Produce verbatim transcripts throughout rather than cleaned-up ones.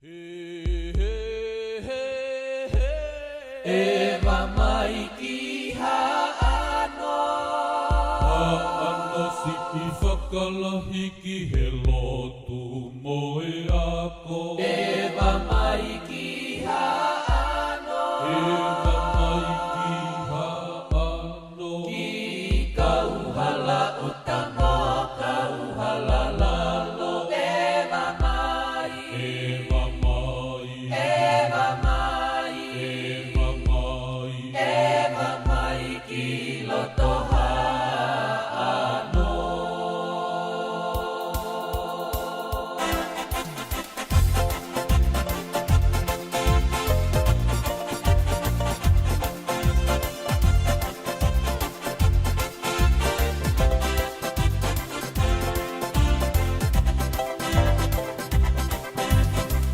He, he, he, he, he. ʻEva mai ki Haʻano. Haʻano siʻi fakalahi ki he lotu mo e ako. ʻEva mai ki Haʻano. ʻEva mai ki Haʻano. Ki Kauhalautama, Kauhalalalo, ʻeva mai. ʻEva mai. ʻEva mai. ʻEva mai. ʻEva mai ki loto Haʻano.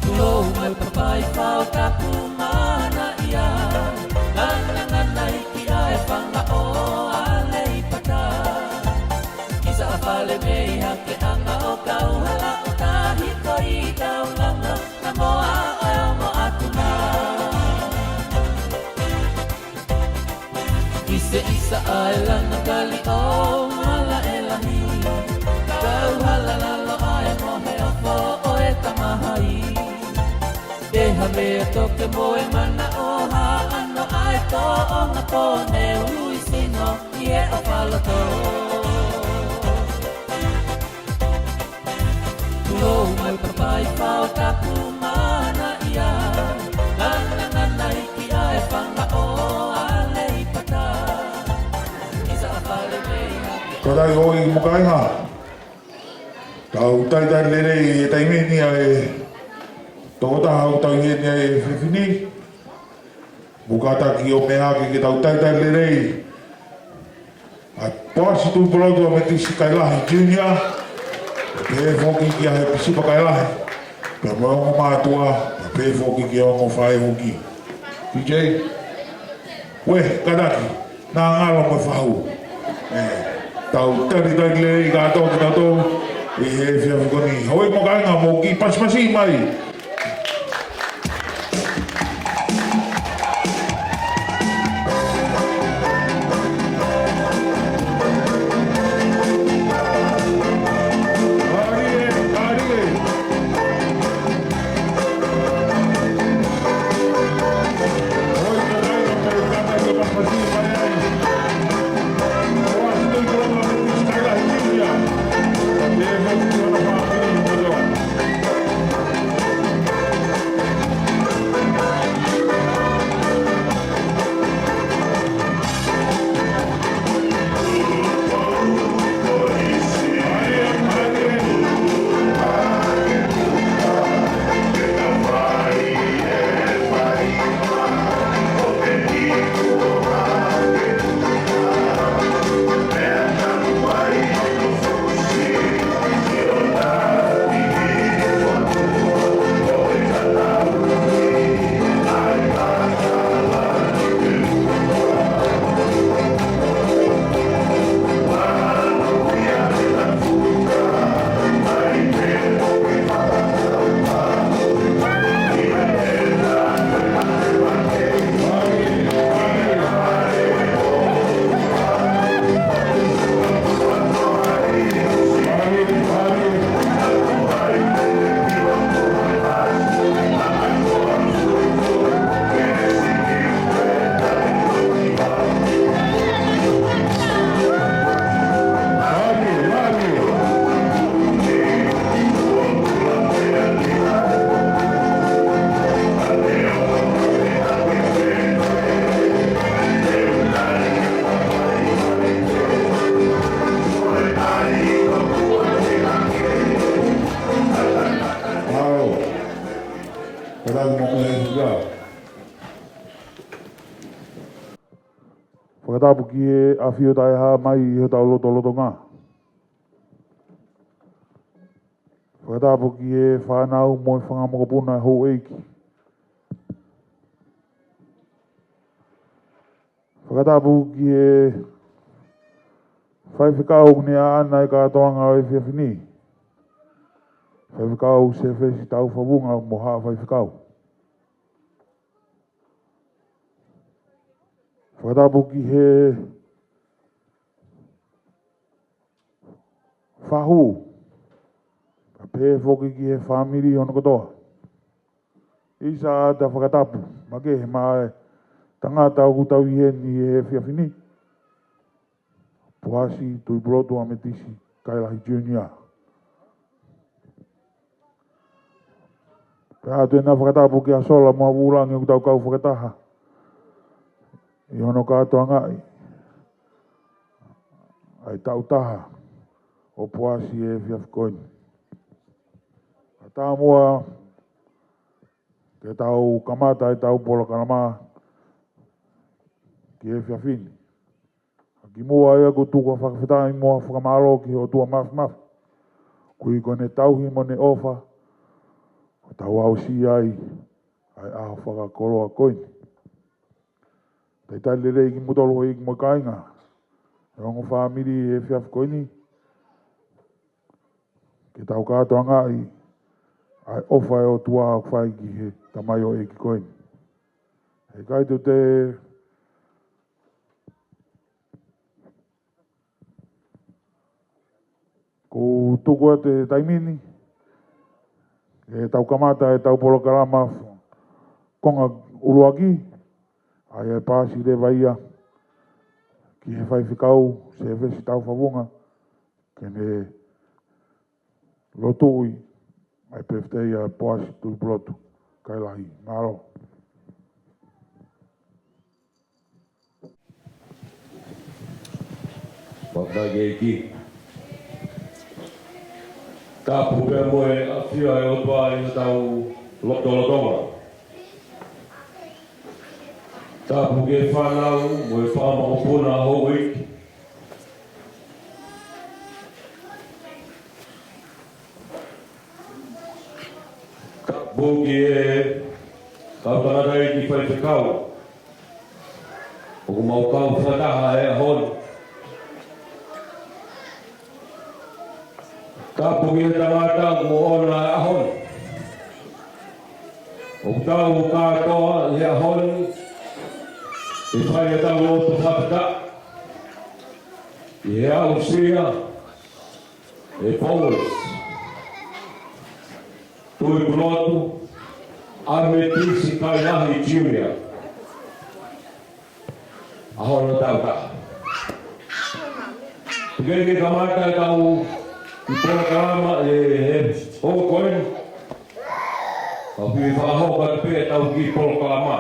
Tulou mai papai fao tapu mana ia. Nana nana iki ai fanga o Aleipata. Kisa a fale mei hake anga o Kauhalautahi ko i Taulanga. Na moa o e ongo atu na. Kise isa ai lana kali o mala e lahi. Kauhalalalo ai mo he ofo o e tamahai. Te havea toke mo e mana o Haʻano ai to o nga pone ui sino i e o faloto. Tulou mai papai fao tapu mana ia. Nana nana iki ai fanga o Aleipata. Isa a fale mei hake. Ko tai oi mo kāinga. Tau talitali lelei e taimi ni ʻa e tokotaha ʻoku tau ʻi heni ʻa e efiafi ni. Mo kātaki ʻo meʻa ke, ke tau talitali lelei ʻa Poasi Tuʻipulotu ʻa Metotisi Kailahi Junior, pea pehē foki kia he Pisipa Kailahi, pea mo e ongo mātuʻa, pea pehē foki ki he ongo faʻē foki. P J, ue, kātaki, na ngalo mo e fahu. ʻE, tau talitali lelei kātoa kitautolu ʻi he efiafi ko eni. Hoi mo kāinga mo ki pasipasi mai. Fakatapu ki he ʻAfio Taʻehāmai ʻi hotau lotolotonga. Fakatapu ki he fānau mo e fanga mokopuna, houʻeiki. Fakatapu ki he faifekau ʻoku ne ʻaʻana e kātoanga ʻo e efiafi ni. Faifekau Sefesi Taufavunga mo haʻa faifekau. Fakatapu ki he fahu, kae pehē foki ki he fāmili hono kotoa. ʻIsa ʻa e fakatapu makehe maʻa e tangata ʻoku tau ʻi heni he efiafi ni, Poasi Tuʻipulotu ʻAmetisi Kailahi Junior. Pea ʻoatu ʻena fakatapu kia Sola mo Vulangi ʻoku tau kau fakataha ʻi hono kātoangaʻi ʻa e taʻu taha ʻo Poasi he efiafi ko eni. Ka tā muʻa ke tau kamata ʻetau polokalama ki he efiafi ni, ka kimuʻa ia ʻoku ou tuku ʻa e fakafetaʻi mo e fakamālō ki he ʻOtua Māfimafi, koeʻuhi ko ʻene tauhi mo ʻene ʻofa ʻo tau aʻusia ai ʻa e ʻaho fakakoloa ko eni. Talitali lelei kimoutolu ʻEiki mo e kāinga, ʻa e ongo fāmili he efiafi ko eni, ke tau kātoangaʻi ʻa e ʻofa ʻa e ʻOtua ʻoku fai ki he tamaioʻeiki ko eni. He ʻikai te u te ʻoku ou tuku atu e taimi ni ke tau kamata ʻetau polokalama konga ʻuluaki, ʻa ia ʻe paasi leva ia ki he faifekau Sefesi Taufavunga, ke ne lotuʻi ʻa e pefitei ʻa Poasi Tuʻipulotu Kailahi. Mālō. Fakafetaʻi ki he ʻEiki. Tapu pea mo e ʻafio ʻa e ʻOtua ʻi hotau lotolotonga. Tapu ki he fānau mo e fanga mokopuna houʻeiki. Tapu ki he kau tangataʻeiki faifekau ʻoku mau kau fakataha he ʻaho ni. Tapu ki he tangata kuo ʻoʻona e ʻaho ni. ʻOku tau kātoa ʻi he ʻaho ni ʻi he fai ʻetau lotu fakataha ʻi he aʻusia ʻe Poasi Tuʻipulotu ʻAmetisi Kailahi Junior ʻa hono taʻu taha. Tuku ke kamata ʻetau kiʻi polokalama ʻi he houa ko eni. Ka u fie fakahoko atu pē ʻetau kiʻi polokalama.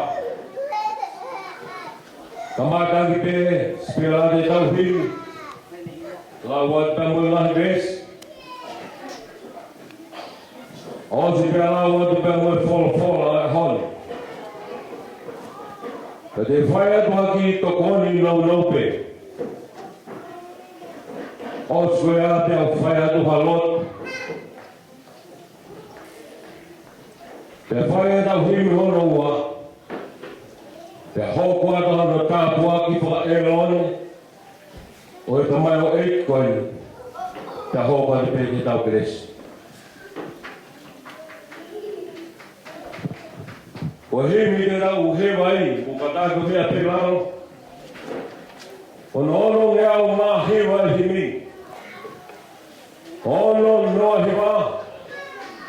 Kamata ʻaki pē, sipela ʻetau himi. Lau atu pē mo e ngaahi veesi. ʻOsi pea lau atu pē mo e folofola ʻa e ʻaho ni. Pea te u fai atu ha kiʻi tokoni nounou pē. ʻOsi ko ia pea u fai atu ha lotu. Pea fai ʻetau himi hono ua. Pea hoko atu hono tāpuaki fakaʻelone ʻo e tamaioʻeiki ko eni. Pea hoko atu pē ke tau kelesi. Ko e himi te tau hiva ai, ʻoku kātaki ʻo meʻa pē lalo. Ko hono onongeau mā hiva e himi. Ono noa hiva.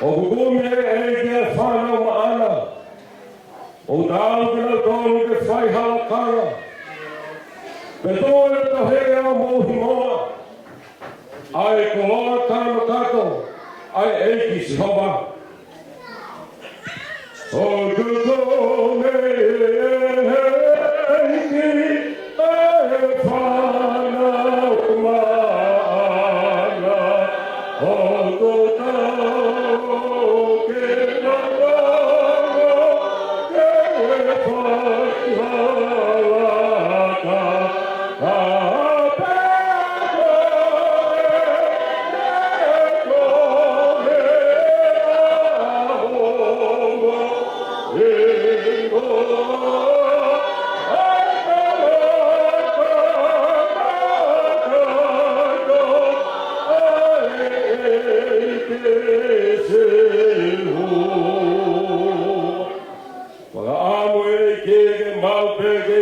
ʻOku kumi ʻe he ʻEiki e fānau maʻana. ʻOku taau kinautolu ke fai ha lakanga. Pea toe tohe ʻa homou hingoa ʻa e koloa tano tato ʻa e ʻEiki Sihova. ʻOku kumi ʻe he ʻEiki e fānau maʻana. ʻOku taau ke na langa ke fai ha lakanga.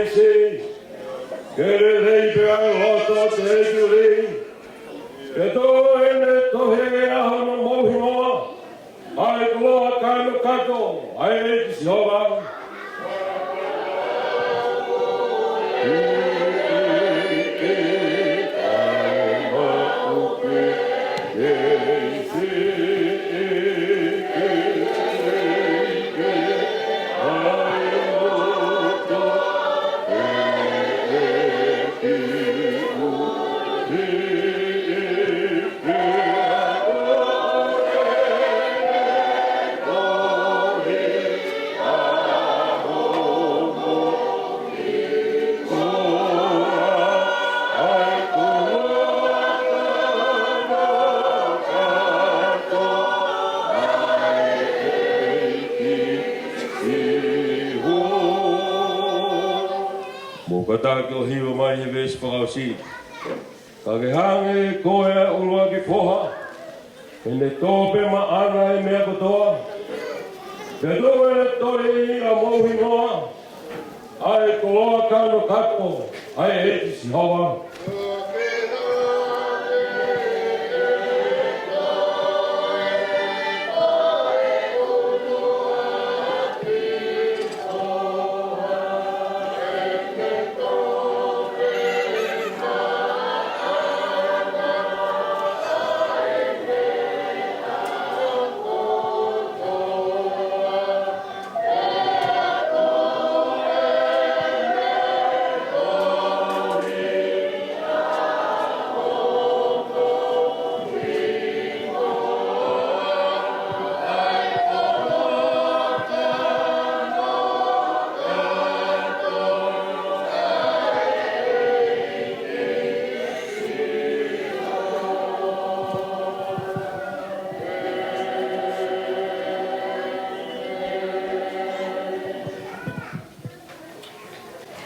Ametisi, ke lelei pē ʻa e loto ʻo e tui, ke tō ʻene tohi ʻi hono mou hingoa, ʻa e koloa kānokato ʻa e ʻEiki Sihova. Mou kātaki ʻo hiva mai he veesi fakaʻosi. Ka ke hangē ko e ʻuluaki foha, ʻe ne tō pē maʻana ʻi he meʻa kotoa. Ke tō ʻene tohi ʻi homou hingoa, ʻa e koloa kānokato ʻa e ʻEiki Sihova.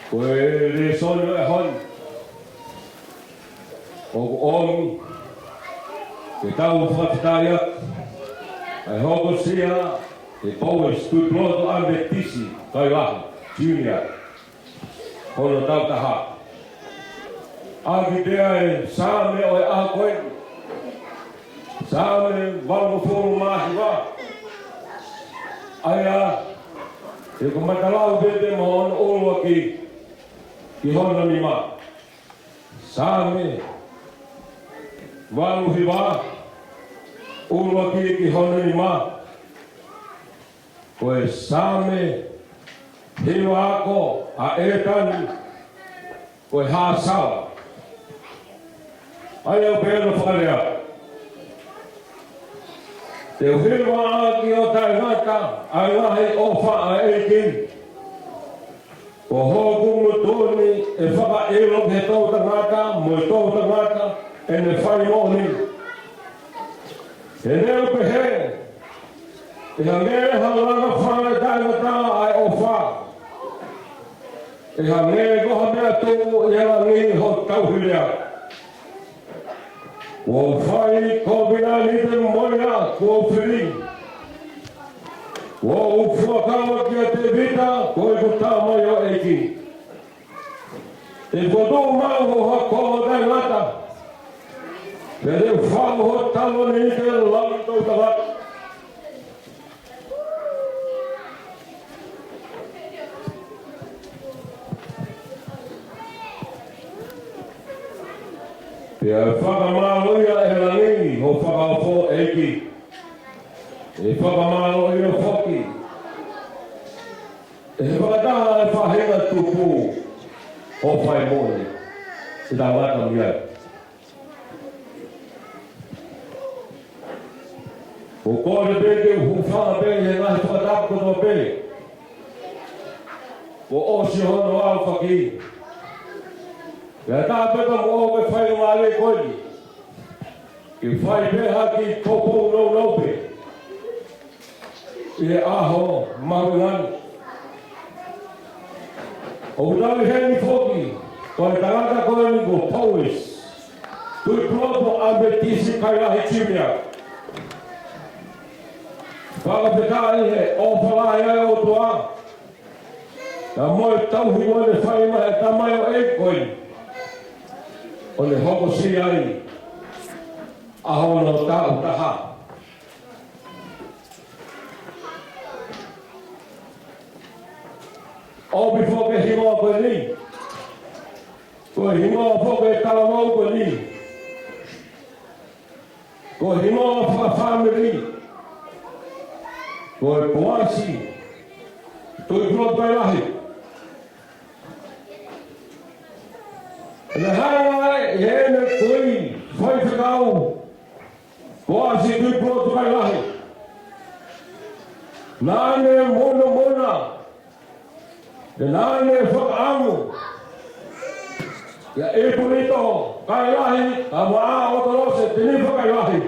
Ko e lēsoni ʻo e ʻaho ni ʻoku ʻomi ke tau fakafetaʻi atu ʻa e hokosia ʻe Pauesi Tuʻipulotu ʻAmetisi Kailahi Junior hono tautaha. ʻAki pē ʻa e Saame ʻo e ʻaho ko eni, Saame valungofulu mā hiva. ʻA ia, ʻe kamata lau pē pea mei hono ʻuluaki ki hono nima. Saame valu hiva, ʻuluaki ki hono nima. Ko e Saame hiva ako ʻa ʻEtani, ko e Hāsala. ʻA ia ʻoku pehē hono fakalea: Te u hiva ʻaki ho taʻengata ʻa e ngaahi ʻofa ʻa e ʻEiki. Ko hoku ngutu ni ʻe fakaʻilo ki he toʻutangata mo e toʻutangata ʻene fai moʻoni. He naʻá ku pehē, ʻe hangē ha langa fale taʻengata ʻa e ʻofa, ʻe hangē ko ha meʻa tuʻu ʻi he langi ho tauhi lea. Kuo u fai kovinānite mo ia, kuo u fili. Kuo u fuakava kia Tēvita, ko ʻeku tamaioʻeiki. Te u fokotuʻu maʻu ho hako ʻo taʻengata, pea te u faʻu ho taloni ke lava ki he toʻutangata. Pea ʻe fakamālōʻia ʻe he langi ho fakaofo, ʻEiki. ʻE fakamālōʻia foki ʻe he fakataha ʻa e faʻahinga tupu ho fai moʻoni ʻi he tangata mei ai. ʻOku ou kole pē ke u hūfanga pē ʻi he ngaahi fakatapu kotoa pē kuo ʻosi hono aofaki. Pea tā pē ka mo ʻoku ke fai ʻa e ngāue ko eni, ke fai pē ha kiʻi poupou nounou pē ʻi he ʻaho mahuʻinga ni. ʻOku tau ʻi heni foki ko e tangata ko eni ko Pauesi Tuʻipulotu ʻAmetisi Kailahi Junior. Fakafetaʻi he ʻofa lahi ʻa e ʻOtua Ka mo e tauhi ʻoku ne fai maʻa e tamaioʻeiki ko eni, ʻo ne hokosia ai ʻa hono taʻu taha. ʻOku pehē foki e hingoa ko eni, ko e hingoa foki e talavou ko eni, ko e hingoa fakafāmili, ko e Poasi Tuʻipulotu Kailahi. Naʻe hanga ʻe heʻene kui faifekau, Poasi Tuʻipulotu Kailahi, naʻa ne monumonu, naʻa ne fakaʻamu kia ʻIpulito Kailahi, kae ʻumaʻā ʻa ʻOtolose Tinifa Kailahi.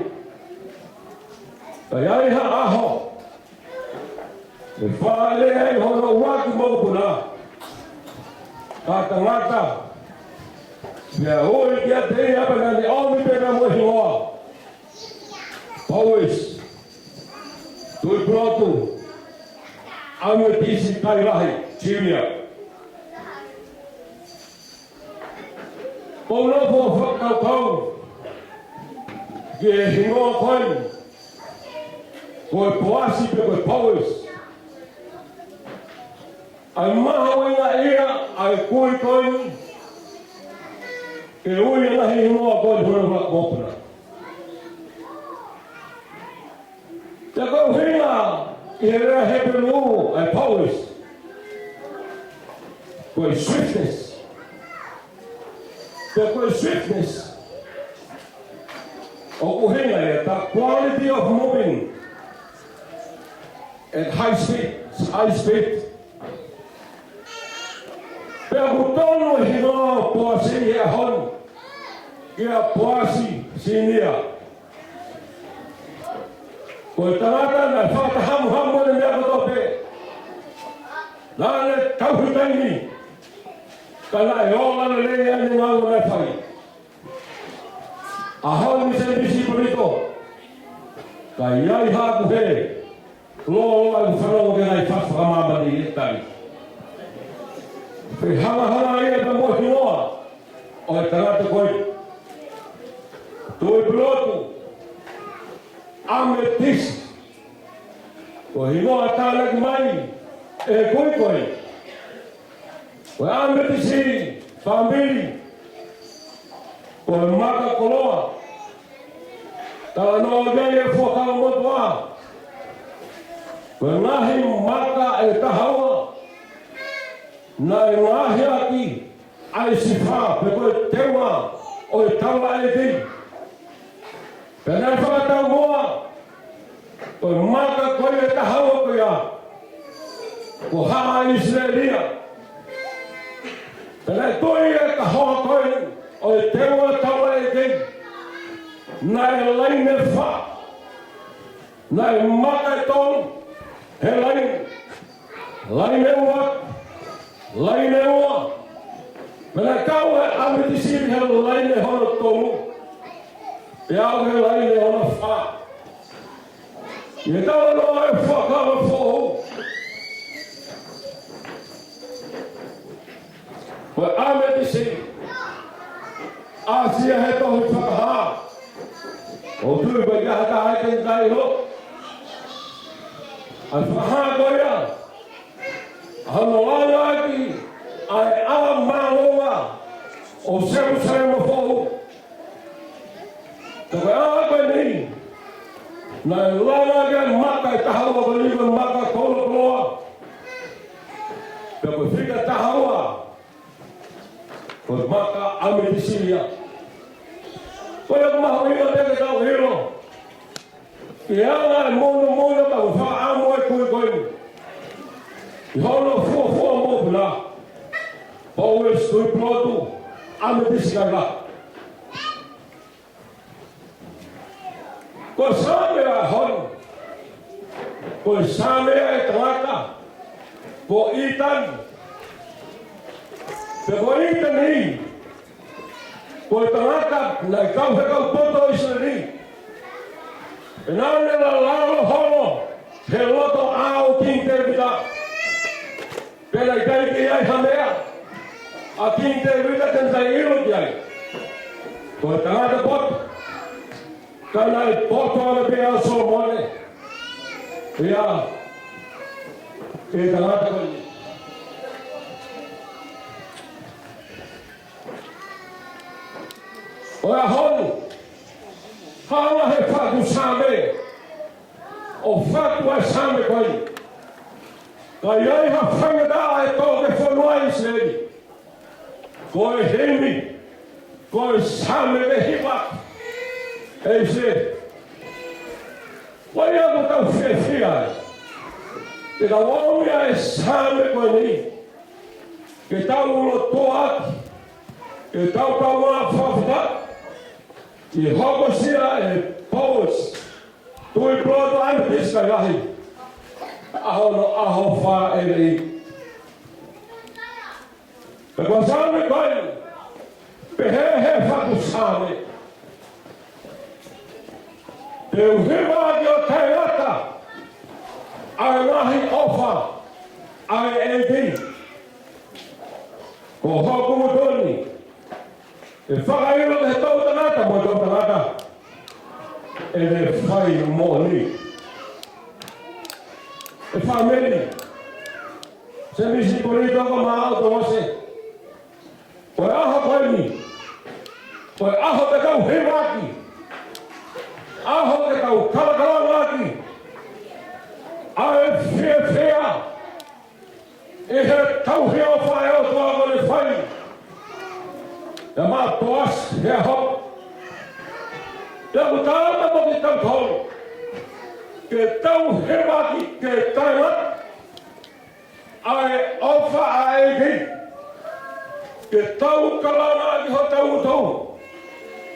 Ka ʻi ai ha ʻaho, ʻe fāʻeleʻi ai hono ʻuluaki mokopuna, ka tangata, pea ui kiate ia pea naʻa ne ʻomi pē ʻa e hingoa Poasi Tuʻipulotu ʻAmetisi Kailahi Junior. Ko u nofo ʻo fakakaukau ki he hingoa ko eni, ko e Poasi pe ko e Poasi. ʻA e mahuʻinga ia ʻa e kui ko eni ke ui ʻa e ngaahi hingoa ko eni hono mokopuna. Pea ko e ʻuhinga ʻi he lea Hepelū ʻa e Poasi, ko e swiftness. Pea ko e swiftness, ʻoku ʻuhinga ia the quality of moving at high speed, high speed. Pea ʻoku tonu e hingoa Poasi he ʻaho ni kia Poasi Senior. Ko e tangata naʻe fakatahamuhamu ʻene meʻa kotoa pē. Naʻa ne tauhi taimi, ka naʻe ola lelei ʻene ngāue naʻe fai. ʻAho ni se misi polito, ka ʻi ai haku he lolo ʻa e fanongo ke ngai fa fakamāmani e tali. Fehangahangai ia pea mo e hingoa ʻo e tangata ko eni, Tuʻipulotu ʻAmetisi. Ko e hingoa tānaki mai ʻe he kui ko eni, ko e ʻAmetisi fāmili, ko e maka koloa. Talanoa ki ai e Fuakava Motuʻa, ko e ngaahi maka ʻe taha ua naʻe ngaohi ʻaki ʻa e sifa pe ko e teunga ʻo e taulaʻeiki. Pea naʻe fakataumuʻa ko e maka ko ia ʻe taha ua ko ia ko Haʻa ʻIsileli ia. Pea naʻe tui e kahoa ko ē ʻo e teunga taulaʻeiki, naʻe laine fā. Naʻe maka ʻe tolu he laine, laine ua, laine ua. Pea naʻe kau e ʻAmetisi he laine hono tolu, pea aʻu he laine hono fā. ʻI he talanoa ʻa e Fuakava Foʻou, ko e ʻAmetisi, ʻasi ia he tohi Fakahā. ʻOku ou tui ʻoku ʻikai ha taha ʻe ʻiloʻi ʻa e fakahā ko ia, ʻa hono langa ʻaki ʻa e ʻala mālōlō ʻo Selūsalema Foʻou. Pea ko e ʻaho ko eni, naʻe langa ʻaki e maka ʻe taha ua ko eni ko e maka koloa. Pea ko e fika taha ua, ko e maka ʻAmetisi ia. Ko ia ʻoku mahuʻinga pē ke tau ʻilo, ke ʻi ai e monumonu pea mo e fakaʻamu ʻa e kui ko eni ʻi hono fuofua mokopuna, Poasi Tuʻipulotu ʻAmetisi Kailahi. Ko e Saame ʻa e ʻaho ni, ko e Saame ʻa e tangata ko ʻĪtani. Pea ko ʻĪtani, ko e tangata naʻe kau he kau poto ʻo ʻIsileli. Pea naʻa ne lalalo holo he loto ʻao ʻo Kingi Tēvita. Pe Ka naʻe ʻikai ke ʻi ai ha meʻa ʻa Kingi Tēvita te ne ʻilo ki ai. Ko e tangata poto. Ka naʻe poto ʻana pē ʻa Solomone ia ʻi he tangata ko eni. ʻO e ʻaho ni, hanga he faʻu Saame ʻo fatu ʻa e Saame ko eni. Ka ʻi ai ha faingataʻa ʻe tō ki he fonua ʻIsileli, ko e himi, ko e Saame vehiva. ʻE ʻIsileli, ko ia ʻoku tau fiefia ai. Te tau ʻomi ʻa e Saame ko eni ke tau lotua ʻaki, ke tau kaungā fakafetaʻi, ʻi he hokosia ʻe Pausi Tuʻipulotu ʻAmetiusi Kaelahi ʻa hono ʻaho fāʻeleʻi. Pea ko e Saame ko eni, pehē he faʻu Saame: Te u hiva ʻaki ʻo taʻengata ʻa e ngaahi ʻofa ʻa e ʻEiki. Ko hoku motuʻa ni, ʻe fakaʻilo ki he toʻutangata mo e toʻutangata ʻene fai moʻoni. ʻE fāmili, Semisi Polito ko Maʻau Tongose, ko e ʻaho ko eni, ko e ʻaho ke tau hiva ʻaki, ʻaho ke tau kalakalaga ʻaki ʻa e fiefia ʻi he tauhi ʻofa ʻa e ʻOtua kuo ne fai ʻia Matoasi he ʻaho. Pea ʻoku taau mo kitautolu ke tau hiva ʻaki, ke taʻengata ʻa e ʻofa ʻa e ʻEiki, ke tau kalanga ʻaki hotau tau,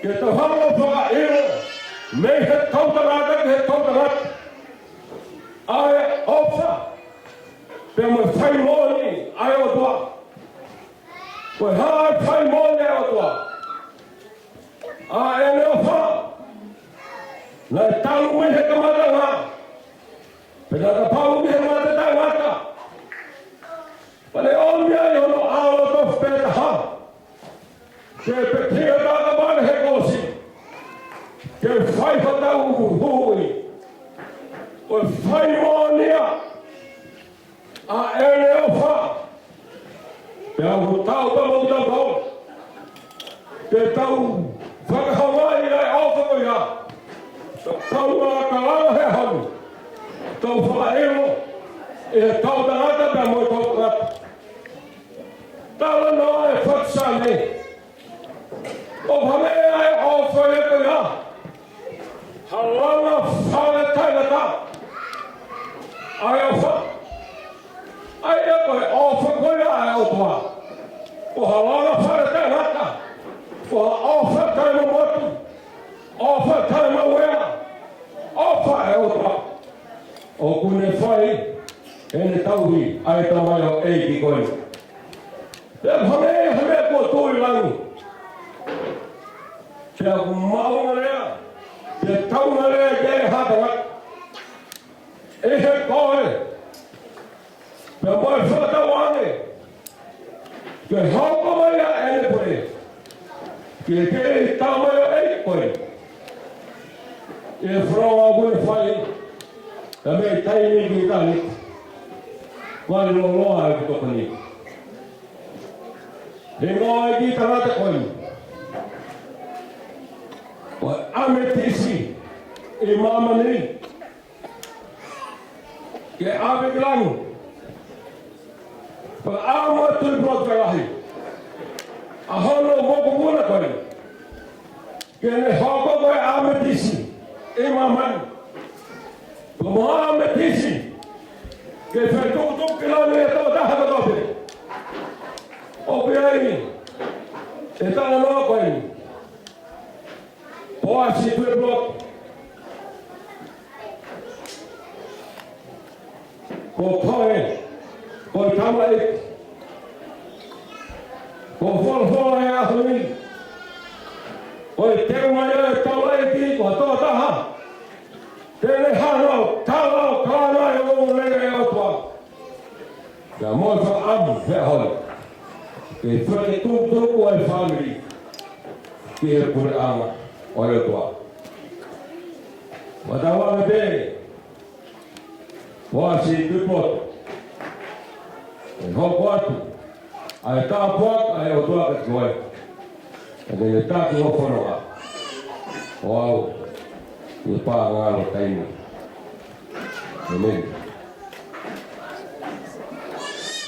ke tau hanga ʻo fakaʻilo mei he toʻutangata ki he toʻutangata ʻa e ʻofa pea mo e fai moʻoni ʻa e ʻOtua. Ko e hā e fai moʻoni ʻa e ʻOtua? ʻA ʻene ʻofa naʻe talu mei he kamataʻanga, pea naʻe kapau mei he mate taʻengata, pea ne ʻomi ai hono ʻAlo tofu pē taha ke pekia taʻengata mei he kolosi, ke fai hotau huhuʻi. Ko e fai moʻoni ia ʻa ʻene ʻofa. Pea ʻoku taau pē mo kitautolu ke tau fakahavaʻi ʻa e ʻofa ko ia. Tau kalanga he ʻaho ni, tau fakaʻilo ʻi he toʻutangata pea mo e toʻutangata. Talanoa e faʻu Saame, ʻoku hangē ʻa e ʻofa ia ko ia ha langa fale taʻengata. ʻA e ʻofa, ʻa ia ko e ʻofa ko ia ʻa e ʻOtua, ko ha langa fale taʻengata, ko ha ʻofa taʻemomotu, ʻofa taʻemaueʻa, ʻofa ʻa e ʻOtua. ʻOku ne fai ʻene tauhi ʻa e tamaioʻeiki ko eni. Pea hangē ha meʻa kuo tuʻu ʻi langi, pea ʻoku maʻunga lea, pea taunga lea ki ai ha tangata ʻi he koe, pea mo e fakatauange ke hoko mai ʻa ʻene pule ki he kei tamaioʻeiki ko eni. ʻE foloa ʻoku ne fai, ka mei taimi ki taimi, vale loloa e tokoni. He ngāue ki he tangata ko eni, ko e ʻametisi ʻi māmani, ke ʻave ki langi. Pea ʻamu ʻa Tuʻipulotu Kaelahi ʻa hono mokopuna ko eni ke ne hoko ko e ʻametisi ʻi māmani, pea mo e ʻametisi ke fetukutuku ki langi ʻe he tokotaha kotoa pē. ʻOku ʻi ai e talanoa ko eni. Poasi Tuʻipulotu, ko koe, ko e tamaioʻeiki, ko e folofola he ʻaho ni, ko e teunga ia ʻo e taulaʻeiki, ko ha tokotaha te ne hanga ʻo tala ʻo kalanga ʻa e ongoongolelei ʻa e ʻOtua. Pea mo e fakaʻamu he ʻaho ni ke fakatukutuku ʻa e fāmili ki he puleʻanga ʻo e ʻOtua. Matauange pē, Poasi Tuʻipulotu, ʻe hoko atu ʻa e tāpuaki ʻa e ʻOtua kiate koe, ʻa ʻene taki hoʻo fononga, ʻo aʻu ki he pā ngalo taimi. ʻĒmeni.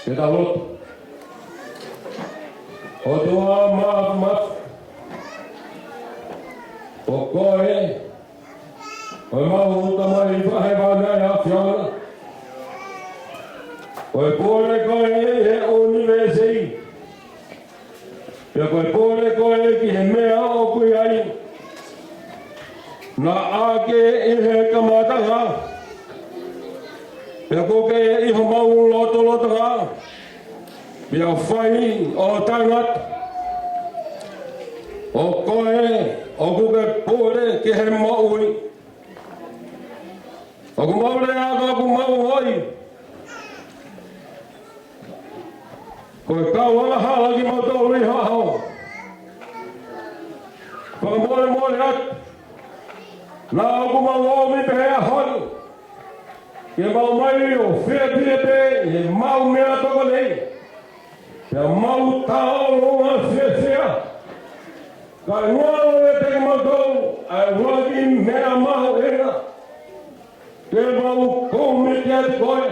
Ke tau lotu. ʻOtua Māfimafi, ko koe ko e mau uta mai ʻi he vahaʻa ʻo e ʻAfiona. Ko e pule koe ʻi he ʻunivēsi. Pea ko e pule koe ki he meʻa ʻoku ʻi ai. Naʻa ke ʻi he kamataʻanga. Pea ko koe ʻi homau lotolotonga. Pea fai ʻo taʻengata. ʻO koe ʻoku ke pule ki he moʻui. ʻOku mau lea ka ʻoku mau ʻoi. Ko e kau angahala kimautolu ʻi he ʻaho. Fakamolemole atu. Naʻa ʻoku mau ōmi pē he ʻaho ni ke mau ōmai ʻo fiefia pē ʻi he mau meʻatokoni. Pea mau taʻalo ʻa e fiefia. Kae ngalo ʻiate kimautolu ʻa e ʻuluaki meʻa mahuʻinga ke mau kumi kiate koe.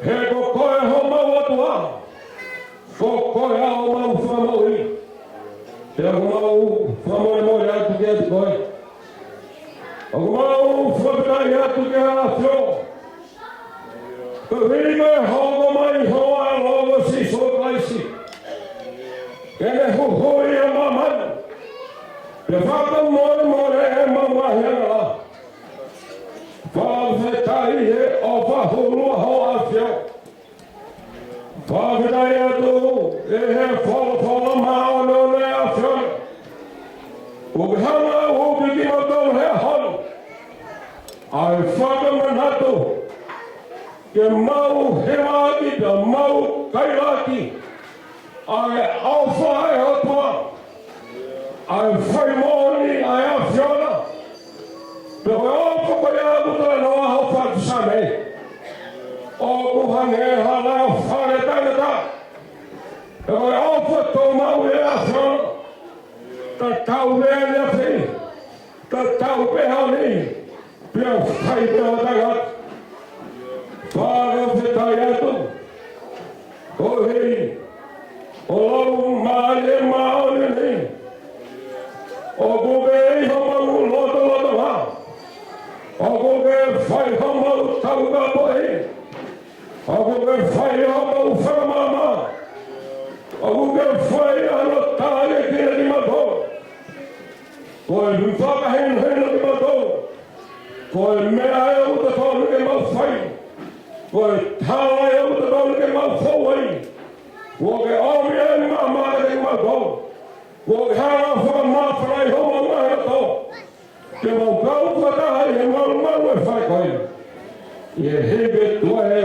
He ko koe homau ʻOtua. Ko koe ʻa homau Fakamoʻui. Pea ʻoku mau fakamolemole atu kiate koe. ʻOku mau fakafetaʻi atu ki he ʻAfio. Koeʻuhi ko e hoko mai hoʻo ʻAlo ko Sīsū Kalaisi ke ne huhuʻi ʻa māmani. Pea fakamolemole ʻemau ngaahi angahala. Fakafetaʻi he ʻofa hulu ʻa hoʻo ʻAfio. Fakafetaʻi atu ʻi he folofola māʻoniʻoni ʻa e ʻAfiona. ʻOku ke hanga ʻo ueʻi kimautolu he ʻaho ni ʻa e fakamanatu ke mau hivaʻaki pea mau kailaki ʻa e ʻofa ʻa e ʻOtua, ʻa e fai moʻoni ʻa e ʻAfiona. Pea ko e ʻofa ko ia ʻoku talanoa hoʻo fatu Saame, ʻoku hangē ha lea fale taʻengata. Pea ko e ʻofa tō maʻu ʻi he ʻAfiona. Tatau pē ʻaneafi, tatau pē ʻaho ni, pea fai pē ʻo taʻengata. Fakafetaʻi atu. Koeʻuhi ko e Laumālie Māʻoniʻoni ʻoku ke ʻi homau lotolotonga. ʻOku ke fai homau taukapoʻi. ʻOku ke fai homau fakamaama. ʻOku ke fai hono tākiekina kimautolu. Ko e fakahinohino kimautolu. Ko e meʻa ʻoku totonu ke mau fai. Ko e tala ʻoku totonu ke mau fou ai. Kuo ke ʻomi ʻa e maama kiate kimautolu. Kuo ke hanga ʻo fakamāfana ʻi homau ngaahi loto. Ke mau kau fakataha ʻi he malumalu ʻo e fale ko eni. ʻI he hiki tuʻa ē,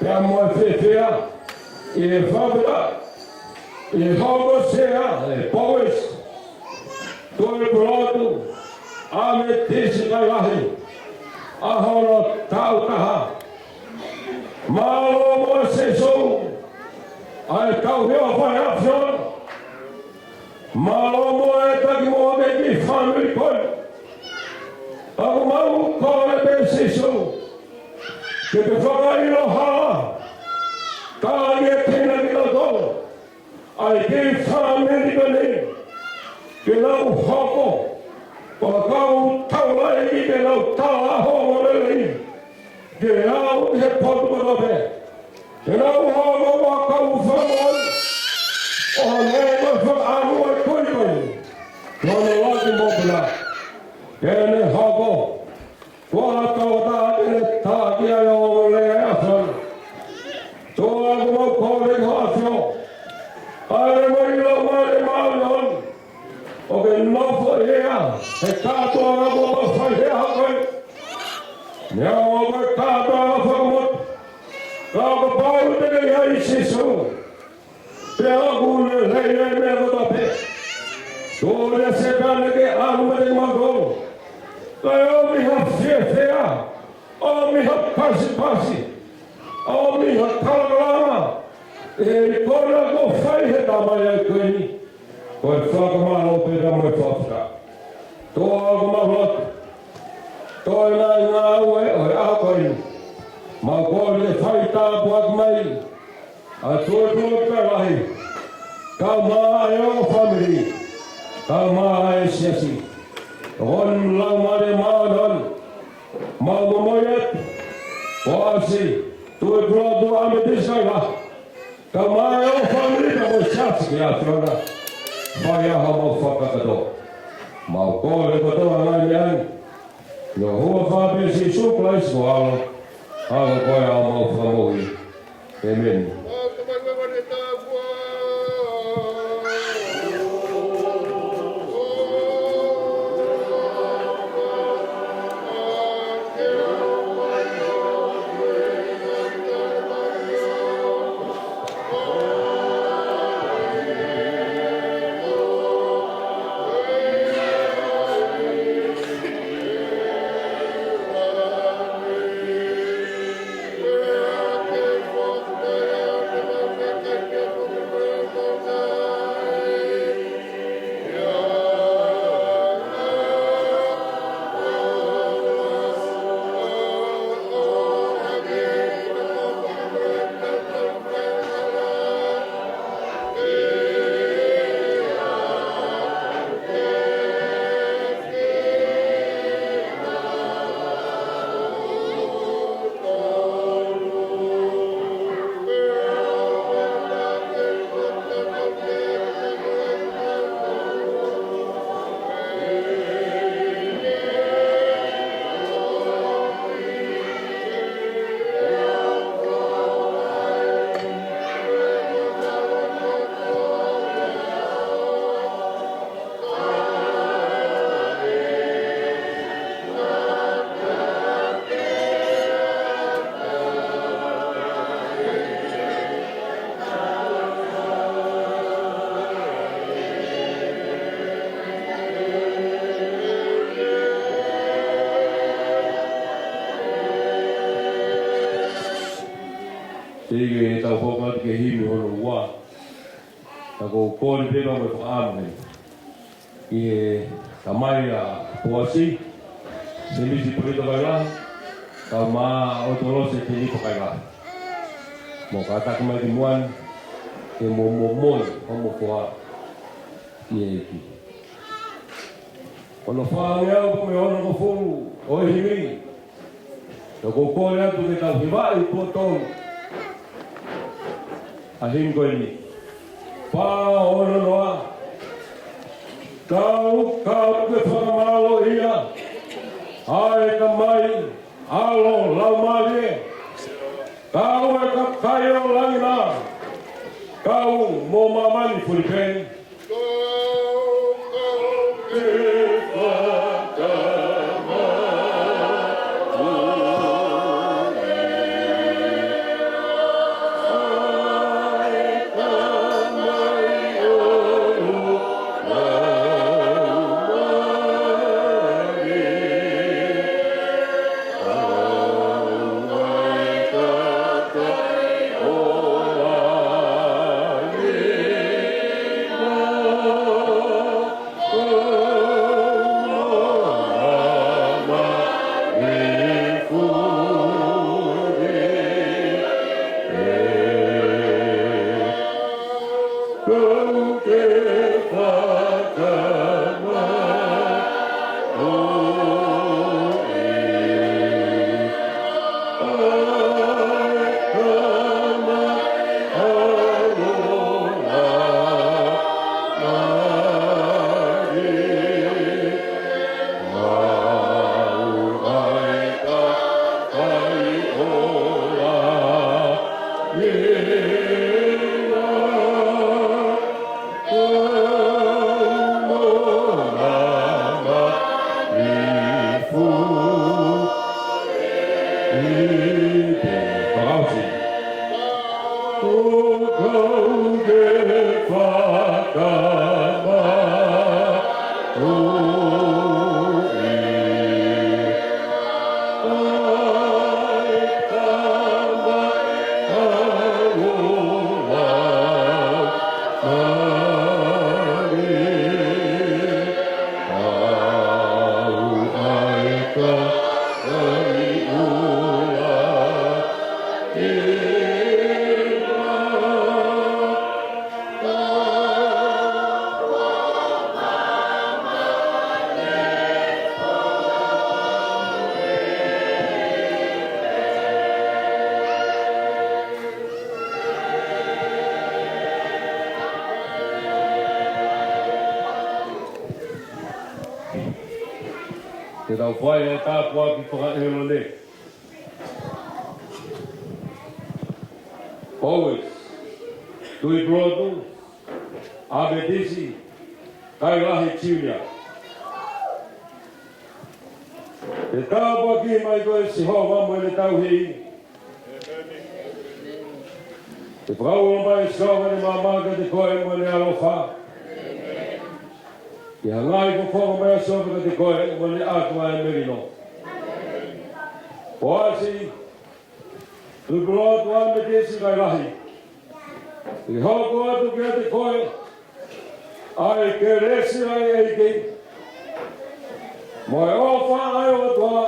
pea mo e fiefia, ʻi he fakafetaʻi, ʻi he hokosia ʻe Poasi Tuʻipulotu ʻa Metisi Kailahi, ʻa hono taʻu taha. Mālō muʻa Sīsū, ʻa e tauhi ʻofa ʻa e ʻAfiona. Mālō muʻa e taki mo e kiʻi fāmili ko eni. ʻOku mau kole pē Sīsū ke ke fakaʻilo hala, tākiekina kinautolu ʻa e kiʻi fāmili ko eni, ke nau hoko ko e kau taulaʻeiki, ke nau tala ʻa hoʻo ongoongolelei ke aʻu ki he potu kotoa pē. Ke nau hoko ko e kau fakamoʻui ʻo e meʻa ko e fakaʻamu ʻo e kui ko eni, ko hono laki mo e puna. Ke ne hoko ko ha taha ke ne taki ʻa e ongoongolelei ʻa e ʻAfiona. Toa ʻoku mau kole ki hoʻo ʻAfio, ʻa e mai Laumālie Māʻoniʻoni ʻo ke nofo ia he kātoanga ʻoku mau fai he ʻaho ko eni. Neongo ko e kātoanga fakamotu, Ka ʻo kapau te ke ʻi ai Sīsū, pea ʻoku lelei ʻa e meʻa kotoa pē. Tuʻu leva Sētane ke ʻalu meiate kimautolu. Kae ʻomi ha fiefia, ʻomi ha pasipasi, ʻomi ha kalakalanga ʻi he ikuna kuo fai ʻe he tamaioʻeiki ko eni. Ko e fakamālō pē mo e fakafetaʻi. Toa ko mau lotu. Toe ngaahi ngāue ʻo e ʻaho ko eni. Mau kole ke fai tāpuaki mai ʻa e Tuʻi Pulotu Kaelahi, kae ʻumaʻā ʻa e ongo fāmili, kae ʻumaʻā ʻa e siasi. ʻOku laumālie māʻoniʻoni, mau momoi atu, ʻo ʻasi, Tuʻi Pulotu ʻa Metotisi Kaelahi, kae ʻumaʻā ʻa e ongo fāmili pea mo e siasi ki he ʻAfiona, fai ʻa homau fakakakato. Mau kole kotoa ngaahi meʻa ni ʻi ho huafa pē Sīsū Kalaisi ko ho ʻAlo, ʻa ia ko homau Fakamoʻui. ʻĒmeni. Teʻeki ke tau hoko atu ki he himi hono ua. Ka ʻoku ou kole pē mo e fakaʻamu heni ki he tamai ʻa Poasi, Semisi Polito Kaelahi, kae ʻumaʻā ʻa ʻOtolose Tenipa Kaelahi. Mou kātaki mai ki muʻa ni, ke mou momoi hoʻomou foha ki he ʻEiki. Ko hono fāngeau pē mei he onongofulu ʻo e himi. Ka ʻoku ou kole atu ke tau hivaʻi tuʻo tolu ʻa e himi ko eni. Fā ono noa. Kau, kau ke fakamālōʻia ʻa e Tamai, ʻAlo, Laumālie. Kau e kakai ʻo langi na. Kau mo māmani fulipē. Te tau fai e tāpuaki fakaʻelone. Owens, Tuʻipulotu ʻAmetisi Kailahi Junior. Te tāpuakiʻi mai koe ʻe Sihova mo ʻene tauhi. Te fakaulo mai ʻe Sihova ʻene maama kiate koe mo ʻene ʻaloʻofa. Ke hanga ʻo fofonga mai ʻa Sihova kiate koe mo ʻene ʻatu ʻa e melino. Poasi, Tuʻipulotu ʻAmetisi Kailahi. Ke hoko atu kiate koe ʻa e kelesi ʻa e ʻEiki, mo e ʻofa ʻa e ʻOtua,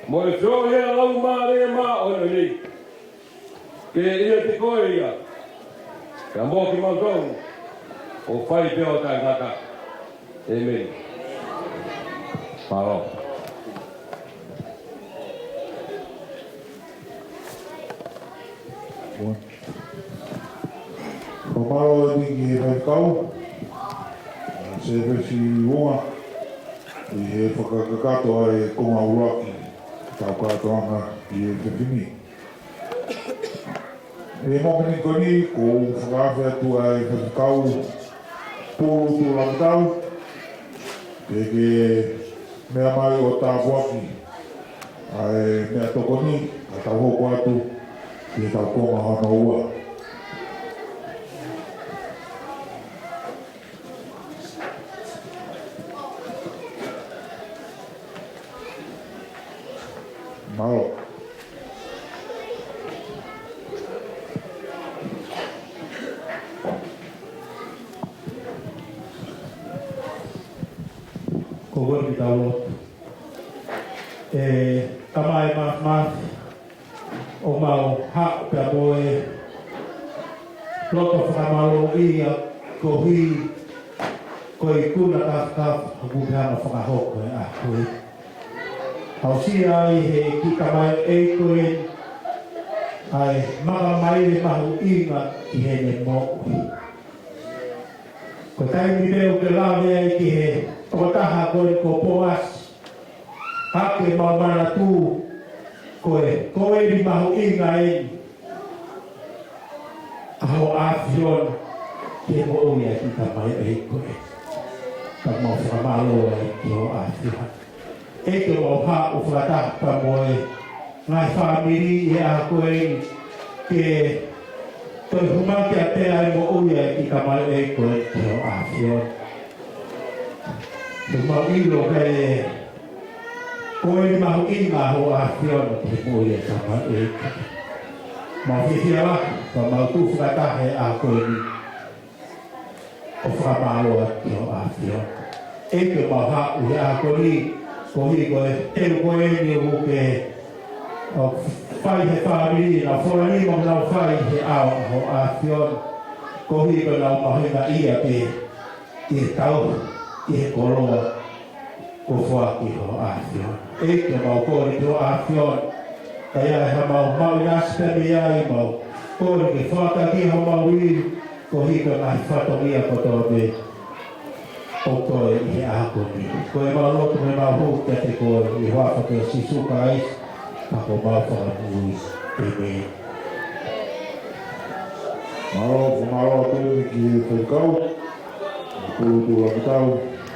mo e feohi ʻa e Laumālie Māʻoniʻoni. Ke ʻiate koe ia, pea mo kimautolu, ʻo fai pē ʻo taʻengata. ʻĒmeni. Mālō. Fakamālō eni ki he faifekau, ʻa Sēfesi Uonga, ʻi he fakakakato ʻa e konga ʻuluaki ʻetau kātoanga ʻi he efiafi ni. ʻI he mōmeniti ko eni, ʻoku ou fakaafe atu ʻa e faifekau Pulu Tuʻulakitau, ke ke meʻa mai ʻo tāpuaki ʻa e meʻatokoni, ka tau hoko atu ki heʻetau konga hono ua. Mālō. Ko koe ki tau lotu. ʻE Tamai Māfimafi, ʻoku mau haʻu pea mo e loto fakamālōʻia koeʻuhi ko e ikuna kāfakafa ʻoku ke hanga ʻo fakahoko he ʻaho ko eni. Aʻusia ai ʻe he kiʻi tamaioʻeiki ko eni ʻa e makamaile mahuʻinga ʻi heʻene moʻui. Ko e taimi pē ʻoku ke lave ai ki he tokotaha ko eni ko Poasi, ʻa ke mau manatu ko e koeli mahuʻinga eni ʻa hoʻo ʻAfiona ki he moʻui ʻa e kiʻi tamaioʻeiki ko eni. Ka mau fakamālō ai ki hoʻo ʻAfiona. ʻEiki, ʻoku mau haʻu fakataha pea mo e ngaahi fāmili ʻi he ʻaho ko eni ke toe hūmaki ʻa e pea ʻa e moʻui ʻa e kiʻi tamaioʻeiki ko eni ki hoʻo ʻAfiona. Ke mau ʻilo ko e koeli mahuʻinga ʻa hoʻo ʻAfiona ki he moʻui ʻa e tamaioʻeiki. Mau fiefia lahi, pea mau tuʻu fakataha he ʻaho ko eni ʻo fakamālō atu ki hoʻo ʻAfiona. ʻEiki, ʻoku mau haʻu he ʻaho ko eni, koeʻuhi ko e teu ko eni ʻoku ke fai he fāmili, naʻa fola ni mau nau fai he ʻao ʻa hoʻo ʻAfiona. Koeʻuhi ko ʻenau mahuʻingaʻia pē ʻi he tauhi ʻi he koloa kuo foaki ʻe hoʻo ʻAfiona. ʻEiki, ʻoku mau kole ki hoʻo ʻAfiona, ka ʻi ai haʻamau maʻu ʻinasi pē mei ai, mau kole ke fakataki homau ivi, koeʻuhi ko e ngaahi fatongia kotoa pē ʻoku toe ʻi he ʻaho ko eni. Ko ʻemau lotu mo ʻemau hū kiate koe ʻi he huafa pē ʻo Sīsū Kalaisi, ʻa homau Fakamoʻui. ʻĒmeni. Mālō, fakamālō atu ki he faifekau Pulu Tuʻulakitau,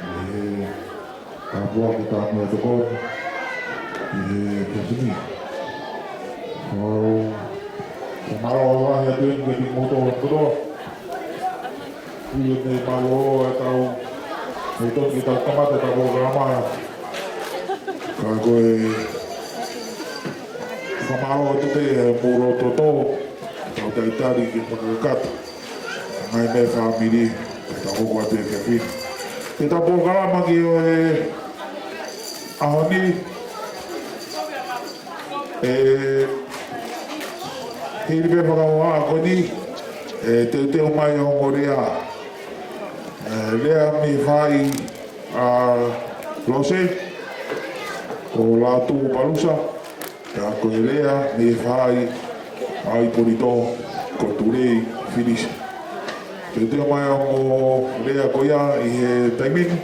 ʻi he tāpuaki ʻa e meʻatokoni ʻi he efiafi ni. Mālō, fakamālō. Tuʻu eni kiate kimoutolu kotoa. Tuʻu eni, mālō e tau, e tau ke tau kamata ʻetau polokalama. Ka ko e fakamālō atu pē e mou loto tō, tau talitali ke fakakakato. Ngaahi meʻa fāmili, tau hoko atu ki he fefine. Ke tau polokalama ki he ʻaho ni, ʻe hili pē fakahoha ko eni, ʻe teuteu mai ʻa e ongo lea. ʻE lea mei he faʻahi ʻa Lose, ko Lātū Palusa, pea ko e lea mei he faʻahi ʻa Ipolito, ko Tulei Filisi. Teuteu mai ʻa e ongo lea ko ia ʻi he taimi ni,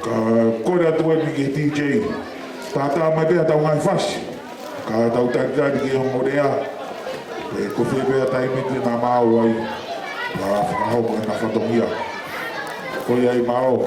ka kole atu eni ki he D J. Tātā mai pē ʻetau ngaahi fasi. Ka tau talitali ki he ongo lea, ʻe ko fē pē ʻa e taimi te na maʻu ai, na fakahoko ʻena fatongia. Ko ia ai, mālō.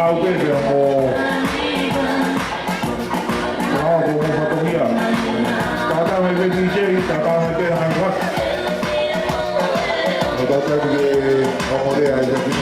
Au pē pea mo, pea mo fatongia. Tata mai pē D J, tata mai pē hai kat. Mo tata ke, mo lea ai pē.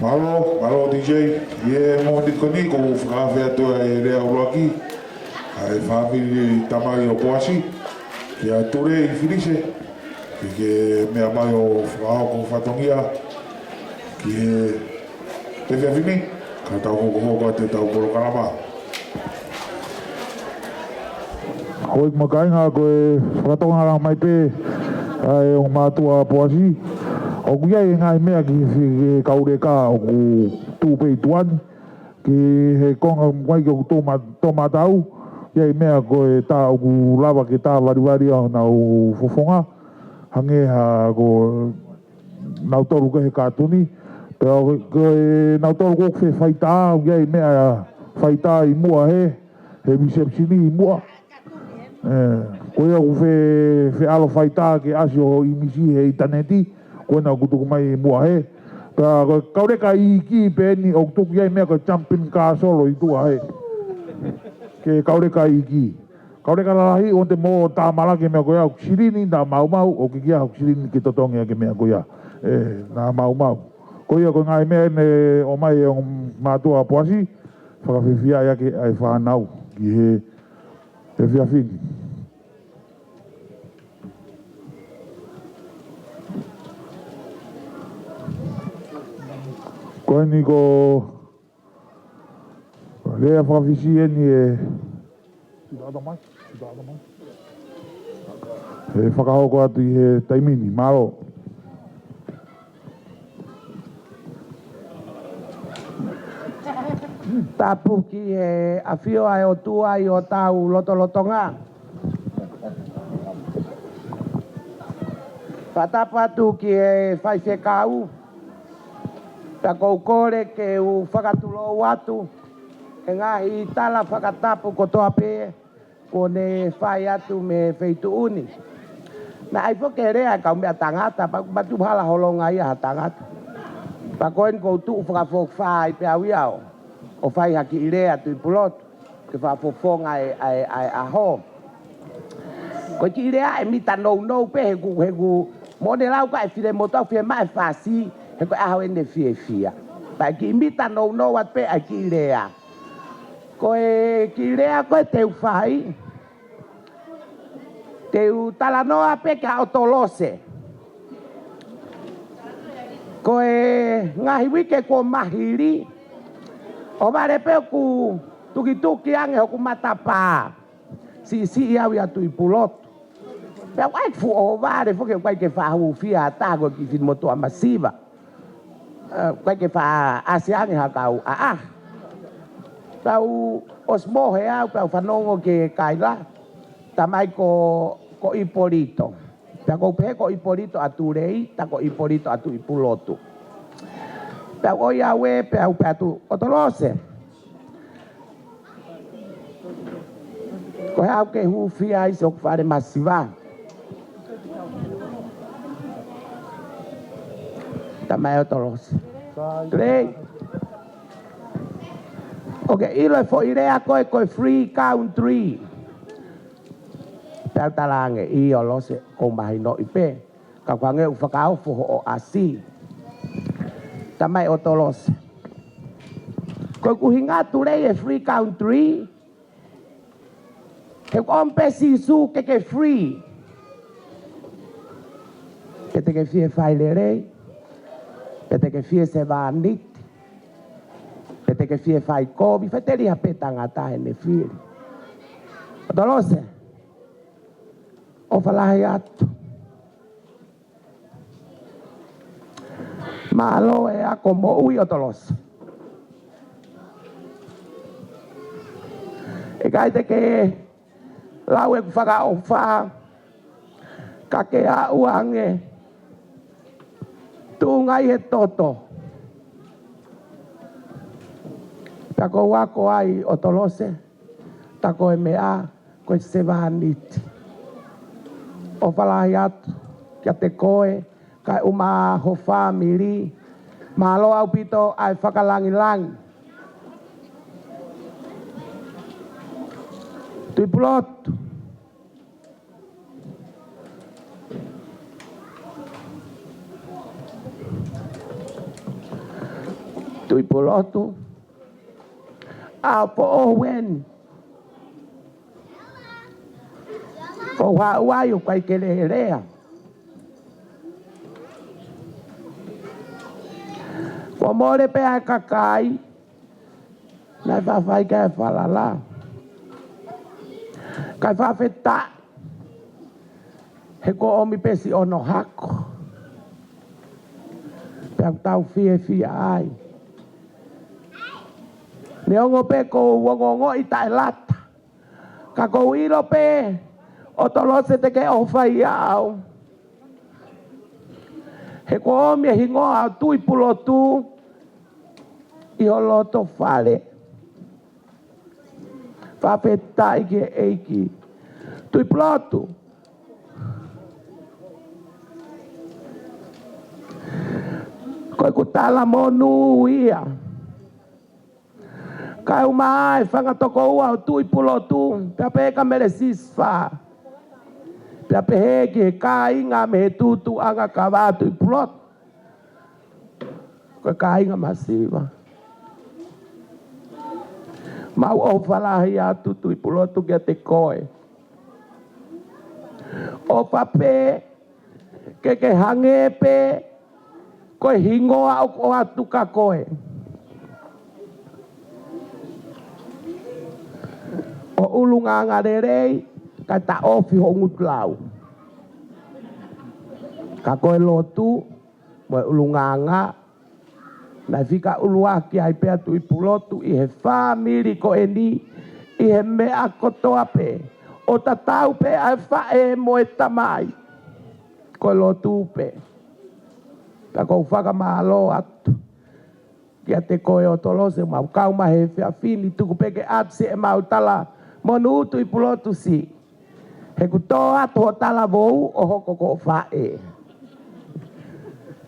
Mālō, mālō D J. ʻI he mōmeniti ko eni ʻoku ou fakaafe atu ʻa e lea ʻuluaki, ʻa e fāmili tamai ʻo Poasi, kia Ture ʻi Filise, ke, ke meʻa mai ʻo fakahoko fatongia ki he efiafi ni, ka tau hokohoko atu ʻetau polokalama. Ko e ʻuhinga ko e fakatonga mai pē ʻa e ongo mātuʻa Poasi. ʻOku ʻi ai e ngaahi meʻa ki he, ki he kau leka ʻoku tuʻu pē ʻi tuʻa ni. Ki he konga mai ki hoku tōma-, tōmatau, ʻi ai e meʻa ko e tā ʻoku lava ke tā valivali ʻa honau fofonga. Hangē ha ko nautolu ko ē he kātuni. Pea ko e nautolu ko ē ʻoku fefaitā, ʻoku ʻi ai e meʻa faitā ʻi muʻa he, he reception ʻi muʻa. ʻE, ko ia ʻoku fe-, feʻalo faitā ke ʻasi ʻo ʻimisi he ʻinitaneti, ko ena ʻoku tuku mai ʻi muʻa he. Pea ko e kau leka iiki pē eni ʻoku tuku ʻi ai e meʻa ko e jumping castle ʻi tuʻa he. Ki he kau leka iiki. Kau leka lalahi ʻoku te mo tāmalaki e meʻa ko ia, ʻoku silini naʻa maumau, ʻoku ʻikai ke ʻi ai ha silini ke totongi ʻaki e meʻa ko ia. ʻE, naʻa maumau. Ko ia ko e ngaahi meʻa eni ʻomai ʻe he ongo mātuʻa Poasi, fakafiefia ʻaki ʻa e fānau ki he efiafi ni. Ko eni ko e lea faka-Fisi eni ʻe, ʻe fakahoko atu ʻi he taimi ni, mālō. Tapu ki he ʻafio ʻa e ʻOtua ʻi hotau lotolotonga. Fakatapu atu ki he faifekau, pea ʻoku ou kole ke u fakatulou atu e ngaahi tala fakatapu kotoa pē kuo ne fai atu mei he feituʻu ni. Naʻe ʻai foki e lea ʻa e kaumeʻa tangata, pea ʻoku matuhala holonga ia ha tangata. Pea ko eni ʻoku ou tuʻu fakafokifā ai pē au ia ʻo, ʻo fai ha kiʻi lea Tuʻipulotu, ke fakafofonga e, ʻa e, ʻa e ʻaho. Ko e kiʻi lea ʻe mita nounou pē he ʻoku, he ʻoku mo ne lau ka e filemotuʻa fiemaʻu e fasi, he ko e ʻaho eni fiefia. Pea kiʻi mita nounou atu pē ʻa e kiʻi lea. Ko e kiʻi lea ko ē te u fai, te u talanoa pē kia ʻOtolose. Ko e ngaahi uike kuo mā hili, ʻohovale pē ʻoku tukituki ange hoku matapā. Siʻisiʻi au ia Tuʻipulotu. Pea ʻoku ʻai fuʻu ʻohovale foki, ʻoku ʻikai ke faʻa hūfia ha taha ko e kiʻi finemotuʻa masiva. ʻE, ʻikai ke faʻa ʻasi ange ha kau ʻaʻahi. Pea u ʻosi mohe au, pea u fanongo ki he kaila. Tamai ko, ko ʻIpolito. Pea ʻoku ou pehē ko ʻIpolito ʻa Tulei, ta ko ʻIpolito ʻa Tuʻipulotu. Pea u ʻoi au ē, pea u pehē atu, ʻOtolose, ko e hā ʻoku ke hūfia ai siʻoku fale masiva? Tamai ʻOtolose. Tulei, ʻoku ke ʻilo e foʻi lea ko ē ko e free country? Pea u talaange, ʻIo Lose, ʻoku ou mahinoʻi pē. Ka ʻoku hangē ʻoku fakaofo hoʻo ʻasi. Tamai ʻOtolose, ko ʻeku ʻuhinga Tulei e free country, he ʻoku ʻomi pē Sīsū ke ke free. Pe te ke fie fai lelei, pe te ke fie sevāniti, pe te ke fie fai kovi, faʻiteliha pē tangata heʻene fili. ʻOtolose, ʻofa lahi atu. Mālō e ako moʻui ʻOtolose. ʻIkai te ke lau ʻeku fakaʻofa, ka ke aʻu ange, tuʻunga ʻi he toto. Pea ʻoku ou ako ai ʻOtolose, ta ko e meʻa ko e sevāniti. ʻOfa lahi atu kiate koe, kae ʻumaʻā ho fāmili. Mālō ʻaupito ʻa e fakalangilangi. Tuʻipulotu. Tuʻipulotu. ʻA poʻo weni. Ko ha uai ʻoku ʻikai ke lelea. Kuo mole pē ʻa e kakai naʻe faʻa fai ki ai e falala. Kae fakafetaʻi he kuo ʻomi pē siʻono hako. Pea ʻoku tau fiefia ai. Neongo pē ʻoku ou ongoongoʻi taʻelata, ka ʻoku ou ʻilo pē ʻOtolose te ke ʻofa ʻiate au. He kuo ʻomi e hingoa ʻo Tuʻipulotu ʻi ho loto fale. Fakafetaʻi ki he ʻEiki. Tuʻipulotu. Ko ʻeku talamonū ia. Kae ʻumaʻā e fanga tokoua ʻo Tuʻipulotu, pea pehē kia Mele Sisifā. Pea pehē ki he kāinga mei he tutuʻanga kava Tuʻipulotu. Ko e kāinga masiva. Mau ʻofa lahi atu Tuʻipulotu kiate koe. ʻOfa pē ke ke hangē pē ko e hingoa ʻoku ʻoatu kia koe. ʻO ʻulungaanga lelei, kae taʻofi hoʻo ngutu lau. Ka ko e lotu mo e ʻulungaanga, naʻe fika ʻuluaki ai pē ʻa Tuʻipulotu ʻi he fāmili ko eni, ʻi he meʻa kotoa pē. ʻO tatau pē ʻa e faʻē mo e tamai. Ko e lotu pē. Ka ʻoku ou fakamālō atu kiate koe ʻOtolose, mau kau mai he efiafi ni, tuku pē ke ʻasi ʻemau talamonū Tuʻipulotu siʻi. He kuo tō atu hoʻo talavou ʻo hoko ko ho faʻē.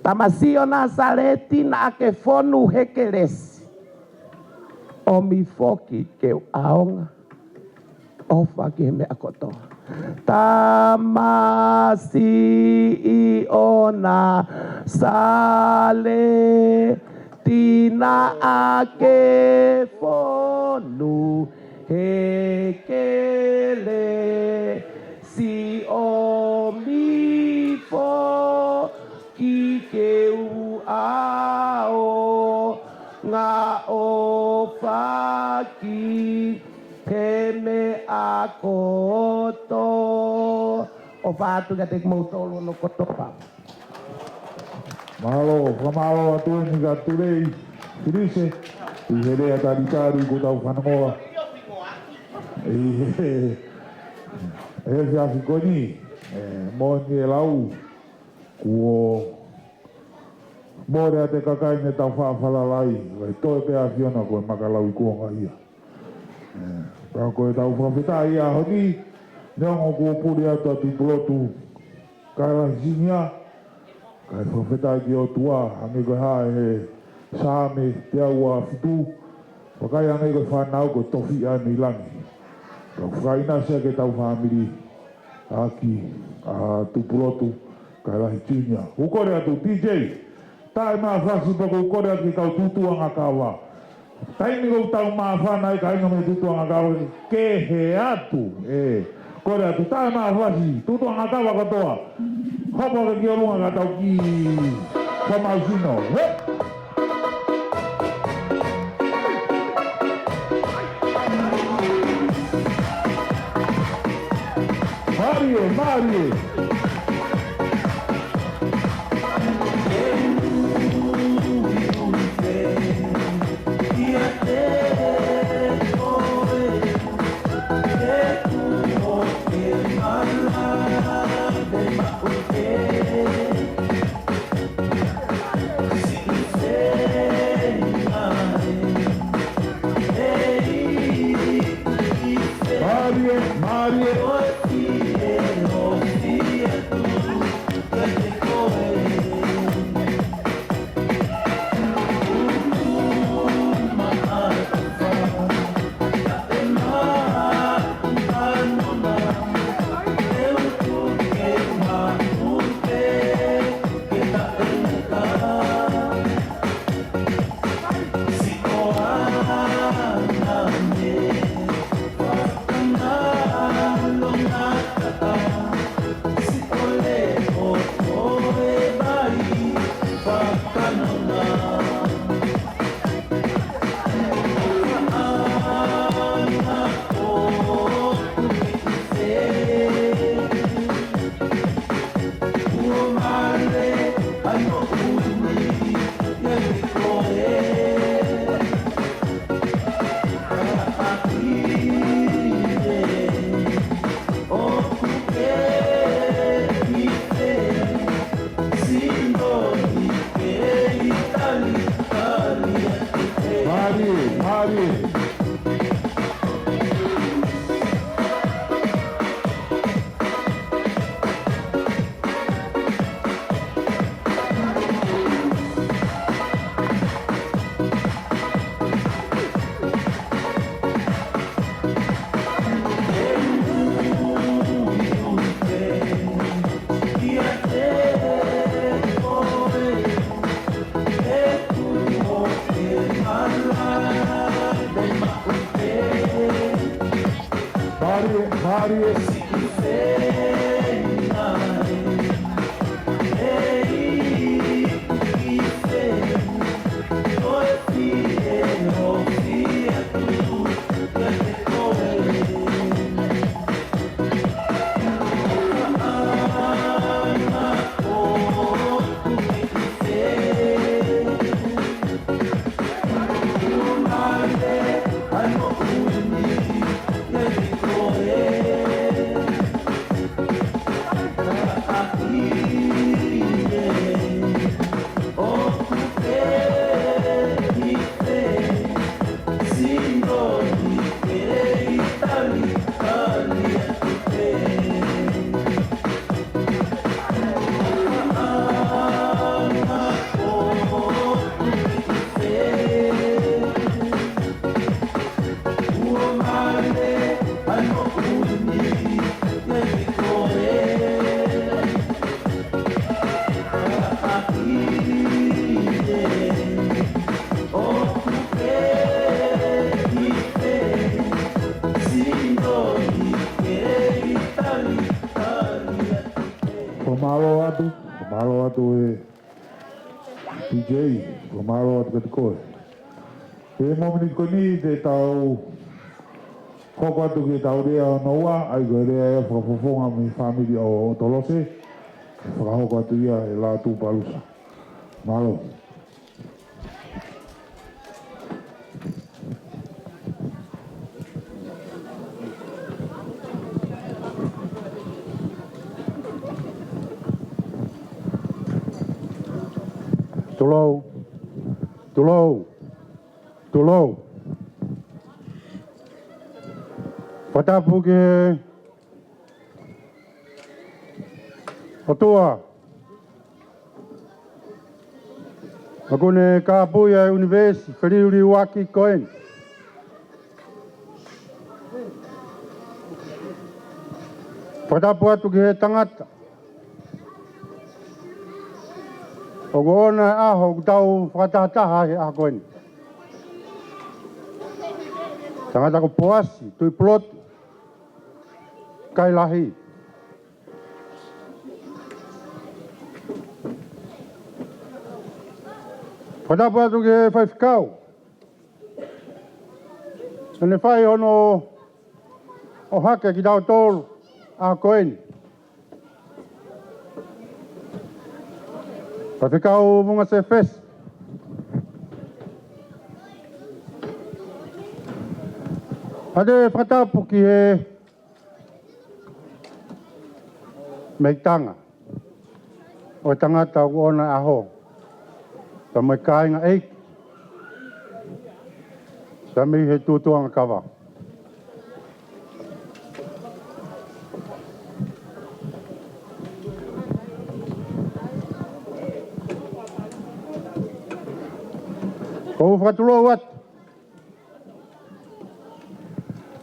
Tamasiʻi ʻo Nāsaleti naʻa ke fonu he kelesi. ʻOmi foki ke u ʻaonga. ʻOfa ki he meʻa kotoa. Tamasiʻi ʻo Nāsaleti naʻa ke fonu he kelesi, ʻomi foki ke u ʻaonga. ʻOfa ki he meʻa kotoa. ʻOfa atu kiate kimoutolu hono kotoa pē. Mālō, fakamālō atu eni kia Tulei Filise, ʻi he lea talitali kuo tau fanongoa. ʻI he, he efiafi ko eni, ē, moʻoni e lau, kuo mole ʻa e kakai ne tau faʻa falala ai, ʻoku toe pē ʻa e ʻAfiona ko e maka lauikuonga ia. Ē, pea ko ʻetau fakafetaʻi ʻi he ʻaho ni, neongo kuo puli atu ʻa Tupulotu Kaelahi Senior, kae fakafetaʻi ki he ʻOtua, hangē ko e hā ʻi he Saame teau uafitu, vakai ange ko e fānau ko e tofiʻa ʻi langi. Pea fakaʻinasi ʻaki ʻetau fāmili, ʻaki ʻa Tupulotu Kaelahi Junior. ʻOku kole atu, T J, taʻe māfasi pea ʻoku kole atu ki he kau tutuʻanga kava. Taimi ʻoku tau māfana ai e kāinga mei he tutuʻanga kava, ke he atu, ē. Kole atu, taʻe māfasi, tutuʻanga kava kotoa. Hopo ake ki ʻolunga ka tau kiʻi fakamaau sino. Hē! Mālie, mālie. Mālie, mālie. Mālie, mālie. Mālie, mālie. Fakamālō atu, fakamālō atu e T J, fakamālō atu kiate koe. He mōmeniti ko eni te tau Hoko atu ki he tau lea hono ua, ʻa ia ko e lea ia fakafofonga mei he fāmili ʻo, ʻo Tolose, fakahoko atu ia ʻe Lātū Palusa. Mālō. Tulou. Tulou. Tulou. Fakatapu ki he ʻOtua. ʻOku ne kāpui ʻa e ʻunivēsi feliliuaki ko eni. Fakatapu atu ki he tangata ʻoku ʻoʻona e ʻaho ʻoku tau fakatahataha ai he ʻaho ko eni. Tangata ko Poasi Tuʻipulotu Kailahi. Fakatapu atu ki he faifekau naʻa ne fai hono ʻohake kitautolu ʻaho ko eni. Faifekau Vunga Sefesi. Pea te fakatapu ki he mei tanga ʻo e tangata ʻoku ʻoʻona e ʻaho, pea mo e kāinga ʻeiki, pea mei he tuʻutuʻuni kava. ʻOku ou fakatulou atu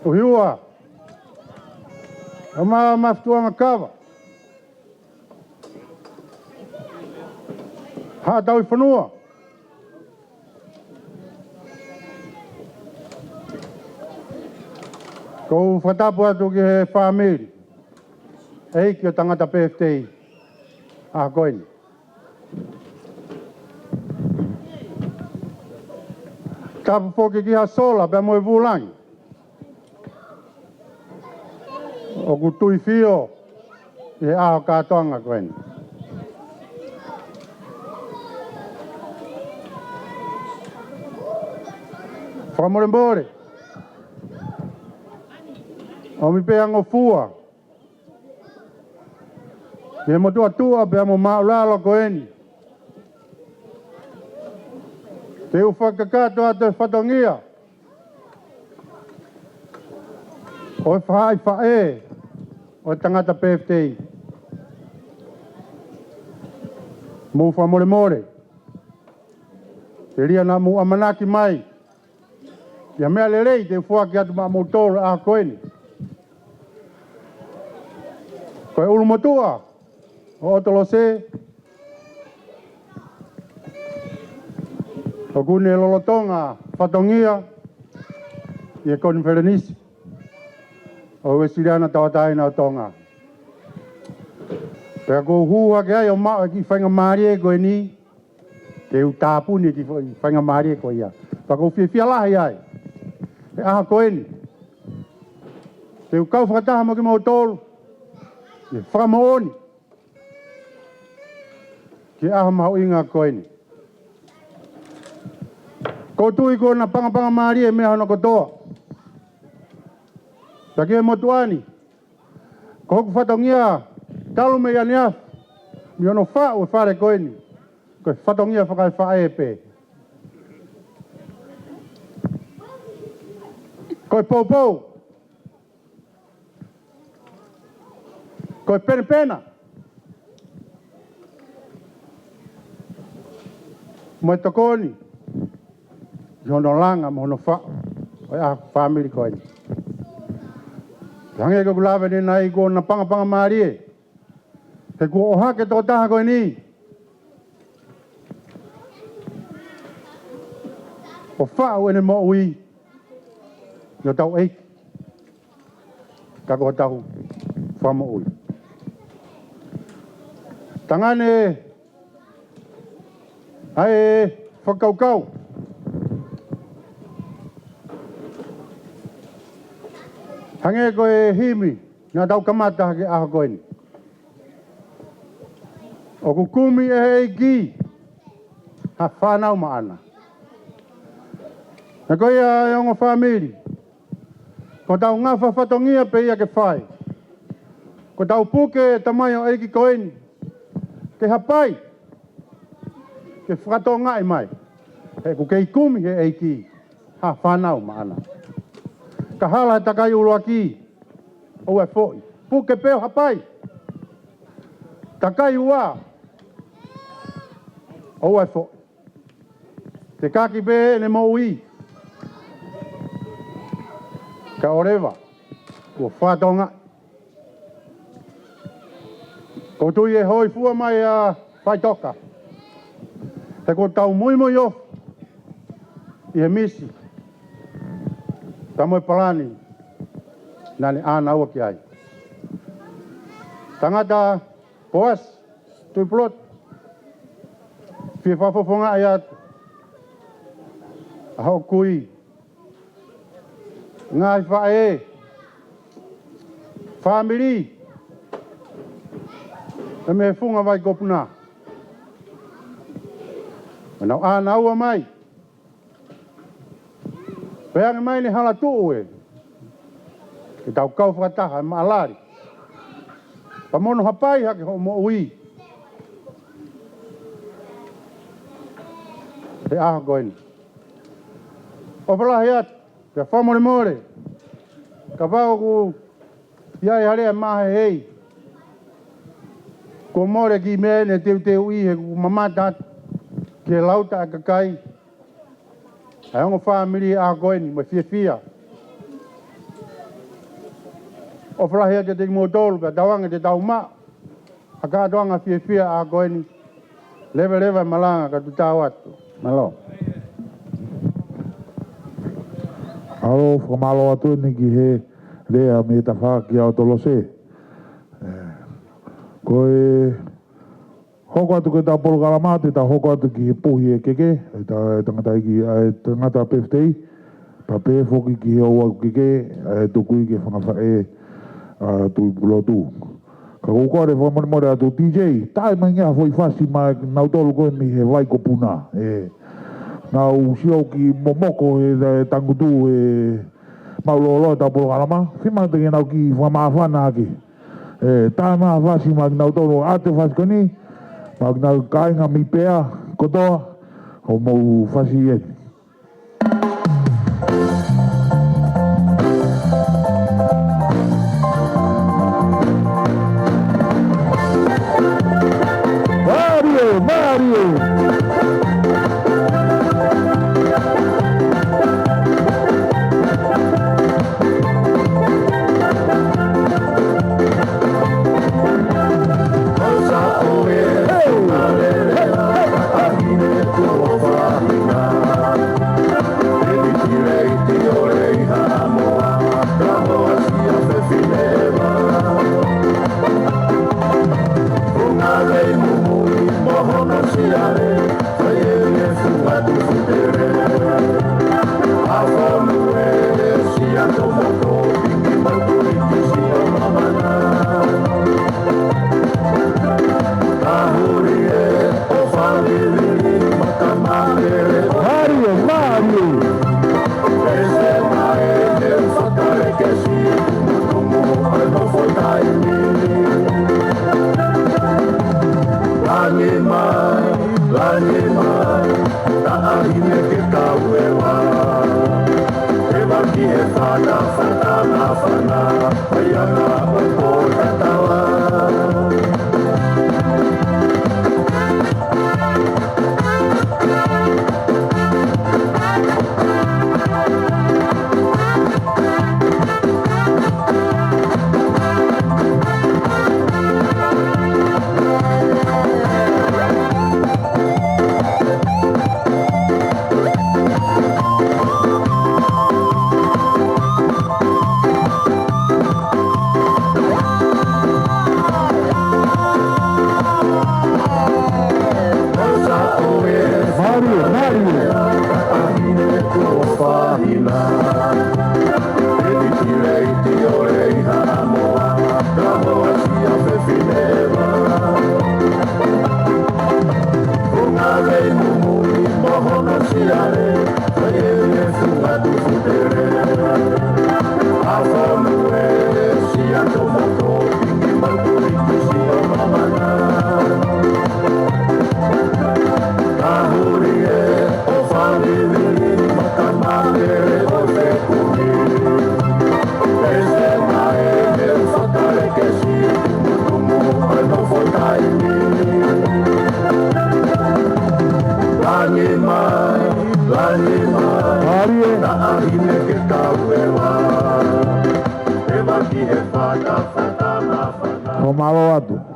ʻo hiva ʻa e maama fituʻanga kava, Haʻa Tauʻifonua. ʻOku ou fakatapu atu ki he fāmili ʻeiki ʻo e tangata pēfitei ʻaho ko eni. Tapu foki ki Haʻa Sola pea mo e Vulangi ʻoku tuifio ʻi he ʻaho kātoanga ko eni. Fakamolemole, ʻomi pē ʻa e ngofua ʻi he motuʻa tuʻa pea mo māʻulalo ko eni. Te u fakakakato atu e fatongia ʻo e faʻahi faʻē ʻo e tangata pēfitei. Mou fakamolemole, telia naʻa mou ʻamanaki mai ʻi ha meʻa lelei te u foaki atu maʻamoutolu ʻaho ko eni. Ko e ʻulumotuʻa ʻo ʻOtolose ʻoku ne lolotonga fatongia ʻi he konifelenisi ʻo e Uēsiliana Tauʻatāina ʻo Tonga. Pea ʻoku ou hū hake ai ʻo maʻu e kiʻi faingamālie ko eni ke u tāpuni e kiʻi fai-, faingamālie ko ia. Pea ʻoku ou fiefia lahi ai he ʻaho ko eni ke u kau fakataha mo kimoutolu ʻi he fakamoʻoni ki he ʻaho mahuʻinga ko eni. ʻOku ou tui kuo napangapangamālie e meʻa hono kotoa. Pea ki he motuʻa ni, ko hoku fatongia talu mei ʻaneafi mei hono faʻu e fale ko eni, ko e fatongia fakaefaʻē pē. Ko e poupou, ko e penapena, mo e tokoni ki hono langa mo hono faʻu ʻo e ʻaho fāmili ko eni. Hangē ko ʻeku lave ʻanenai, kuo napangapangamālie he kuo ʻohake e tokotaha ko eni ʻo faʻu ʻene moʻui ʻi hotau ʻEiki ka ko hotau Fakamoʻui. Tangane ʻa e fakakaukau. Hangē ko e himi naʻa tau kamata hake ʻaho ko eni. ʻOku kumi ʻe he ʻEiki ha fānau maʻana. Naʻa ko ia ʻe ongo fāmili, ko ʻetau ngafa fatongia pē ia ke fai. Ko ʻetau puke e tamaioʻeiki ko eni ke hapai, ke fakatokangaʻi mai, he ʻoku kei kumi he ʻEiki ha fānau maʻana. Ka hala he takai ʻuluaki, ʻoua ʻe foʻi. Puke pē ʻo hapai. Takai ua, ʻoua ʻe foʻi. Te kaki pē ʻene moʻui. Kae ʻoua leva kuo fakatokangaʻi. ʻOku ou tui ʻe hōifua mai ʻa Faitoka, he kuo tau muimui ʻofa ʻi he misi pea mo e palani naʻa ne ʻānaua ki ai. Tangata Poasi Tuʻipulotu, fie fakafofongaʻi atu ʻa hoʻo kui, ngaahi faʻē, fāmili, pea mei he funga Vaikopuna. Naʻa nau ʻānaua mai. Pea ange mai ʻene hala tuʻu ē ke tau kau fakataha ʻi he maʻalali, pea mo hono hapai hake hoʻo moʻui he ʻaho ko eni. ʻOfa lahi atu, pea fakamolemole kapau ʻoku ʻi ai ha lea mahehei kuo mole ki he meʻa ʻeni, teuteuʻi he ʻoku mamata atu ki he lauta ʻa e kakai, ʻa e ongo fāmili he ʻaho ko eni, mo e fiefia. ʻOfa lahi atu kiate kimoutolu, pea tauange te tau maʻu ha kātoanga fiefia he ʻaho ko eni. Leveleva e malanga kae tuku atu. Mālō. ʻAlo, fakamālō atu eni ki he lea mei he tafaʻaki ʻa ʻOtolose. Ē, ko e hoko atu ko ʻetau polokalama, te tau hoko atu ki he puhi e keke, ʻe ta-, ʻe tangataʻeiki, ʻa e tangata pefitei, pea pehē foki ki he ʻoua keke, ʻa e tukui ki he fanga faʻē ʻa Tuʻipulotu. Ka ʻoku ou kole fakamolemole atu D J, tā mai ange ha foʻi fasi maʻa kinautolu ko eni he Vaikopuna. Ē, nau sio ki momoko he, he tangutu he māʻulōloa ʻetau polokalama, fiemaʻu ke nau kiʻi fakamāfana hake. Ē, tā mai ha fasi maʻa kinautolu, ʻa e fasi ko eni, maʻa kinautolu kāinga mei Pea kotoa, hoʻomou fasi eni. Mālie, mālie.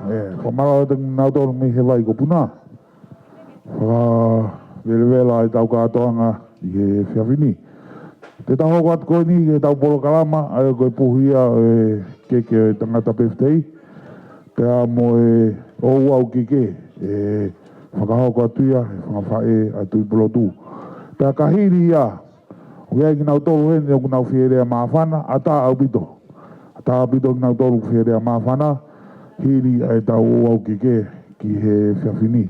ʻE, fakamālō atu kinautolu mei he vai ko Puna. Fakavelevela ʻetau kātoanga ʻi he efiafi ni. Te tau hoko atu ko eni ki heʻetau polokalama, ʻa ia ko e puhi ia ʻo e keke ʻo e tangata pefitei. Pea mo e ouau keke, ʻe fakahoko atu ia ʻe he fanga faʻē ʻa Tuʻipulotu. Pea ka hili ia, ʻoku ʻi ai kinautolu heni ʻoku nau fie lea māfana, ʻatā ʻaupito. ʻAtā ʻaupito kinautolu ʻoku fie lea māfana, hili ʻa ʻetau ouau keke ki he efiafi ni.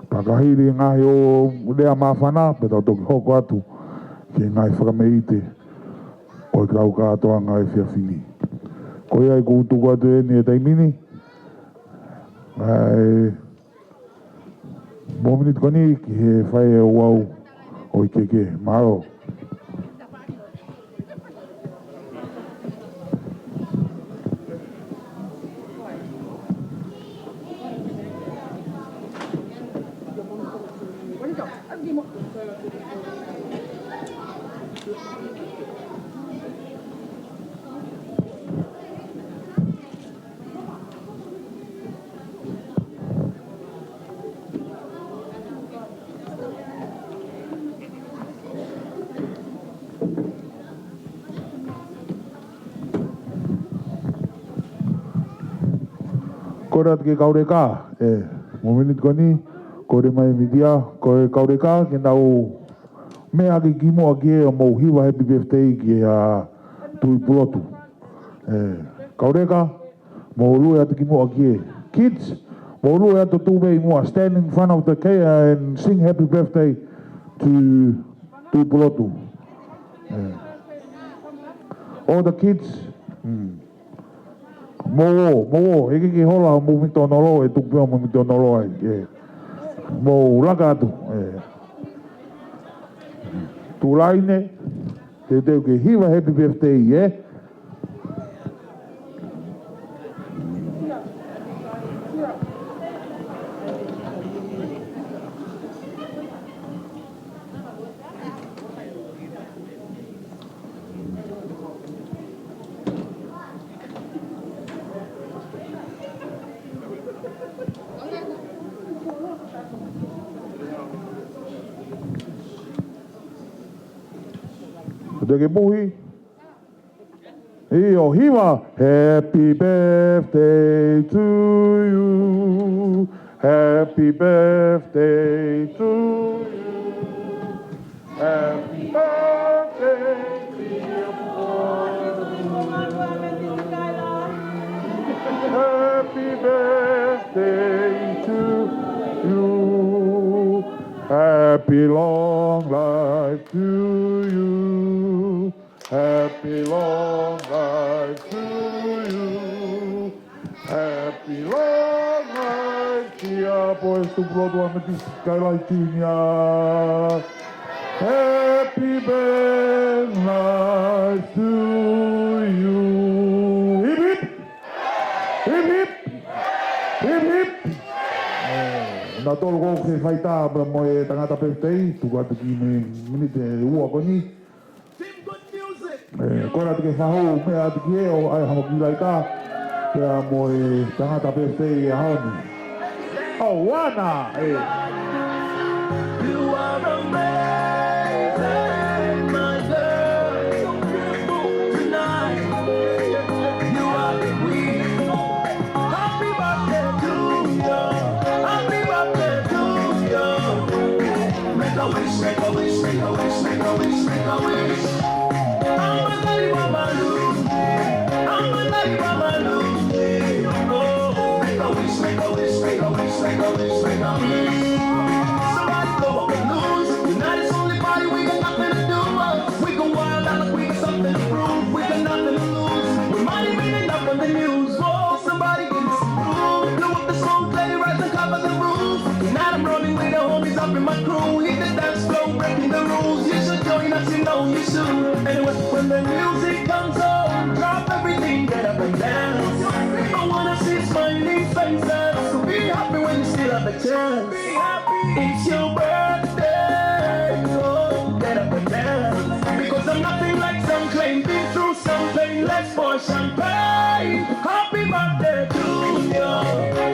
Pea ka hili ngaahi ʻo lea māfana, pea tau toki hoko atu ki he ngaahi fakameʻite ʻo ʻetau kātoanga efiafi ni. Ko ia ʻoku ou tuku atu eni he taimi ni. ʻAi, mo e miniti ko eni ki he fai e ouau ʻo e keke. Mālō. Kole atu ki he kauleka, ʻe, mo e miniti ko eni, kole mai mītia, ko e kauleka, ke nau meʻa ki muʻa ki he ʻo mou hiva happy birthday ki he Tuʻipulotu. ʻE, kauleka, mou lue atu ki muʻa ki he kids, mou lue atu ʻo tuʻu mei muʻa, stand in front of the ca-, uh, and sing happy birthday to Tuʻipulotu. ʻE. All the kids, mm. Mou ō, mou ō, ʻikai ke hola, mou mitono lō, ʻe tuku pē mou mitono lō ai, ʻe. Mou laka atu, ʻe. Tuʻu laine, teuteu ke hiva happy birthday, ʻe. Te ke puhi. ʻIo, hiva. Happy birthday to you. Happy birthday to you. Happy birthday, dear boy. Happy birthday to you. Happy long life to you. Happy long life to you. Happy long life, dear boy, Tuʻipulotu Ametisi Kaelahi Junior. Happy birthday to you. Hip, hip. Hip, hip. Hip, hip. ʻE, nautolu ʻoku fie fai tā pea mo e tangata pefitei, tuku atu ki he miniti ʻe ua ko eni. ʻE, kole atu ke fakahū meʻa atu ki he ʻo ʻai hamo ki laita. Pea mo e tangata pefitei ʻo e ʻaho ni. ʻOuana, ʻe. You are amazing, my girl. So beautiful tonight. You are the queen. Happy birthday to you. Happy birthday to you. Make a wish, make a wish, make a wish, make a wish, make a wish. I'm a daddy, mama, Lucy. I'm a daddy, mama, Lucy. Oh, make a wish, make a wish, make a wish, make a wish, make a wish. Somebody blow up balloons. Tonight is only party, we got nothing to do. We go wild out, we got something to prove. We got nothing to lose. We might even end up on the news. Whoa, somebody give me some room. Blow up the smoke, let it rise and cover the roof. Tonight I'm rolling with the homies up in my crew. Hit the dance floor, breaking the rules. You should join us, you know you should. Anyway, when the music comes on, drop everything, get up and dance. I wanna see smiling faces. So be happy when you still have a chance. Be happy. It's your birthday, oh, get up and dance. Because I'm nothing like some claim, been through something, let's pour champagne. Happy birthday to you.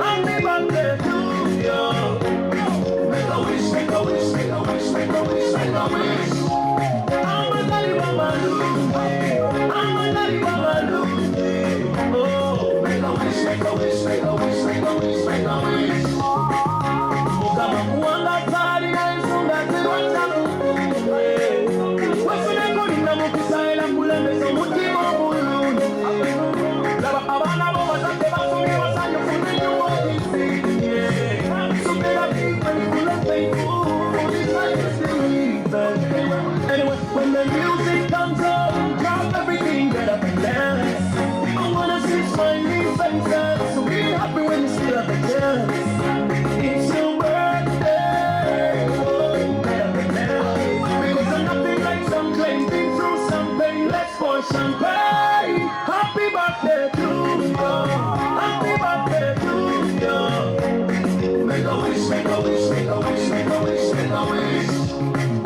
Anyway, when the music comes on, drop everything, get up and dance. I wanna see smiling faces, so be happy when you still have a chance. It's your birthday, oh, get up and dance. Because there's nothing like some drinking through some pain. Let's pour champagne. Happy birthday to you. Happy birthday to you. Make a wish, make a wish, make a wish, make a wish, make a wish.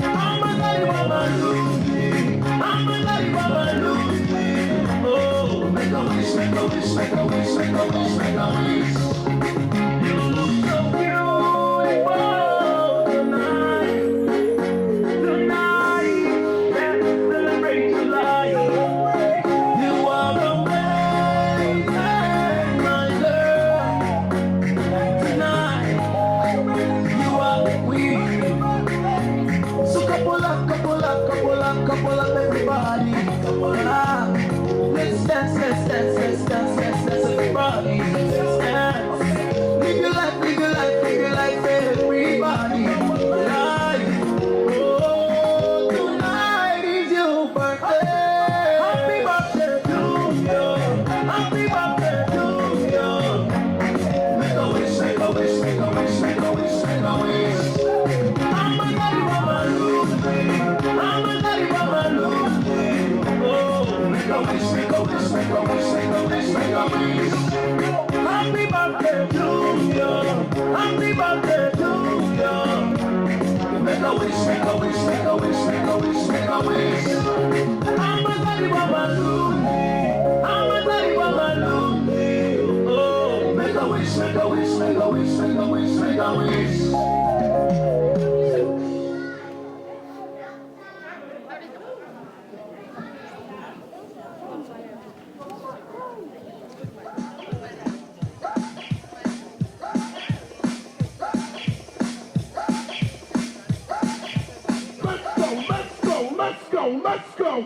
Amanali wa maluti, amanali wa maluti. Oh, make a wish, make a wish, make a wish, make a wish, make a wish. You look so beautiful tonight. Tonight, let's celebrate your life. You are amazing, my girl. Tonight, you are the queen. So couple up, couple up, couple up, couple up, everybody. Couple up. Let's dance, let's dance, let's dance, let's dance, everybody. Let's dance. Live your life, live your life, live your life, everybody. Life. Oh, tonight is your birthday. Happy birthday to you. Happy birthday to you. Make a wish, make a wish, make a wish, make a wish, make a wish. Amanali wa maluti, amanali wa maluti. Oh, make a wish, make a wish, make a wish, make a wish, make a wish. Happy birthday to you. Happy birthday to you. Make a wish, make a wish, make a wish, make a wish, make a wish. Amanali wa maluti, amanali wa maluti. Oh, make a wish, make a wish, make a wish, make a wish, make a wish. Let's go, let's go, let's go, let's go.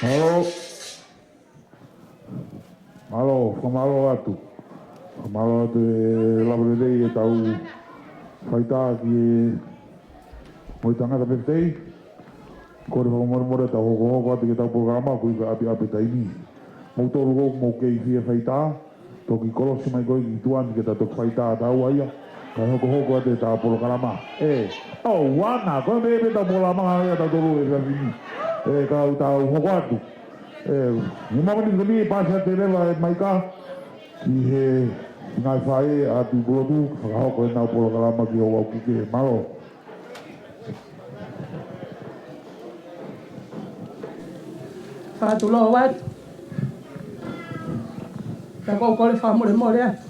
Mālō. Mālō, fakamālō atu. Fakamālō atu e lava lelei ʻetau faitā ki he moʻui tangata pepetei. Kole fakamolemole ʻetau hokohoko atu ki heʻetau polokalama, ʻoku ʻikai ʻapiʻapi e taimi. Mou tolu ʻoku mou kei fie faitā, toki kolosi mai koe ki tuʻa ni ke ta toki faitā taua ia. Kae hokohoko atu ʻetau polokalama. ʻE, ʻo, ʻuana, ko e meʻa pē ʻetau polokalama ia ʻatautolu he efiafi ni. ʻE, ka tau hoko atu. ʻE, ni mama ni koni pasi atu leva e maika ki he ngaahi faʻē ʻa Tuʻipulotu, fakahoko ʻenau polokalama ki Houʻeiki. Mālō. Fakatulou atu. Ka ʻoku ou kole fakamolemole atu.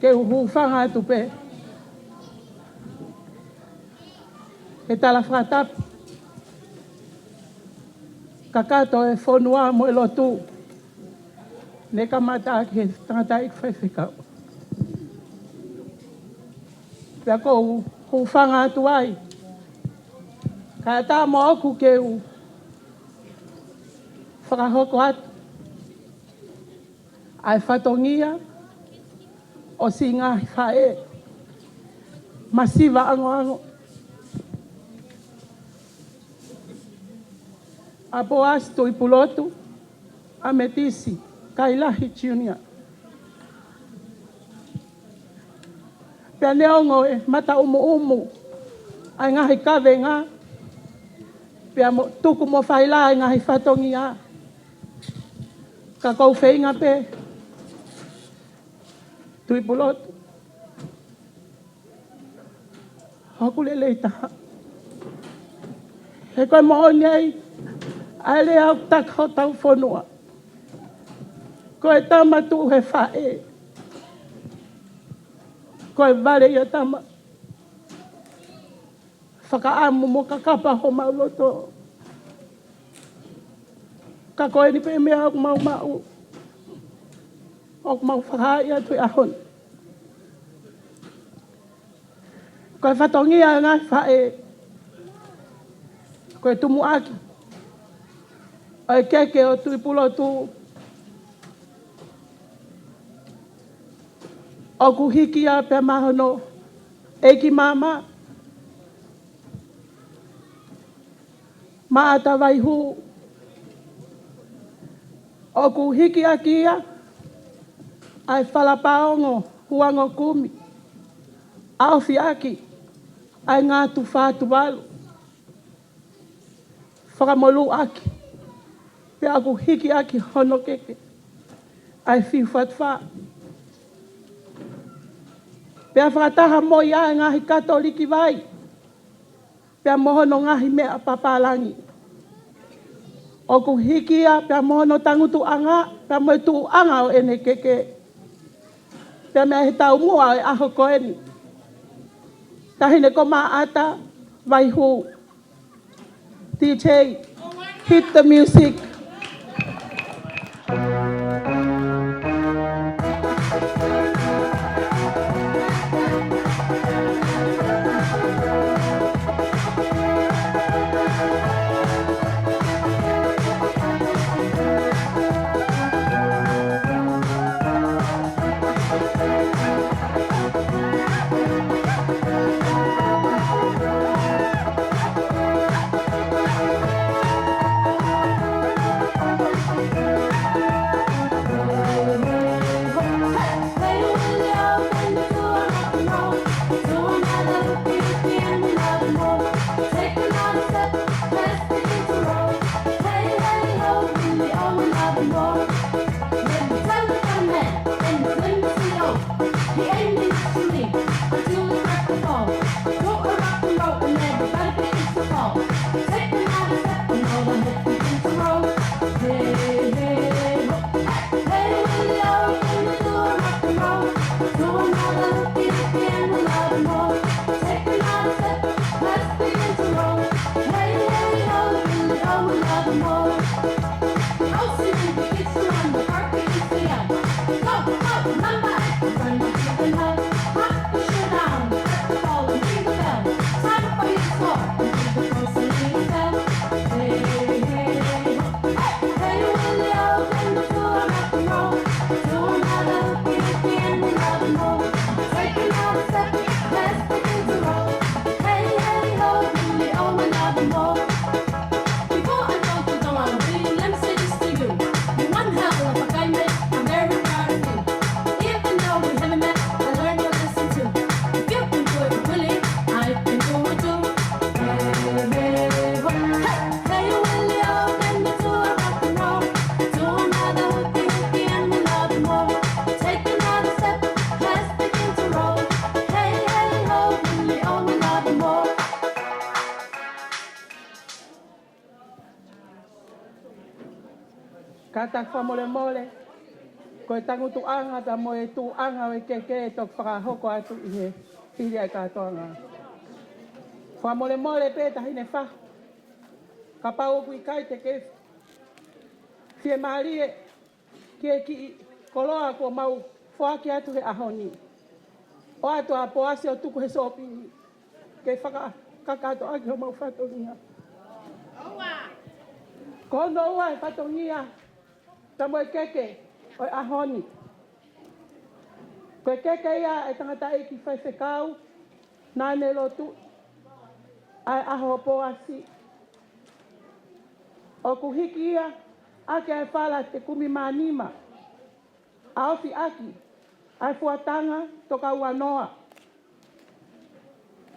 Ke u hūfanga atu pē he tala fakatapu. Kakato e fonua mo e lotu. Ne kamata ʻaki he tangataʻeiki faifekau. Pea ʻoku ou hūfanga atu ai. Kae ʻatā moʻoku ke u fakahoko atu ʻa e fatongia ʻo siʻi ngaahi faʻē masiva angoango, ʻa Poasi Tuʻipulotu, ʻa Metisi Kailahi Junior. Pea neongo e mata ʻumuʻumu ʻa e ngaahi kavenga, pea mo tuku mo fai lā ʻa e ngaahi fatongia. Ka ʻoku ou feinga pē, Tuʻipulotu, ʻoku lelei taha. He ko e moʻoni ai ʻa e lea ʻoku taka hotau fonua: Ko e tama tuʻu he faʻē, ko e vale ia tama. Fakaʻamu mo kakapa homau loto. Ka ko eni pē meʻa ʻoku mau maʻu, ʻoku mau fakahaaʻi atu he ʻaho ni. Ko e fatongia ʻo e ngaahi faʻē, ko e tumuʻaki ʻo e keke ʻo Tuʻipulotu, ʻoku hiki ia pea mo hono ʻeiki māmā, Maʻata Vaihū. ʻOku hiki ʻaki ia ʻa e falapaongo huango kumi, ʻaofi ʻaki ʻa e ngāue tufa tuvalu, fakamolū ʻaki, pea ʻoku hiki ʻaki hono keke ʻa e fiu fatufā. Pea fakataha mo ia ʻa e ngaahi Katoliki vai, pea mo hono ngaahi meʻa papālangi. ʻOku hiki ia pea mo hono tangutuʻanga, pea mo e tuʻuʻanga ʻo ʻene keke, pea mei he taumuʻa ʻo e ʻaho ko eni. Taʻahine ko Maʻata Vaihū. D J, hit the music. Let me tell you about a man named Slim C O. He ain't mean to me until he cracked the fall. Don't rock and roll and everybody begins to fall. Take another step and all the heads begin to roll. Hey, hey, ho. Hey, hey, Willie O, can you do a rock and roll? Do another hooky, hooky and another more. Take another step, let's begin to roll. Hey, hey, ho, Willie O, another more. Before I go to Tonga, Willie, let me say this to you. You're one hell of a guy, mate. I'm very proud of you. Even though we haven't met, I learned your lesson too. If you can do it, Willie, I can do it too. Hey, hey, ho. Hey, hey, Willie, oh, can you do a rock and roll? Do another hooky, hooky and another more. Take another step, let's begin to roll. Hey, hey, ho, Willie, oh, another more. Kātaki fakamolemole, ko e tangutuʻanga pea mo e tuʻuʻanga ʻo e keke ʻe toki fakahoko atu ʻi he hili ʻa e kātoanga. Fakamolemole pē Taʻahine Fahu, kapau ʻoku ʻikai te ke fiemālie ki he kiʻi koloa kuo mau foaki atu he ʻaho ni. ʻOatu ʻa Poasi ʻo tuku he sōpingi ke fakakakato ʻaki homau fatongia. Ko hono ua e fatongia pea mo e keke ʻo e ʻaho ni. Ko e keke ia ʻa e tangataʻeiki faifekau naʻa ne lotu ʻa e ʻaho ʻo Poasi. ʻOku hiki ia ʻaki ʻa e fala ʻe kumi mā nima, ʻaofi ʻaki ʻa e fuatanga tokauanoa.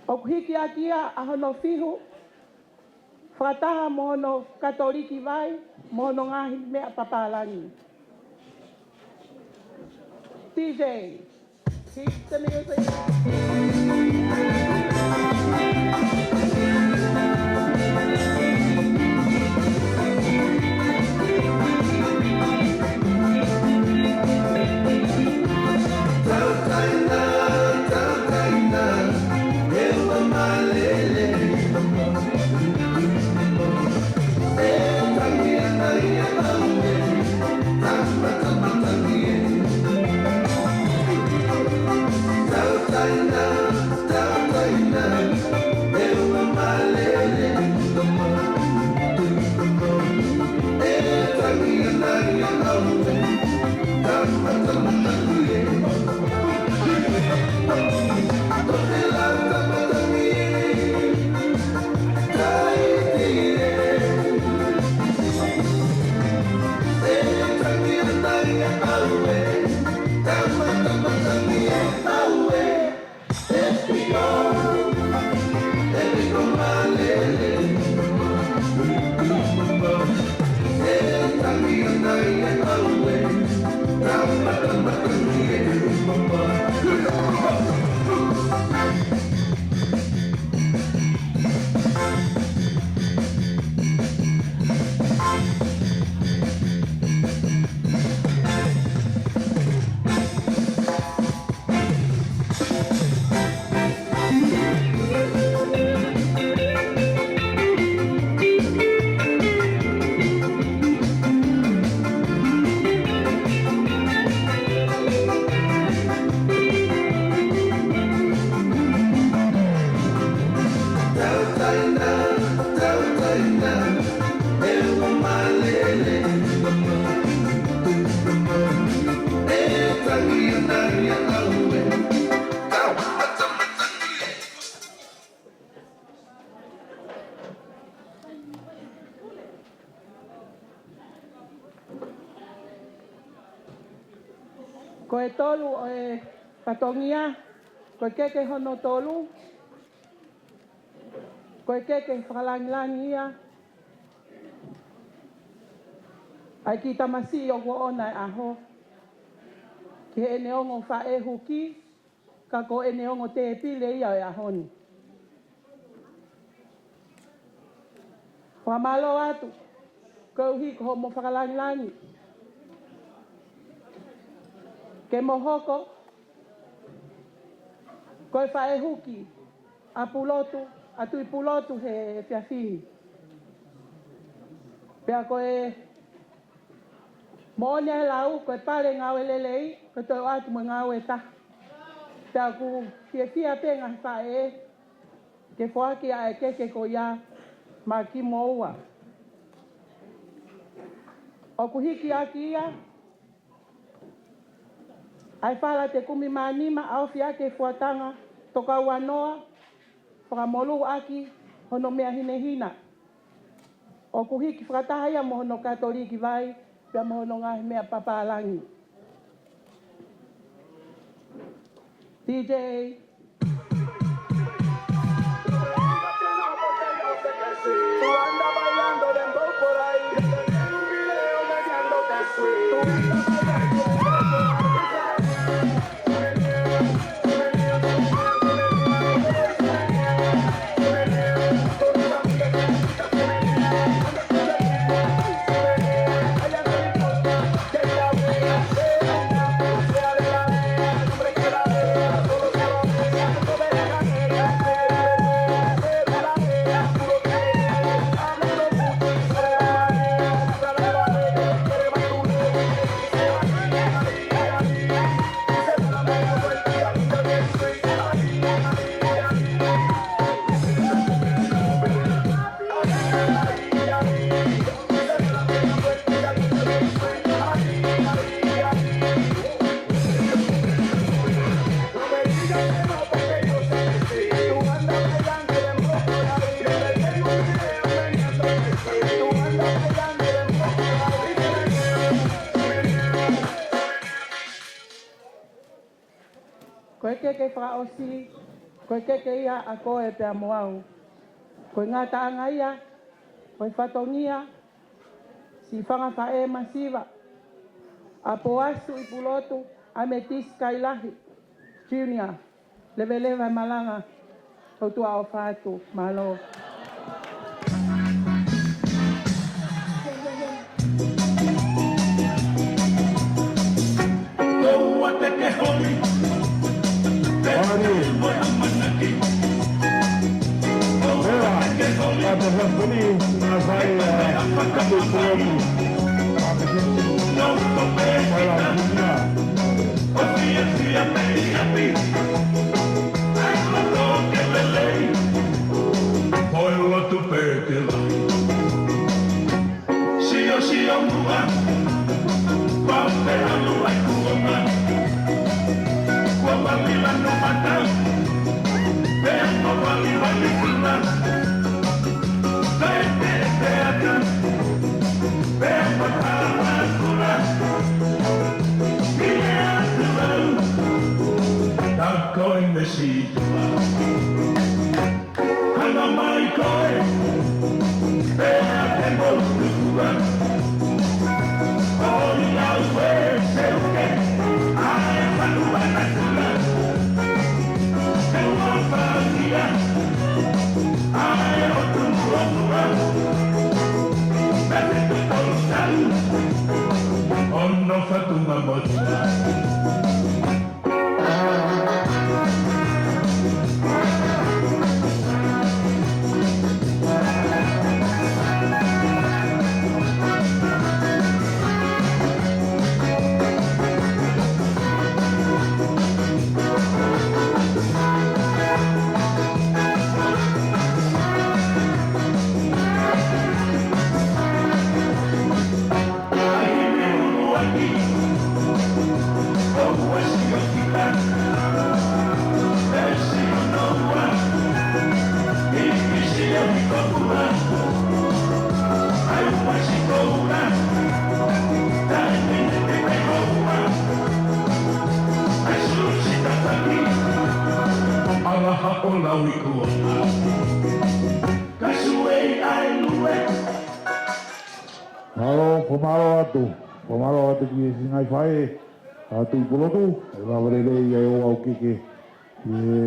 ʻOku hiki ʻaki ia ʻa hono fihu, fakataha mo hono Katoliki vai, mo hono ngaahi meʻa papālangi. D J, hit the music. Ko e tolu ʻo e fatongia, ko e keke hono tolu, ko e keke fakalangilangi ia ʻa e kiʻi tamasiʻi ʻoku ʻoʻona e ʻaho, ki heʻene ongo faʻē huki, ka ko ʻene ongo tēpile ia ʻo e ʻaho ni. Fakamālō atu, koeʻuhi ko hoʻomo fakalangilangi ke mo hoko ko e faʻē huki ʻa Pulotu, ʻa Tuʻi Pulotu he efiafi ni. Pea ko e moʻoni ʻa e lau, ko e pale ngāue lelei, ko e toe ʻoatu mo e ngāue taha. Pea ʻoku fiefia pē ngaahi faʻē ke foaki ʻa e keke ko ia maʻa kimoua. ʻOku hiki ʻaki ia ʻa e fala te kumi mā nima, ʻaofi ʻaki e fuatanga tokauanoa, fakamolū ʻaki hono meʻa hinehina. ʻOku hiki fakataha ia mo hono Katoliki vai, pea mo hono ngaahi meʻa papālangi. D J. Ko e keke fakaʻosi, Ko e keke ia ʻa koe pea mo au. Ko e ngataʻanga ia ʻo e fatongia, siʻi fanga faʻē masiva, ʻa Poasi Tuʻipulotu ʻAmetisi Kailahi Junior. Leveleva e malanga, ʻOtua ʻofa atu, mālō. Hanga mai koe, pea te mou tukua. ʻOi au e seuke, ʻa e manu ʻa natula. Te ua pākia, ʻa e ʻotu muʻomuʻa. Pea te totonu tau, ono fatunga motua. Mālō, fakamālō atu. Fakamālō atu ki he siʻi ngaahi faʻē ʻa Tuʻipulotu, ʻe lava lelei ʻa e ʻoau keke ʻi he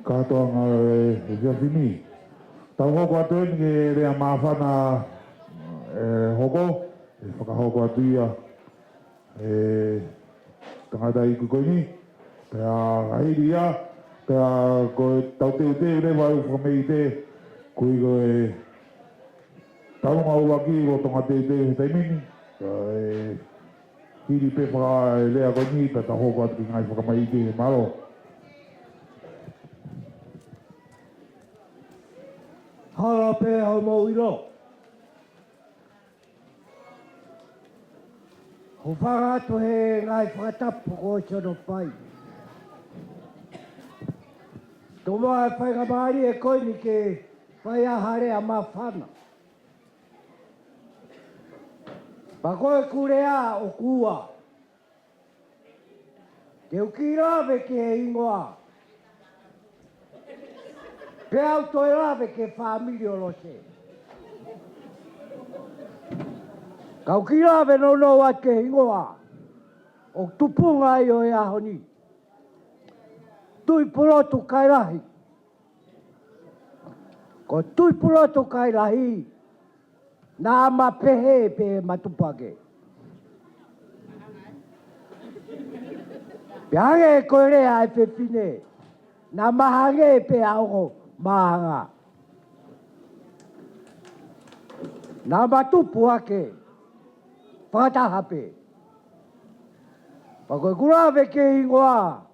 kātoanga ʻo e efiafi ni. Tau hoko atu eni ki he lea māfana ʻe hoko, ʻe fakahoko atu ia ʻe he tangataʻeiki ko eni, pea ka hili ia, pea ko e tau teuteu leva ʻo e fakamāʻite, ko e, ko e taunga ʻuluaki lolotonga teuteu he taimi ni, ka ʻe hili pē faka-, e lea ko eni, pea tau hoko atu ki he ngaahi fakamāʻite, mālō. Hala pē hoʻomou ʻilo. Hūfanga atu he ngaahi fakatapu kuo ʻosi hono fai. Tomuʻa e faingamālie ko eni ke fai ha lea māfana. Pea ko ʻeku lea ʻoku ua. Te u kiʻi lave ki he hingoa. Pea u toe lave ki he fāmili ʻo Lose. Ka u kiʻi lave nounou atu ki he hingoa ʻoku tupunga ai ʻo e ʻaho ni. Tuʻipulotu Kailahi. Ko Tuʻipulotu Kailahi, naʻa ma pehē pē ma tupu hake. Pea hangē ko e lea ʻa e fefine, naʻa ma hangē pē ʻa ongo māhanga. Naʻa ma tupu hake fakataha pē. Pea ko ʻeku lave ki he hingoa,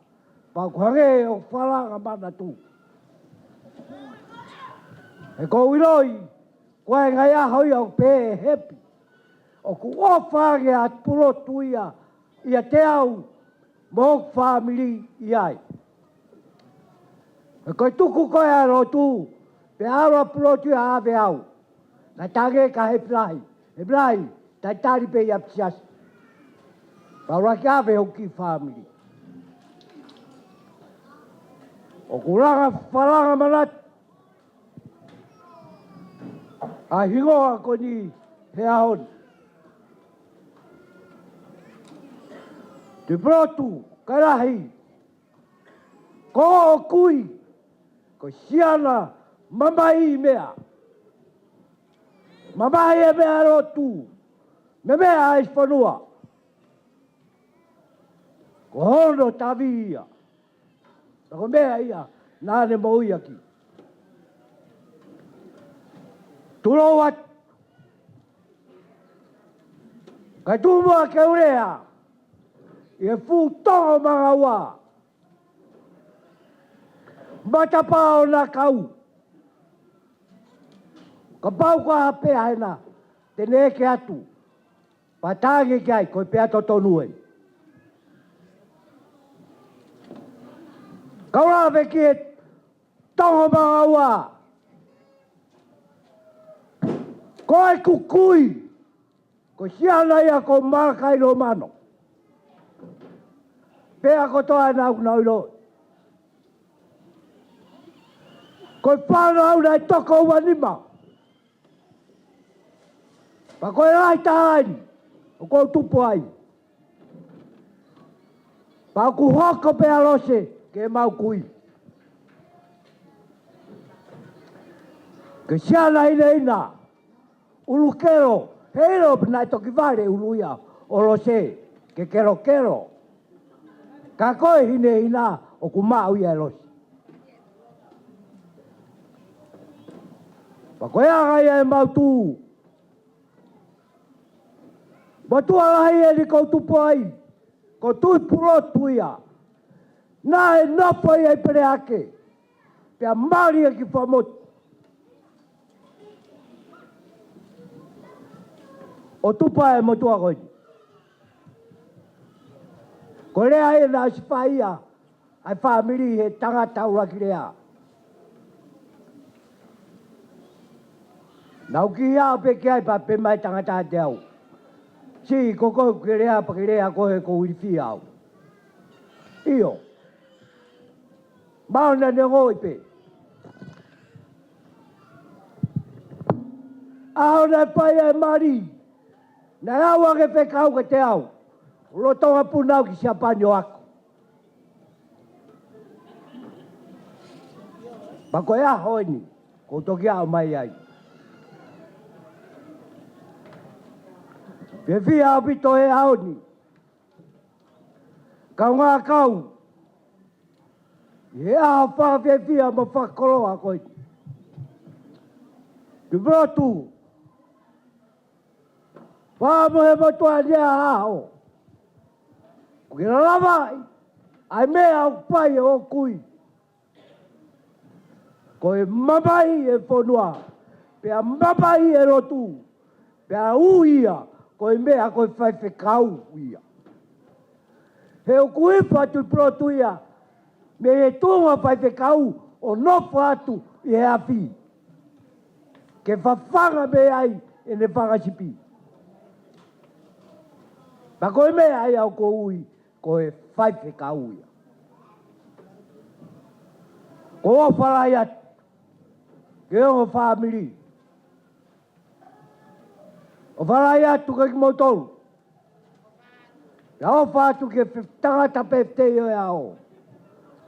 pea ʻoku hangē ʻoku falanga manatu. He ʻoku ou ʻiloʻi, ko e ngaahi ʻaho ia ʻoku pehē ʻe Hepi, ʻoku ʻofa ange ʻa Pulotu ia ʻiate au mo hoku fāmili ʻi ai. He ko e tuku ko ē ʻa e lotu, pea ʻalu ʻa Pulotu ia ʻo ʻave au. Naʻe talaange kia Hepi Lahi, Hepi Lahi, talitali pē ia ʻapisiasi. Pea u laka ʻo ʻave hoku kiʻi fāmili. ʻOku langa falanga manatu ʻa e hingoa ko eni he ʻaho ni. Tuʻipulotu Kailahi, ko hoʻo kui ko e siana mamahi meʻa. Mamahi e meʻa lotu, meʻa ʻa e fonua. Ko hono tavi ia. Ka ko e meʻa ia naʻa ne moʻui ʻaki. Tulou atu. Kae tuku muʻa ke u lea ʻi he fuʻu Tonga Manga Ua. Matapā ʻo Nakau. Kapau ko ha pea hena te ne ʻeke atu, pea tangi ki ai, ko e pea totonu ē. Kau lave ki he Tonga Manga Ua. Ko e kui, ko e siana ia ko Malakai Lomano. Pea kotoa ʻenau ʻilo. Ko e fānau naʻe toko ua nima. Pea ko e lahi taha eni ʻoku ou tupu ai. Pea ʻoku hoko pē ʻa Lose ke mau kui. Ko e siana hinehina, ʻulu kelo, heiʻilo pē naʻe toki vale ʻulu ia ʻo Lose ke kelokelo. Ka ko e hinehina ʻoku maʻu ia ʻe Lose. Pea ko e anga ia ʻemau tuʻu. Motuʻa lahi eni ʻoku ou tupu ai, ko Tuʻipulotu ia. Naʻe nofo ia ʻi Peleake, pea mali ia ki Fuaʻamotu. ʻO tupu ai e motuʻa ko eni. Ko e lea ia naʻe ʻosi fai ia ʻa e fāmili he tangata ʻuluaki lea. Naʻa ku kiʻi aʻu pē ki ai pea pehē mai e tangata kiate au, "Siʻi, ko koe ke lea pea ke lea koe he ʻoku ou ilifia au." ʻIo. Mahalo naʻa ne ongoʻi pē. ʻAho naʻe fai ai e mali, naʻe ʻalu ange e fekau kiate au, lolotonga puna au ki Siapani ʻo ako. Pea ko e ʻaho eni ʻoku ou toki aʻu mai ai. Fiefia ʻaupito he ʻaho ni, kaungā kau, ʻi he ʻaho fakafiefia mo fakakoloa ko eni. Tuʻipulotu, fakamolemole atu ʻa e ʻaho. Ko e lavaʻi ʻa e meʻa ʻoku fai ʻe hoʻo kui. Ko e mamahi e fonua, pea mamahi e lotu, pea ui ia ko e meʻa ko e faifekau ia. He ʻoku ʻi ai e Tuʻipulotu ia mei he tuʻunga faifekau ʻo nofo atu ʻi he afi ke fafanga mei ai ʻene fanga sipi. Pea ko e meʻa ia ʻoku ui ko e faifekau ia. ʻOku ou ʻofa lahi atu ki he ongo fāmili. ʻOfa lahi atu kiate kimoutolu. Pea ʻofa atu ki he tangata pefitei ʻo e ʻaho.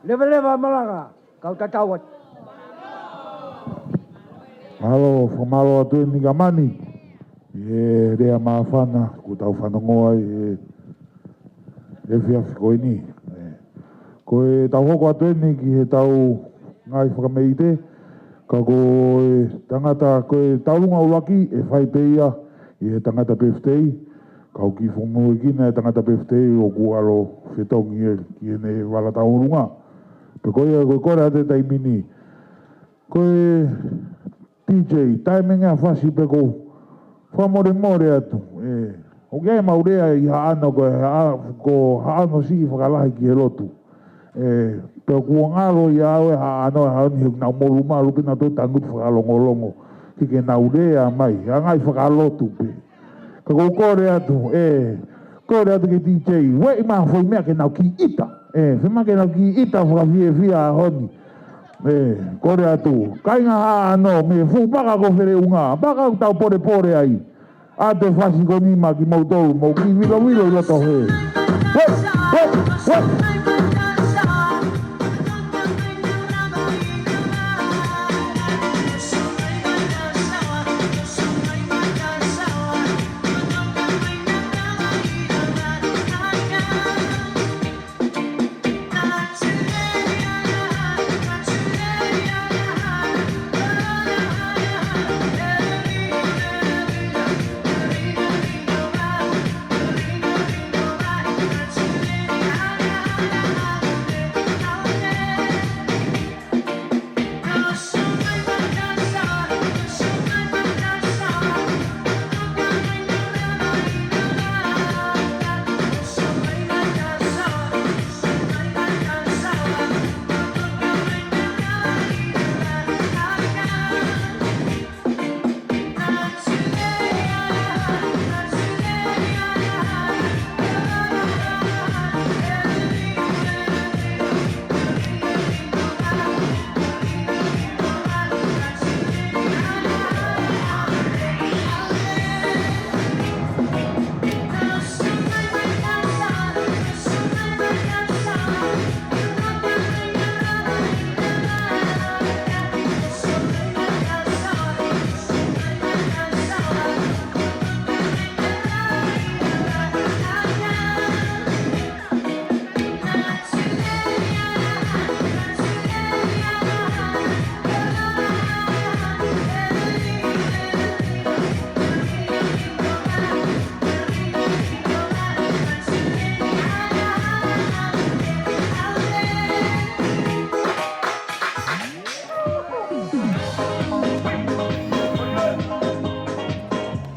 Leveleva malanga, kau tatau atu. Mālō, fakamālō atu eni kia Mani ʻi he lea māfana kuo tau fanongo ai he efiafi ko eni. Ko ʻetau hoko atu eni ki heʻetau ngaahi fakameʻite, ka ko e tangata, ko e taulunga ʻuluaki ʻe fai pē ia ʻe he tangata pefitei, ka ʻoku kiʻi fakamolemole ʻa e tangata pefitei ʻoku ʻalu ʻo fetongi ē ki heʻene vala tauʻolunga. Pea ko ia, ko e kole atu he taimi ni, ko e D J, taimi ngā fasi pē ʻoku ou fakamolemole atu. ʻE, ʻoku ʻi ai ʻemau lea ʻi Haʻano, ko e Haʻa-, ko Haʻano siʻi fakalahi ki he lotu. ʻE, pea ʻoku ngalo ia ʻa e Haʻano, ʻa e Haʻano he ʻoku nau molumalu pē nautolu, tangutu fakalongolongo ke, ke nau lea mai, ʻa e ngaahi fakalotu pē. Ka ʻoku ou kole atu, ʻe, kole atu ki he D J, ueʻi mai ha foʻi meʻa ke nau kiʻi ʻita. ʻE, fiemaʻu ke nau kiʻi ʻita fakafiefia he ʻaho ni. ʻE, kole atu. Kāinga Haʻa ʻAno, mei he fuʻu paka ko Feleʻunga. Paka ʻoku tau polepole ai. ʻA e fasi ko eni maʻa kimoutolu, mou kiʻi vilovilo ʻi loto hē. Hē, hē, hē.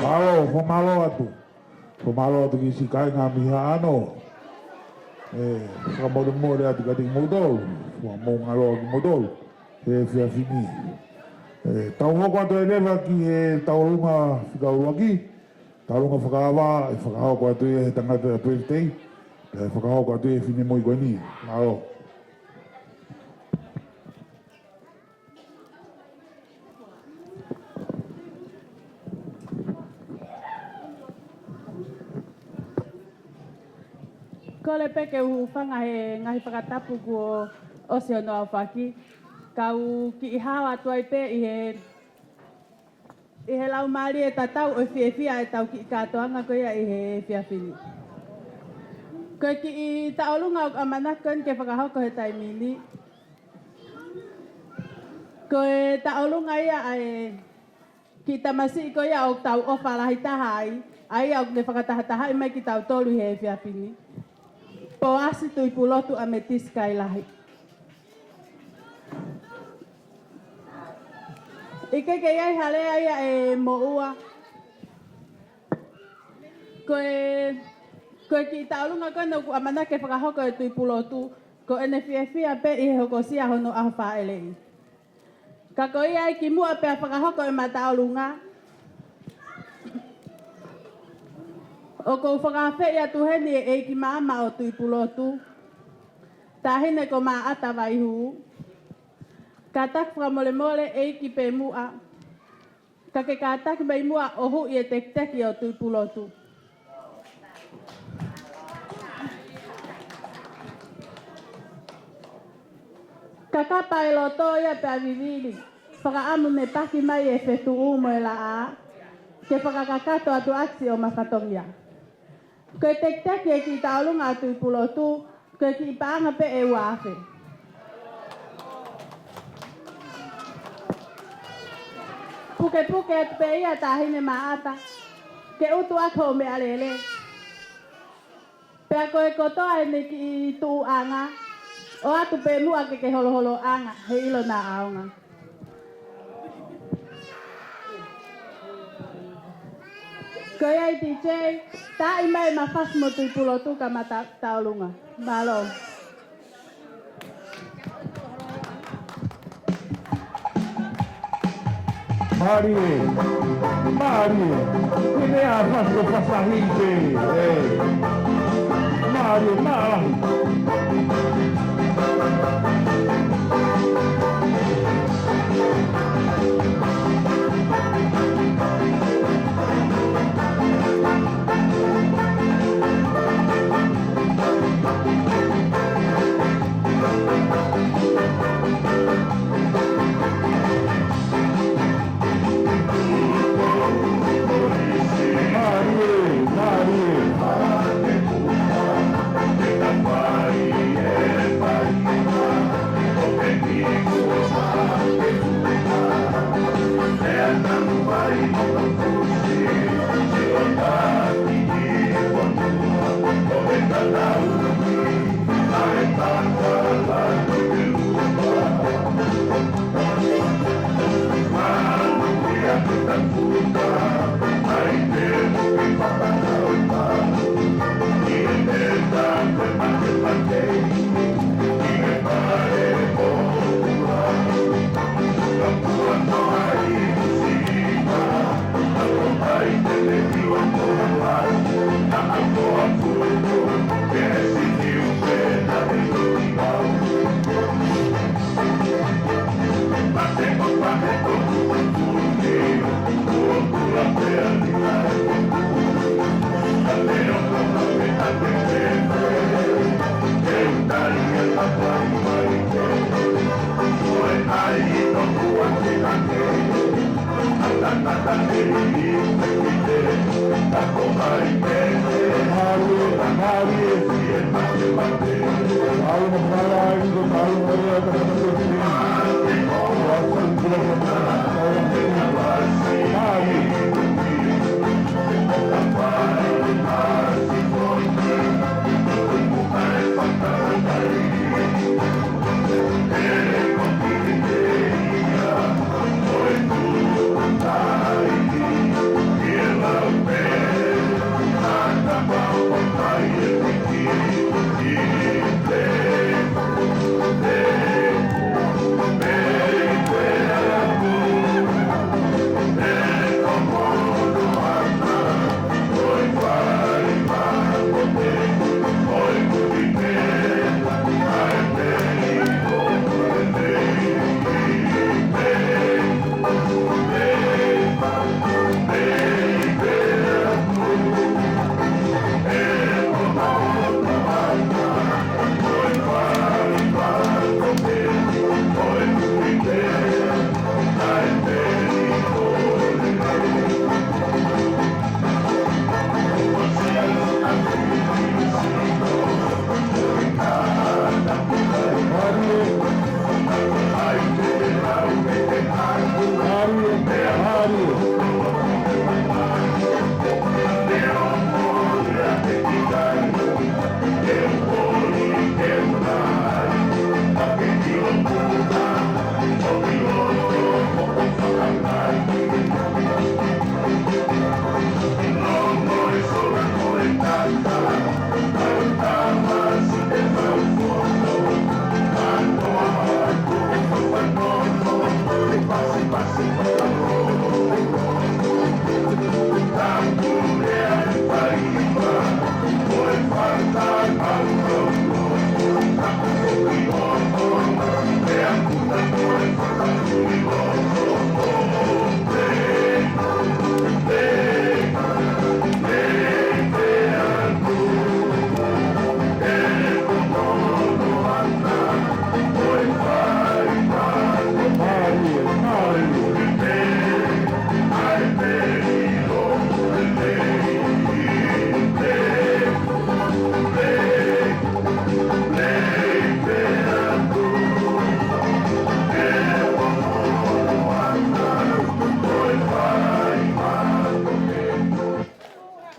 Mālō, fakamālō atu. Fakamālō atu ki he siʻi kāinga mei Haʻa ʻAno. ʻE, fakamolemole atu kiate kimoutolu. Fakamolemole atu kimoutolu. He efiafi ni. ʻE, tau hoko atu ai leva ki he tauʻolunga fika ʻuluaki. Tauʻolunga fakaava, ʻe fakahoko atu ia he tangata ʻa Pēvitei. ʻE fakahoko atu ia he finemui ko eni. Mālō. Kole pē ke u hūfanga he ngaahi fakatapu kuo ʻosi hono aofaki. Kau kiʻi hao atu ai pē ʻi he, ʻi he laumālie tatau ʻo e fiefia ʻetau kiʻi kātoanga ko ia ʻi he efiafi ni. Ko e kiʻi tauʻolunga ʻoku ʻamanaki ko eni ke fakahoko he taimi ni. Ko e tauʻolunga ia ʻa e kiʻi tamasiʻi ko ia ʻoku tau ʻofa lahi taha ai, ʻa ia ʻoku ne fakatahatahaʻi mai kitautolu he efiafi ni. Poasi Tuʻipulotu ʻAmetisi Kailahi. ʻIkai ke ʻi ai ha lea ia ʻe moʻua. Ko e, ko e kiʻi tauʻolunga ko eni ʻoku ʻamanaki ke fakahoko ʻe Tuʻipulotu, ko ʻene fiefia pē ʻi he hokosia hono ʻaho fāʻeleʻi. Ka ko ia ai kimuʻa pea fakahoko ʻema tauʻolunga, ʻoku ou fakaafeʻi atu heni e ʻeiki maama ʻo Tuʻipulotu, Taʻahine ko Maʻata Vaihū. Kātaki fakamolemole ʻeiki pē muʻa, ka ke kātaki mai muʻa ʻo huʻi e tekiteki ʻo Tuʻipulotu. Kakapa e loto ia pea vivili, fakaʻamu ne paki mai e fetuʻu mo e laʻā, ke fakakakato atu ʻaki siʻoma fatongia. Ko e tekiteki e kiʻi tauʻolunga ʻa Tuʻipulotu, ko e kiʻi paʻanga pē ʻe ua afe. Pukepuke atu pē ia Taʻahine Maʻata, ke utu ʻaki hoʻo meʻalele. Pea ko e kotoa ʻene kiʻi tuʻuʻanga, ʻoatu pē muʻa ke ke holoholoʻanga, he ʻilo naʻa ʻaonga. Ko ia ai DJ, taaʻi mai ʻema fasi mo Tuʻipulotu kae ʻuma ta-, tauʻolunga. Mālō. Mālie, mālie. Ko e meʻa fasi ko fasahi pē, ē. Mālie, mālie.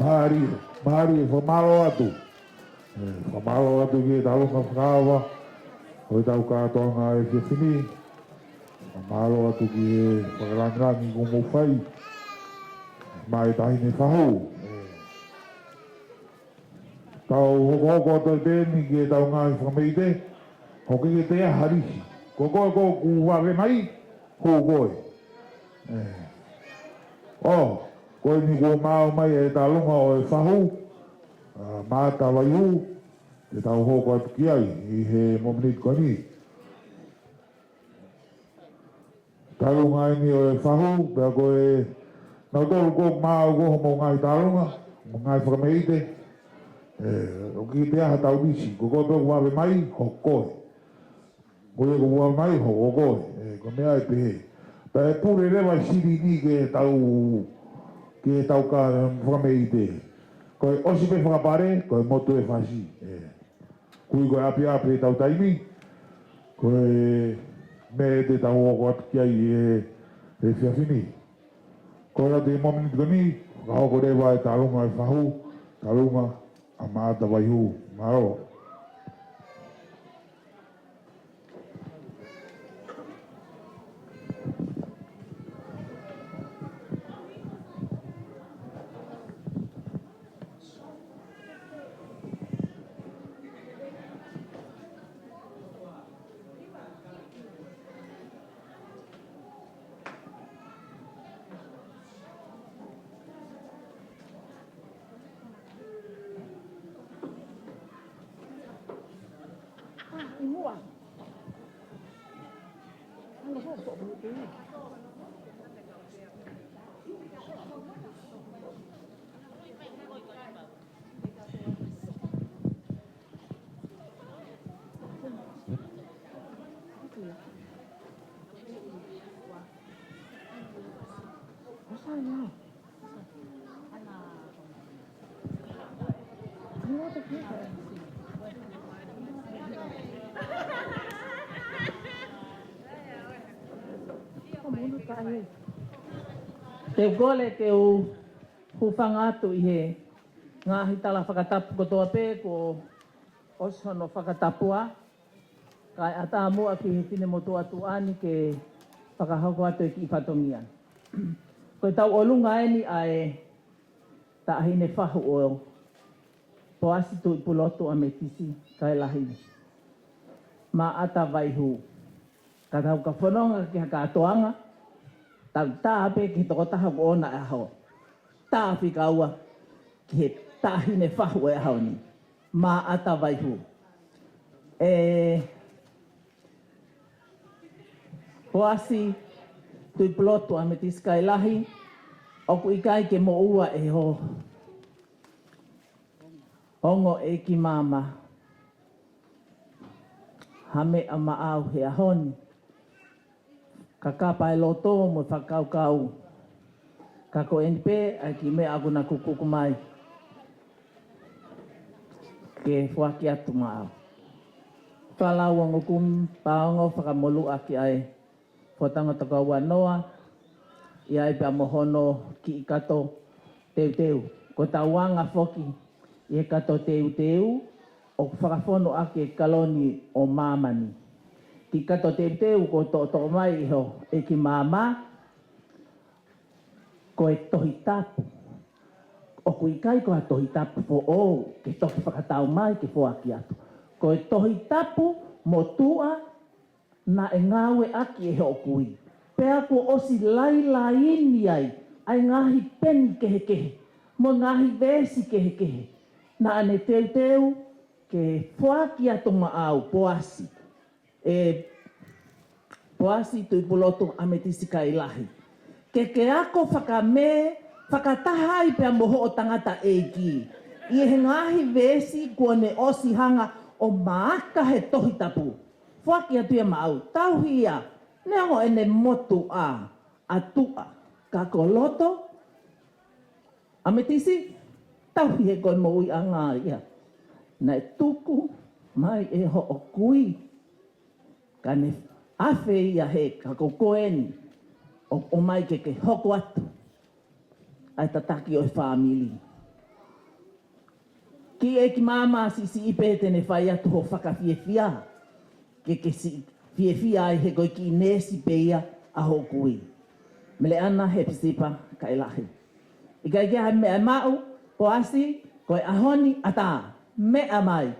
Mālie, mālie, fakamālō atu. ʻE, fakamālō atu ki he Talunga Fakaava ʻo ʻetau kātoanga he efiafi ni. Fakamālō atu ki he fakalāngilangi kuo mou fai maʻa e Taʻahine Fahu. ʻE, tau hokohoko atu pē eni ki heʻetau ngaahi fakameʻite, ʻoku ʻikai ke toe ʻi ai ha lisi. Ko koe ʻoku vave mai, hū koe. ʻE. ʻO, ko eni kuo maau mai e Talunga ʻo e Fahu, ʻa, Mata Vaiū, te tau hoko atu ki ai ʻi he momeniti ko eni. Talunga eni ʻo e Fahu, pea ko e, nautolu kuo maau ko homou ngaahi talunga, mo e ngaahi fakameʻite, ʻe, ʻoku ʻikai ke toe ʻi ai haʻatau lisi, ko koe pē ʻoku vave mai, hū koe. Ko ia ʻoku vave mai, hū koe. ʻE, ko e meʻa ʻe pehē. Pea ʻe pule leva e silini ki heʻetau, ki heʻetau ka fakameʻite. Ko e ʻosi pē fakapale, ko e motu e fasi. ʻE. Koeʻuhi ko e ʻapiʻapi ʻetau taimi, ko e meʻa te tau hoko atu ki ai he, he efiafi ni. Ko e lata ʻi he miniti ko eni, ka hoko leva e tālunga ʻa e fahu, tālunga ʻa Maʻata Vaihū. Mālō. Te u kole ke u hūfanga atu ʻi he ngaahi tala fakatapu kotoa pē kuo ʻosi hono fakatapua, kae ʻatā muʻa ki he finemotuʻa tuʻa ni ke fakahoko atu e kiʻi fatongia. Ko e tauʻolunga eni ʻa e taʻahine fahu ʻo Poasi Tuʻipulotu ʻAmetisi Kailahi, Maʻata Vaihū. Ka tau ka fononga ki ha kātoanga, tau tā pē ki he tokotaha ko ʻona e ʻaho. Tā fika ua ki he taʻahine fahu e ʻaho ni, Maʻata Vaihū. ʻE Poasi Tuʻipulotu ʻAmetisi Kailahi, ʻoku ʻikai ke moʻua ʻe ho ongo ʻeiki maama ha meʻa maʻau he ʻaho ni. Ka kapa e loto mo e fakakaukau. Ka ko eni pē ʻa e kiʻi meʻa ʻoku na kukuku mai ke foaki atu maʻau. Fakalao ongo kumi, pāongo fakamoluʻaki ʻa e Fuakava Tokouanoa, ʻi ai pea mo hono kiʻi kato teuteu. Ko e tauʻanga foki ʻi he kato teuteu, ʻoku fakafonu ʻaki e kaloni ʻo māmani. Kiʻi kato teuteu kuo toʻotoʻo mai ʻe ho ʻeiki maama, ko e Tohi Tapu. ʻOku ʻikai ko ha Tohi Tapu foʻou ke toki fakatau mai ke foaki atu. Ko e Tohi Tapu motuʻa naʻe ngāueʻaki ʻe hoʻo kui. Pea kuo ʻosi lailaini ai ʻa e ngaahi peni kehekehe mo e ngaahi veesi kehekehe naʻa ne teuteu ke foaki atu maʻau, Poasi. ʻE Poasi Tuʻipulotu ʻAmetisi Kailahi, ke ke ako fakamē fakataha ai pea mo hoʻo tangataʻeiki ʻi he ngaahi veesi kuo ne ʻosi hanga ʻo maaka he Tohi Tapu. Foaki atu ia maʻau, tauhi ia, neongo ʻene motuʻa ʻa tuʻa, ka ko loto ʻAmetisi, tauhi he ko e moʻuiʻanga ia. Naʻe tuku mai ʻe hoʻo kui, ka ne afe ia he ka ko koe eni ʻoku ʻomai ke ke hoko atu ʻa e tataki ʻo e fāmili. Kiʻi ʻeiki maama siʻisiʻi pē te ne fai atu hoʻo fakafiefia, ke ke siʻi fiefia ai he ko e kiʻi neesi pē ia ʻa hoʻo kui. Meleʻana Hepisipa Kailahi. ʻIkai ke ʻi ai ha meʻa maʻu, Poasi, ko e ʻaho ni ʻatā, meʻa mai.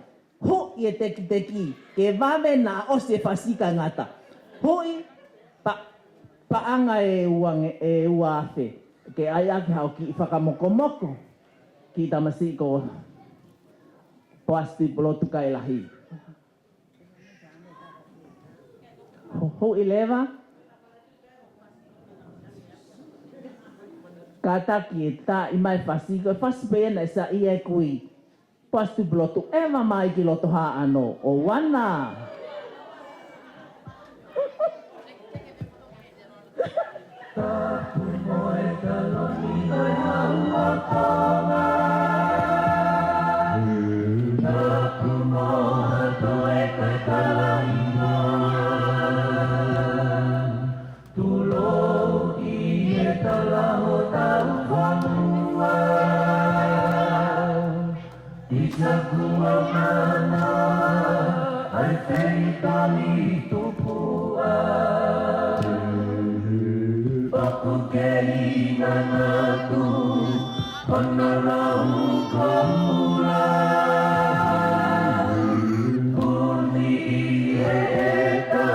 Huʻi e tekiteki, ke vave naʻa ʻosi e fasi ka ngata. Huʻi, pa-, paʻanga ʻe ua nge-, ʻe ua afe. Ke ʻai ʻaki haʻo kiʻi fakamokomoko, kiʻi tamasiʻi ko Poasi Tuʻipulotu Kailahi. Ho-, huʻi leva. Kātaki e tā ʻi mai fasi, ko e fasi pē ia naʻe saiʻia e kui. Poasi Tuʻipulotu, ʻeva mai ki loto hāʻano, ʻoua naʻa. Tapu mo e kaloni ʻo e hau ʻo Tonga. Tapu mo ha toe ko e kalaʻi mo. Tulou ki he talaho Vanua, ʻi taku mamana, ʻa e feitani tupuʻa. ʻOku kei manatu, hona lau koula. Puni ʻi he ʻEta,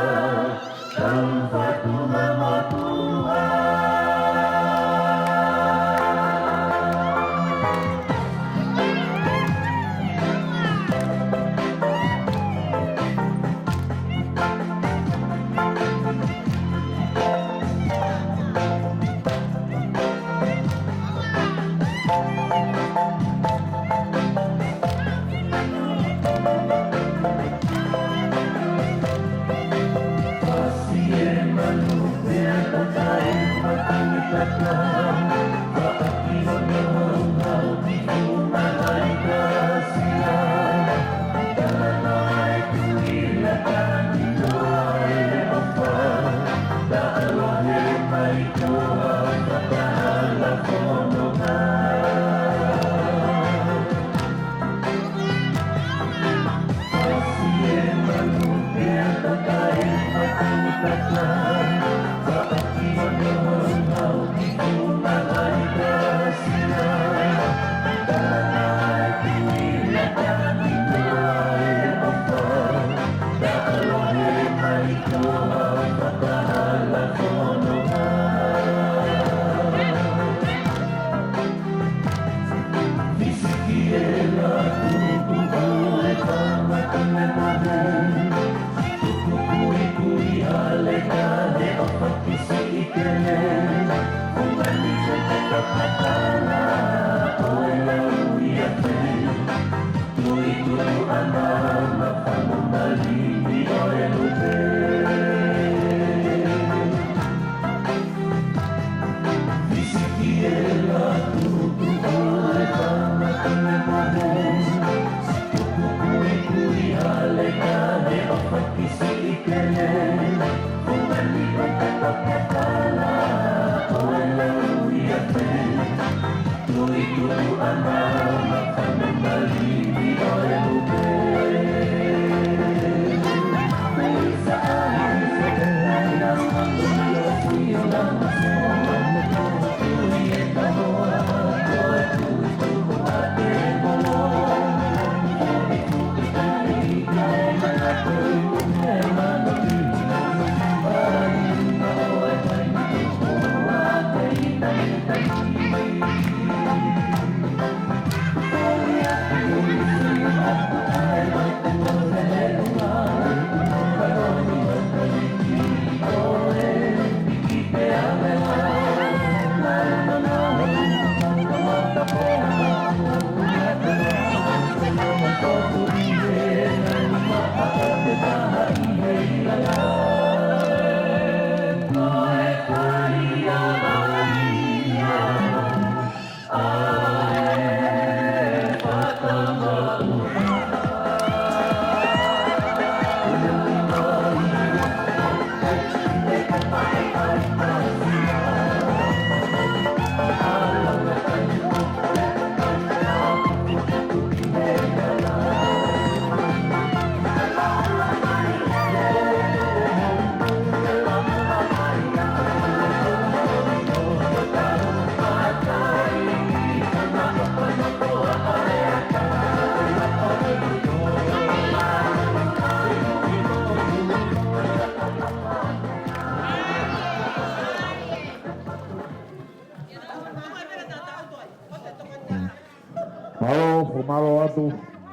Mālō, fakamālō atu,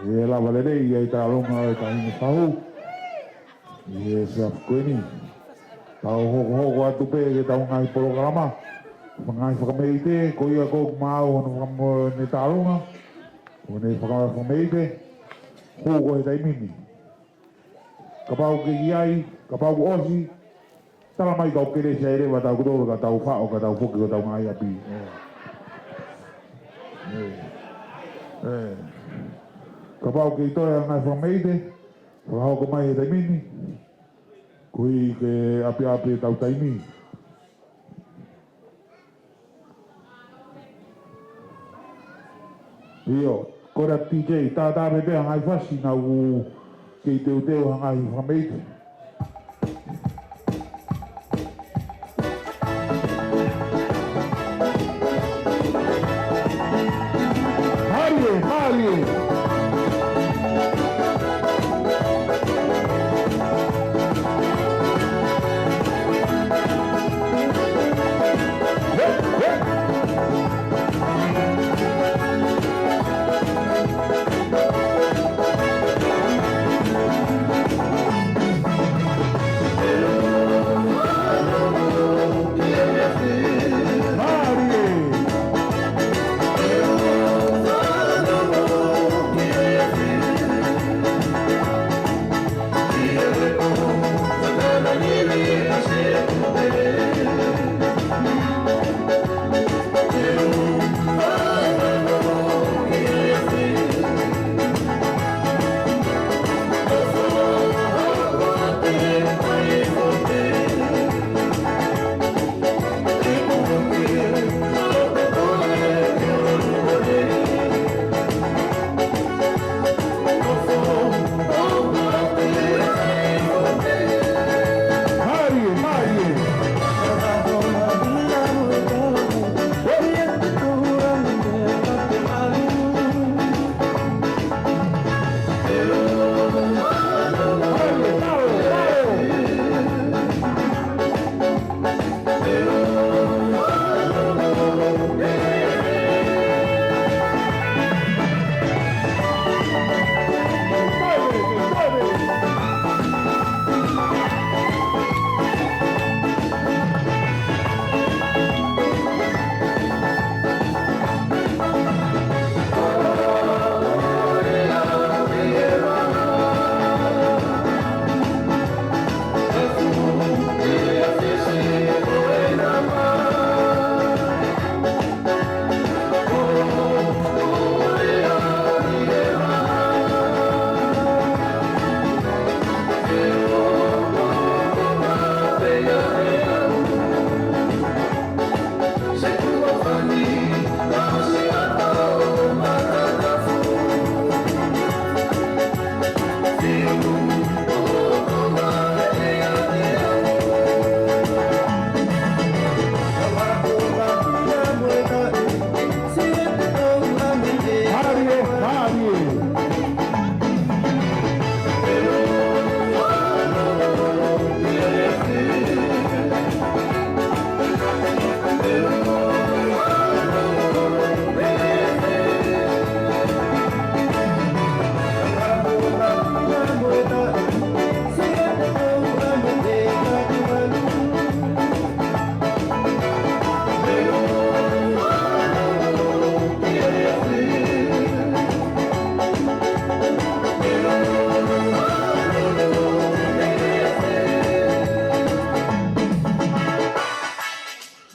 ʻi he lava lelei ʻa e taʻaloga ʻa e taʻahine fahu. ʻI he efiafi ko eni, tau hokohoko atu pē ki heʻetau ngaahi polokalama. Ngaahi fakameʻite, ko ia ko maau hono fakamoʻoni taʻaloga, ʻo ne faka-, fakameʻite, hū ko e taimi ni. Kapau ʻoku ʻi ai, kapau kuo ʻosi, tala mai kau kelesi ai leva ʻa tautolu ka tau faʻo, ka tau foki ki hotau ngaahi ʻapi. ʻE. ʻE. ʻE. Kapau ʻoku kei toe ʻa e ngaahi fakameʻite, fakahoko mai he taimi ni, koeʻuhi ke ʻapiʻapi ʻetau taimi. ʻIo, ko e D J, tā tā pē pea ngaahi fasi naʻa ku kei teuteu ha ngaahi fakameʻite. Mālie, mālie.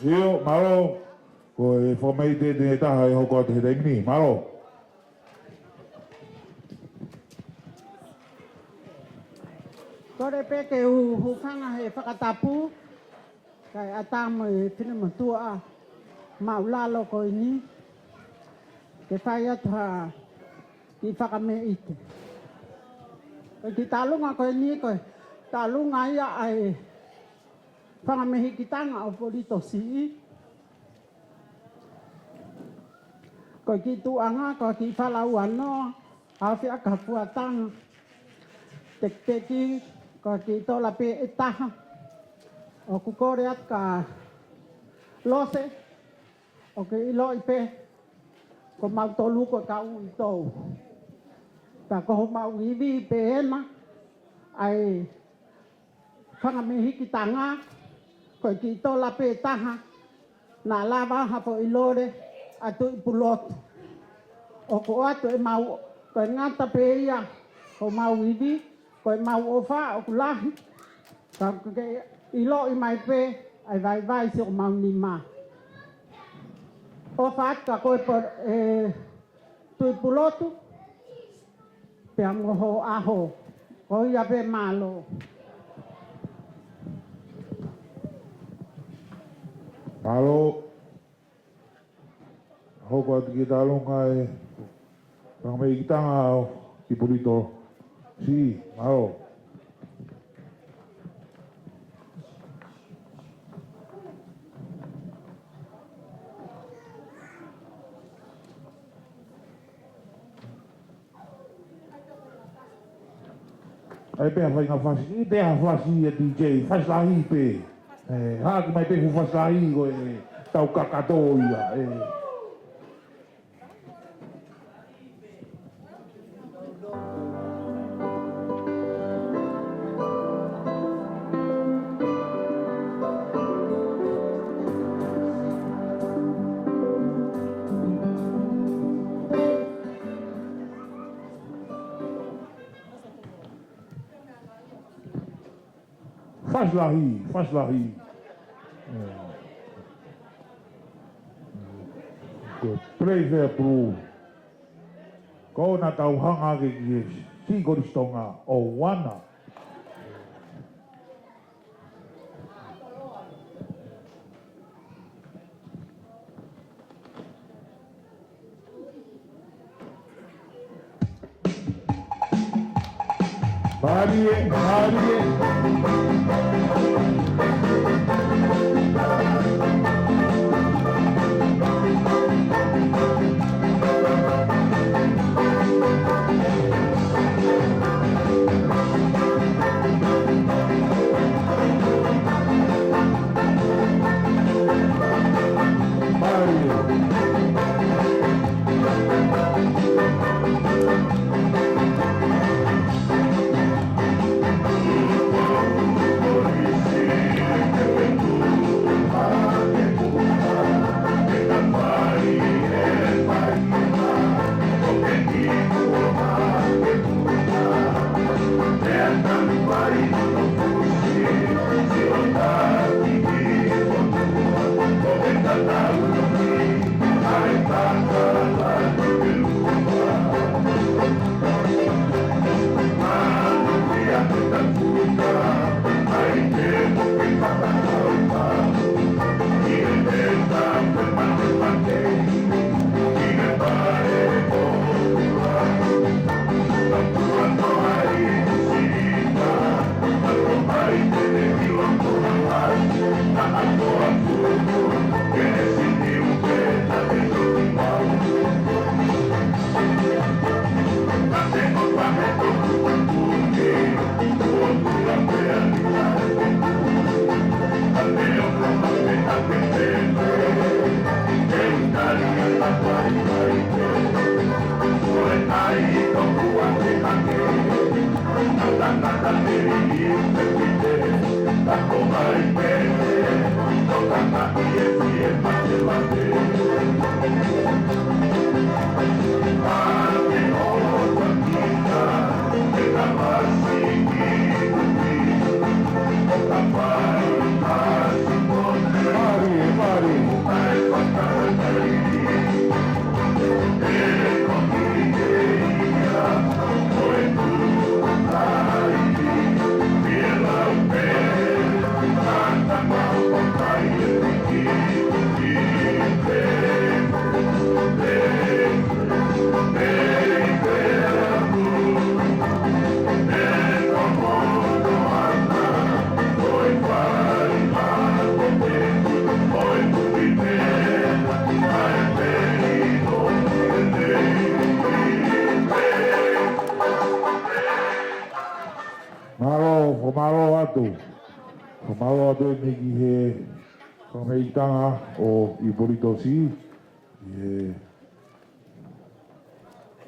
ʻIo, mālō. Ko e fakameʻite ʻe taha ʻe hoko atu he taimi ni. Mālō. Kole pē ke u hūfanga he fakatapu, kae ʻatā mo e finemotuʻa māʻulalo ko eni, ke fai atu ha kiʻi fakameʻite. Ko e kiʻi talunga ko eni, ko e talunga ia ʻa e fanga mehikitanga ʻo Polito Siʻi. Ko e kiʻi tuʻunga, ko e kiʻi fala ua noa, afe ʻa e fuatanga. Tekiteki, ko e kiʻi tola pē ʻe taha. ʻOku kole atu kia Lose, ʻoku ke ʻiloʻi pē, ko mautolu ko e kau uitou. Ka ko homau ivi pē ena, ʻa e fanga mehikitanga, ko e kiʻi tola pē ʻe taha, naʻa lava ha foʻi lole ʻa Tuʻipulotu. ʻOku ʻoatu ʻemau, ko e ngata pē ia homau ivi, ko ʻemau ʻofa ʻoku lahi, ka ke ʻiloʻi mai pē ʻa e vaivai siʻomau nima. ʻOfa atu kia koe po-, ʻe Tuʻipulotu, pea mo ho ʻaho. Ko ia pē, mālō. Mālō. Hoko atu ki he talunga ʻe Fakameʻitanga ʻo Ipolito Siʻi, mālō. ʻAi pē ha faʻahinga fasi, ʻi te ha fasi ʻa D J, fasi lahi pē. ʻE, hake mai pē fuʻu fasi lahi ko e tau kakato ia, ʻe. Fasi lahi, fasi lahi. Ko e Playfair Blue. Ko ʻena tau hanga ake ki he Siʻi Kolisi Tonga ʻo Uana. Mālie, mālie. Mālō, fakamālō atu. Fakamālō atu eni ki he fakameʻitanga ʻo Ipolito Siʻi. ʻI he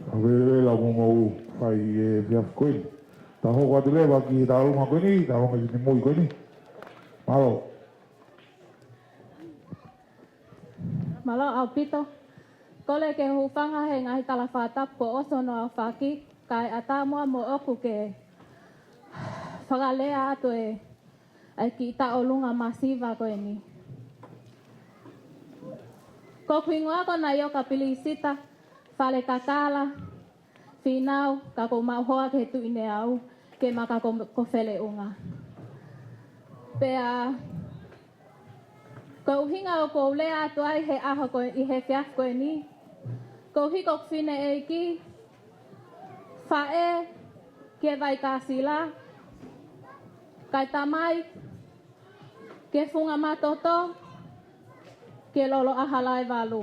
fakavelevela ʻoku mou fai he efiafi ko eni. Tau hoko atu leva ki he talaloa ko eni, talaloa ki he mui ko eni. Mālō. Mālō ʻaupito. Kole ke u hūfanga he ngaahi tala fakatapu kuo ʻosi hono aofaki, kae ʻatā muʻa moʻoku ke fakalea atu e ʻa e kiʻi taʻolunga masiva ko eni. Ko hoku hingoa ko Naioka Pilisita Falekakala Fīnau, ka ʻoku ou maʻu hoa ki he tuʻi ne au ke maka ko, ko Feleʻunga. Pea ko e ʻuhinga ʻoku ou lea atu ai he ʻaho ko ē ʻi he efiafi ko eni, koeʻuhi ko hoku fineʻeiki, Faʻē, ki he Vaikasila, kae tamai, ki he Funga Matoto, ki he Lolo ʻAha Laevalu.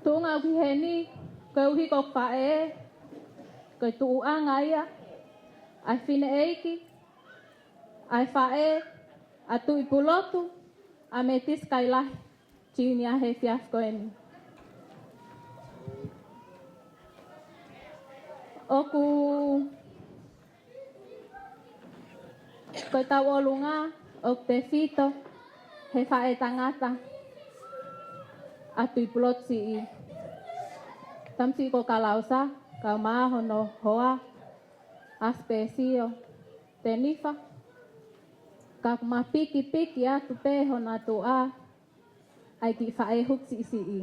Tuʻunga ʻoku ʻi heni, koeʻuhi ko e faʻē, ko e tuʻuʻanga ia ʻa e fineʻeiki, ʻa e faʻē ʻa Tuʻipulotu, ʻa Metisi Kailahi Junior he efiafi ko eni. ʻOku, ko e tauʻolunga ʻoku tefito he faʻē tangata ʻa Tuʻipulotu siʻi, tamasiʻi ko Kalausa, kae ʻumaʻā hono hoa, ʻAsipesio Tenifa, ka ʻoku ma pikipiki atu pē hona tuʻa, ʻa e kiʻi faʻē huki siʻisiʻi,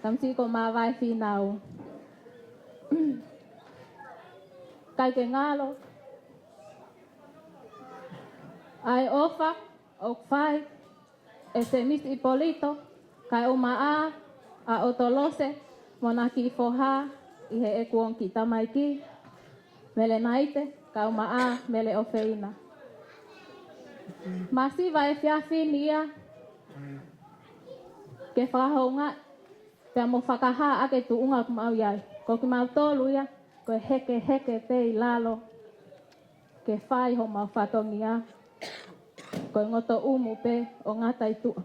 tamasiʻi ko Māvae Fīnau. ʻIkai ke ngalo ʻa e ʻofa ʻoku fai ʻe Semisi ʻIpolito, kae ʻumaʻā ʻa ʻOtolose mo hona kiʻi foha, ʻi heʻeku ongo kiʻi tamaiki, Melenaite, kae ʻumaʻā Mele ʻOfeina. Masiva e efiafi ni ia ke fakahoungaʻi pea mo fakahā ʻa e tuʻunga ʻoku mau ʻi ai. Ko kimautolu ia, ko e hekeheke pē ʻi lalo ke fai homau fatongia, ko e ngotoʻumu pē ʻo ngata ʻi tuʻa.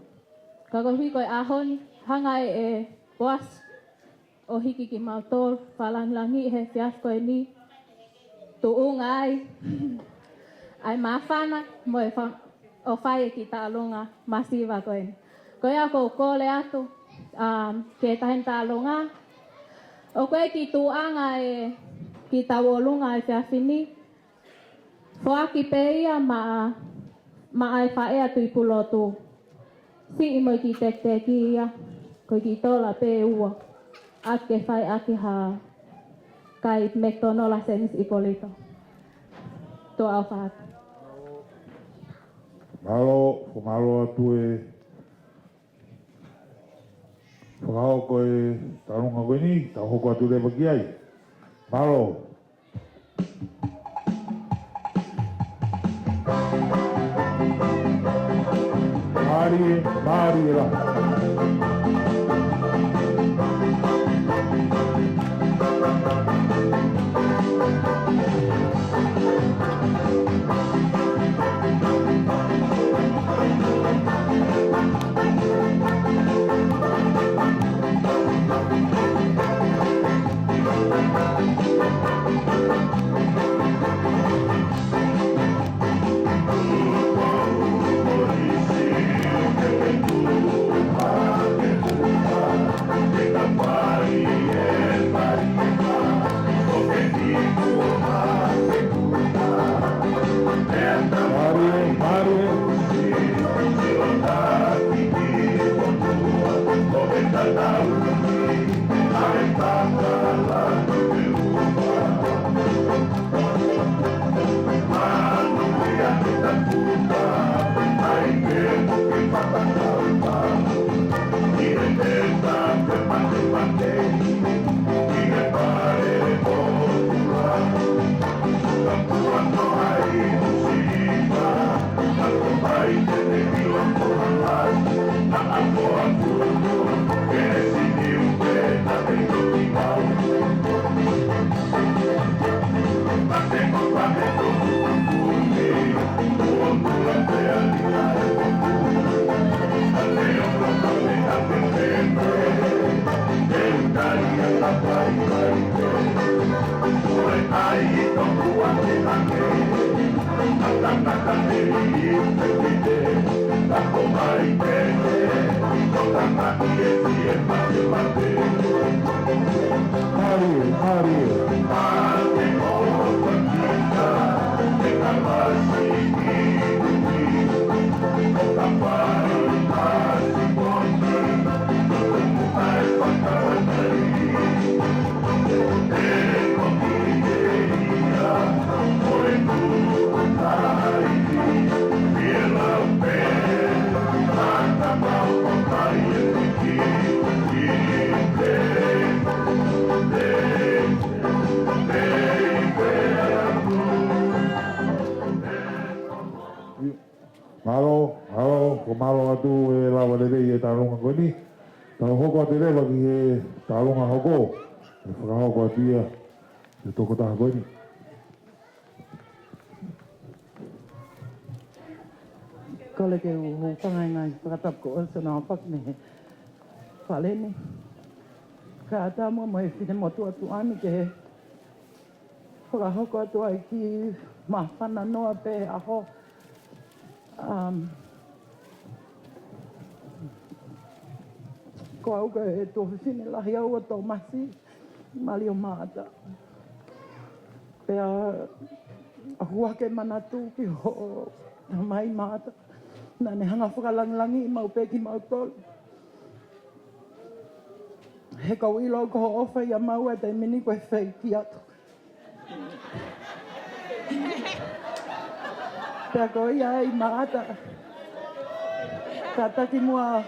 Ka koeʻuhi ko e ʻaho ni, hanga ʻe, ʻe Poasi ʻo hiki kimautolu, fakalāngilangiʻi he efiafi ko eni, tuʻunga ai ʻa e māfana mo e fa-, ʻo fai e kiʻi taʻalonga masiva ko eni. Ko ia ʻoku ou kole atu, um, ki he Taʻahine Taʻalonga, ʻoku ʻi ai e kiʻi tuʻunga e kiʻi tauʻolunga e efiafi ni, foaki pē ia maʻa, maʻa e faʻē ʻa Tuʻipulotu siʻi mo e kiʻi tekiteki ia, ko e kiʻi tola pē ʻe ua, ʻoku ke fai ʻaki ha kai McDonald ʻa Semisi ʻIpolito. Tuʻa ʻofa atu. Mālō, fakamālō atu e fakahoko e taʻalonga ko eni, tau hoko atu leva ki ai. Mālō. Mālie, mālie lā. Mālō atu e lava lelei e tālunga ko eni. Tau hoko atu leva ki he tālunga hoko. ʻE fakahoko atu ia ʻe he tokotaha ko eni. Kole ke u hūfanga he ngaahi fakatapu ko ē ʻoku ou fai mei he fale ni. Kae ʻatā muʻa mo e finemotuʻa tuʻa ni ke fakahoko atu ai ki māfana noa pē ʻaho. Um, ko au ko e tuofefine lahi au ʻo Tōmasi Malio Maata. Pea ʻoku ou manatu ki hoʻo tamai Maata. Naʻa ne hanga ʻo fakalangilangiʻi maʻu pē kimautolu. He ʻoku ou ʻilo ko hoʻo ʻofa ia maʻau ʻa e taimi ni ko e feiki atu. Pea ko ia ai Maata. Kātaki muʻa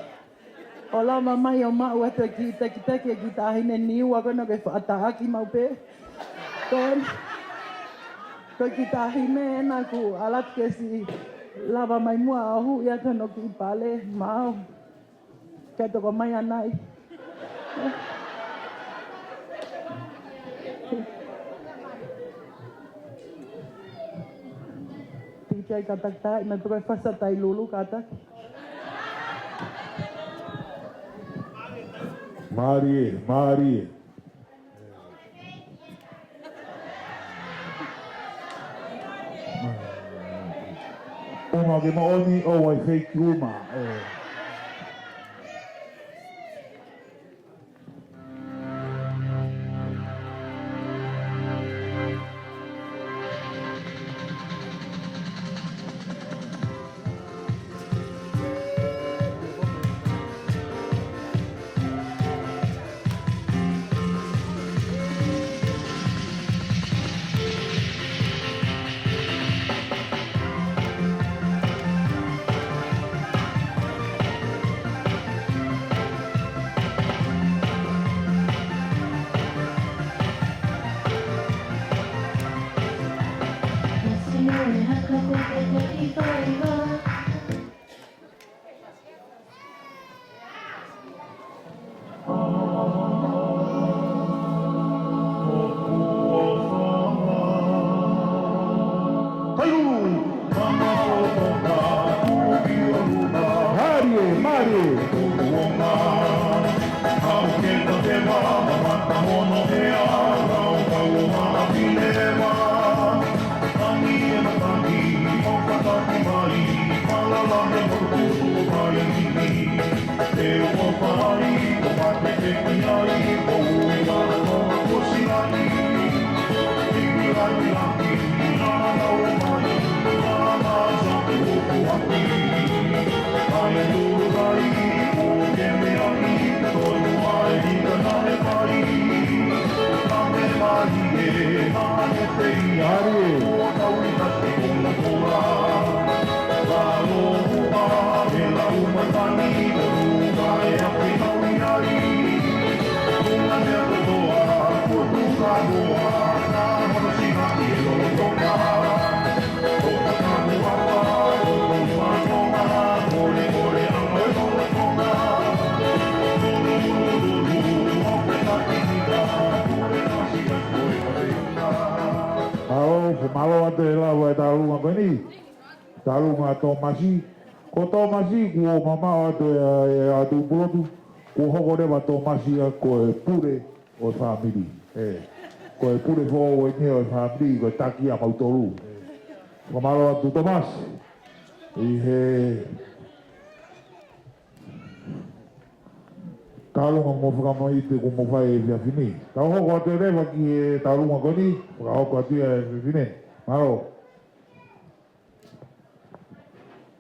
ʻo lava mai ʻo maʻu atu e kiʻi takitaki e kiʻi taʻahine Niua ko ena ke fakatātā ki maʻu pē. Ko ena, ko e kiʻi taʻahine ena kuo ʻalu atu ke siʻi lava mai muʻa ʻo huʻi atu hono kiʻi pale maʻau. Ke toko mai anai. Tiki ai kātaki taha, ʻi mai pē ko e fasa tai lulu kātaki. Mālie, mālie. Uma ke moʻoni ʻoua ʻe feiki uma, ē. Mālie, mālie. Mālō, mālō atu e lava e tālunga ko eni. Tālunga Tōmasi. Ko Tōmasi, kuo mamaʻo atu e, e ʻa Tuʻipulotu. Kuo hoko leva Tōmasi ia ko e pule ʻo e fāmili. Ē, ko e pule foʻou eni ʻo e fāmili, ko e taki ʻa mautolu. Ē, fakamālō atu Tōmasi. ʻI he tālunga mo fakamoʻoni kuo mo fai he efiafi ni. Tau hoko atu leva ki he tālunga ko eni, fakahoko atu ia ʻe he fefine. Mālō.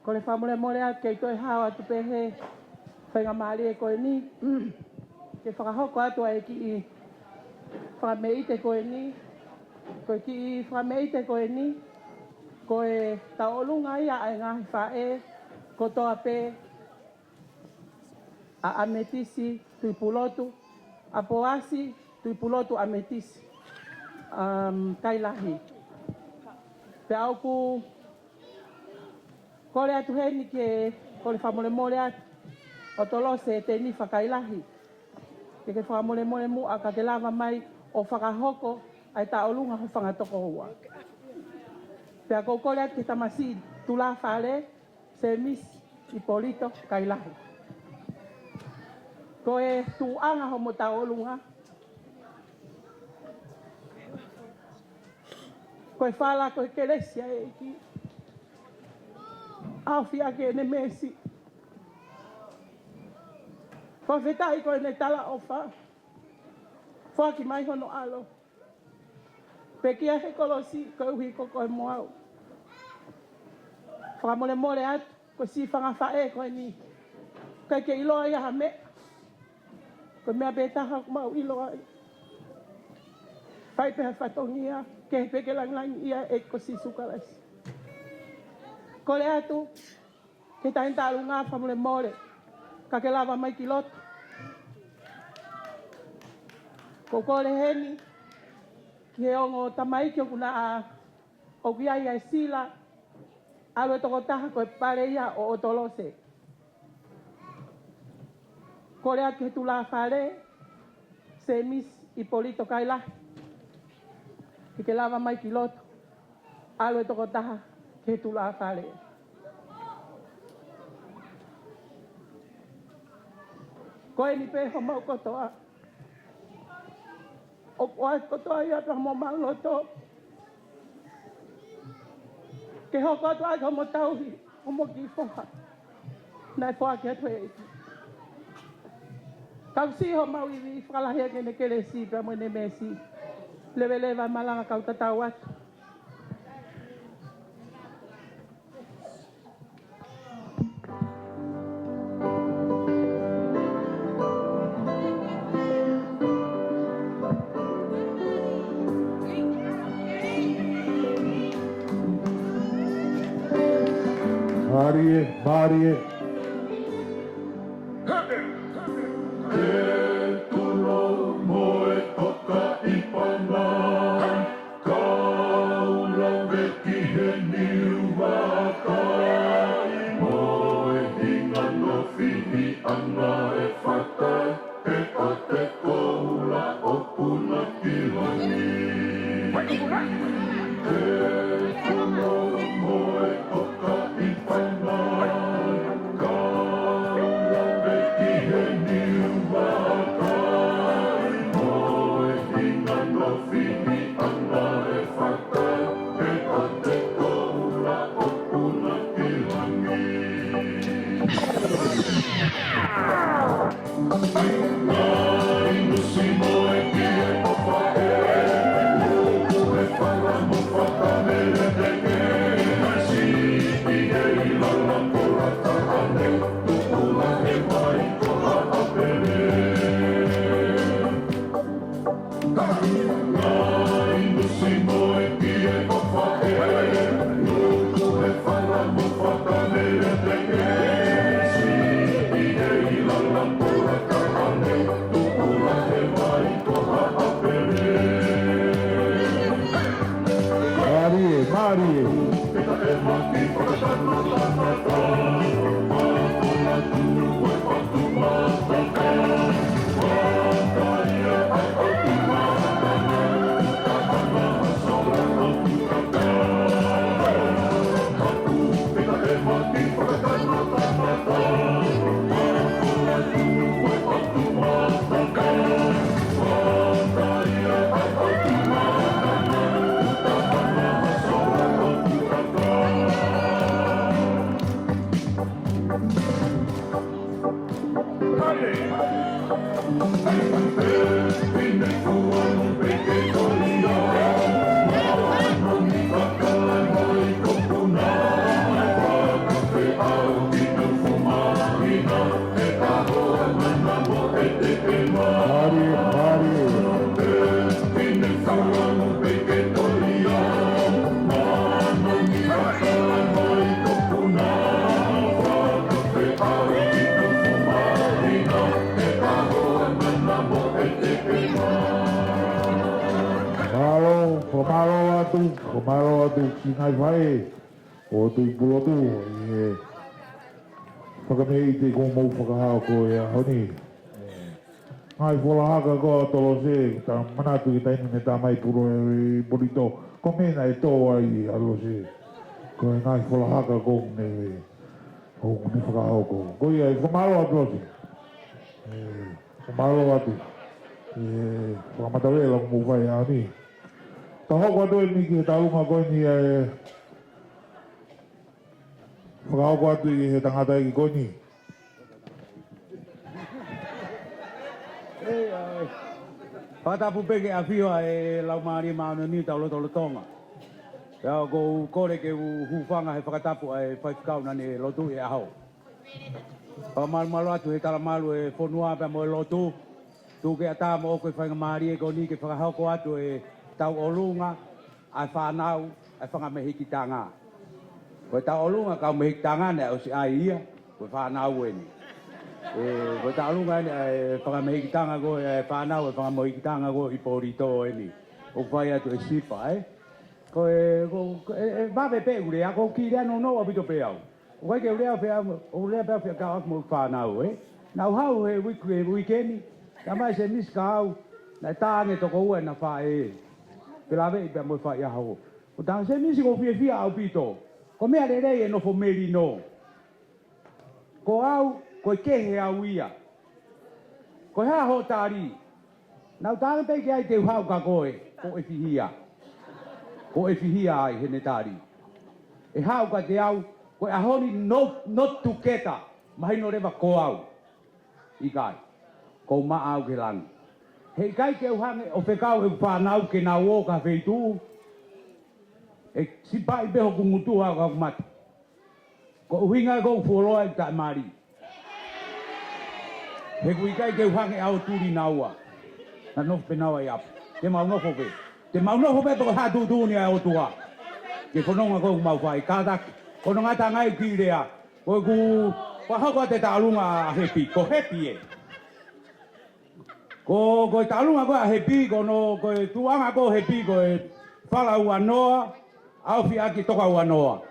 Kole fakamolemole atu ke toe hao atu pē he faingamālie ko eni, ke fakahoko atu ʻa e kiʻi fakameʻite ko eni, ko e kiʻi fakameʻite ko eni, ko e tauʻolunga ia ʻa e ngaahi faʻē kotoa pē ʻa ʻAmetisi Tuʻipulotu, ʻa Poasi Tuʻipulotu ʻAmetisi, um, Kailahi. Pea ʻoku ou kole atu heni ke Kole fakamolemole atu ʻo Tolose Tenifa Kailahi, ke ke fakamolemole muʻa ka ke lava mai ʻo fakahoko ʻa e tauʻolunga ho fanga tokoua. Pea ʻoku ou kole atu ki he tamasiʻi tulāfale, Semisi Ipolito Kailahi. Ko e tuʻuʻanga homo tauʻolunga, ko e fala ko e kelesi ʻa e ʻEiki. ʻAofi ʻaki ʻene meesi. Fakafetaʻi ko ʻene talaʻofa. Foaki mai hono ʻAlo. Pekia he kolosi koeʻuhi ko koe mo au. Fakamolemole atu, ko e siʻi fanga faʻē ko eni. ʻIkai ke ʻiloa ia ha meʻa. Ko e meʻa pē taha ʻoku mau ʻiloa ai. Fai pē ha fatongia, ke pē ke langilangiʻia e ko Sīsū Kalaisi. Kole atu, ke taʻengata lunga fakamolemole, ka ke lava mai ki loto. ʻOku ou kole heni, ki he ongo tamaiki ʻoku na ʻoku ʻi ai ʻa e sila, ʻalu e tokotaha ko e pale ia ʻo ʻOtolose. Kole atu ki he tulāfale, Semisi Ipolito Kailahi. Ke ke lava mai ki loto, ʻalu e tokotaha ki he tulāfale. Ko eni pē homau kotoa. ʻOku ʻoatu kotoa ia pea mo mau loto. Ke hoko atu ai ko homo tauhi, homo kiʻi foha. Naʻe foaki atu ʻe he ʻEiki. Kau siʻi homau ivi, fakalahi ʻaki ʻene kelesi pea mo ʻene meesi. Leveleva e malanga kau tatau atu. Mālie, mālie. Ke tulou mo e toka ʻi pana. Kau lave ki he niu vakai mo e hinga nofihi ʻana e fatai, pe ko te koula ʻo puna ki langi. Ke tulou mo e toka ʻi pana. Kau lave ki he niu vakai mo e hinga nofihi ʻana e fatai, pe ko te koula ʻo puna ki langi. Ngaahi nusi mo e pie ʻofa ē, nuku e fala mo fata mele teke, ngaahi siʻi ʻi he ʻilala kola taʻane, tuʻu lahi mai ko Haʻapele. Ngaahi nusi mo e pie ʻofa ē, nuku e fala mo fata mele teke, siʻi ʻi he ʻilala kola taʻane, tuʻu lahi mai ko Haʻapele. Mālie, mālie. Mālie, mālie. Mālō, fakamālō atu, fakamālō atu ki he ngaahi faʻē ʻo Tuʻipulotu, ʻi he Fakameʻite ko mou fakahoko he ʻaho ni. Ngaahi fola haka ko ʻa Tolose, ta manatu ki he taimi ne tā mai pulu ʻi Polito. Ko e meʻa naʻe tō ai ʻa Lose. Ko e ngaahi fola haka ko ʻene, ʻo ne fakahoko. Ko ia, ʻe fakamālō atu Lose. ʻE, fakamālō atu. ʻE, fakamatavela ko mou fai ʻaho ni. Ta hoko atu eni ki he taʻalunga ko eni ʻe fakahoko atu ʻe he tangataʻeiki ko eni. Fakatapu pē ki he ʻafio ʻa e Laumālie Māʻoniʻoni ʻi hotau lotolotonga. Pea ʻoku ou kole ke u hūfanga he fakatapu ʻa e faifekau naʻa ne lotu he ʻaho. Fakamalumalu atu he talamalu ʻo e fonua pea mo e lotu. Tuku ke ʻatā mo ʻoku ʻi he faingamālie ko eni ke fakahoko atu ʻetau ʻolunga ʻa e fānau ʻa e fanga mehikitanga. Ko ʻetau ʻolunga kau mehikitanga naʻe ʻosi ʻai ia, ko e fānau eni. ʻE, ko ʻetau ʻolunga eni ʻa e fanga mehikitanga ko e, ʻa e fānau ʻa e fanga mehikitanga ko ʻi Polito eni. ʻOku fai atu ʻe Sipa, ē? Ko e, ko, ko e, ʻe vave pē ʻeku lea, ʻoku ou kiʻi lea nounou ʻaupito pē au. ʻOku ʻikai ke u lea pē au, ʻoku ou lea pē au fekauʻaki mo e fānau, ē? Naʻa ku haʻu he uike, he uike ni, tā mai Semisi kia au, naʻe tā ange toko ua ʻena faʻē. Ke laveʻi pea mo e faiʻaho. Ko tā Semisi ʻoku ou fiefia ʻaupito. Ko e meʻa lelei ʻe nofo melino. Ko au, ko e kehe au ia. Ko e hā hoʻo tali? Naʻa ku talaange pē ki ai te u haʻu kia koe, ko e fihia. Ko e fihia ai heʻene tali. ʻE haʻu kiate au, ko e ʻaho ni not, not together, mahino leva ko au. ʻIkai, ko maʻa au ki langi. Heʻikai ke u hanga ʻo fekau ʻeku fānau ke nau ō ki ha feituʻu, ʻe sipaʻi pē hoku ngutu ʻa hoku mata. Ko e ʻuhinga ia ʻoku ou fuoloa ʻi he taʻemali. He ʻoku ʻikai ke u hanga ʻo tuli naua. Naʻa nofo pē naua ʻi ʻapi. Te mau nofo pē. Te mau nofo pē pe ko e hā tuʻutuʻuni ʻa e ʻOtua. Ke fononga ko ʻemau fai. Kātaki. Ko hono ngataʻanga ʻeku kiʻi lea. Ko ʻeku fakahoko atu e taʻalunga ʻa Hepi. Ko Hepi ē. Ko, ko e taʻalunga ko ē ʻa Hepi, ko hono, ko e tuʻuʻanga ko ē ʻo Hepi, ko e fala ua noa, ʻaofi ʻaki toka ua noa.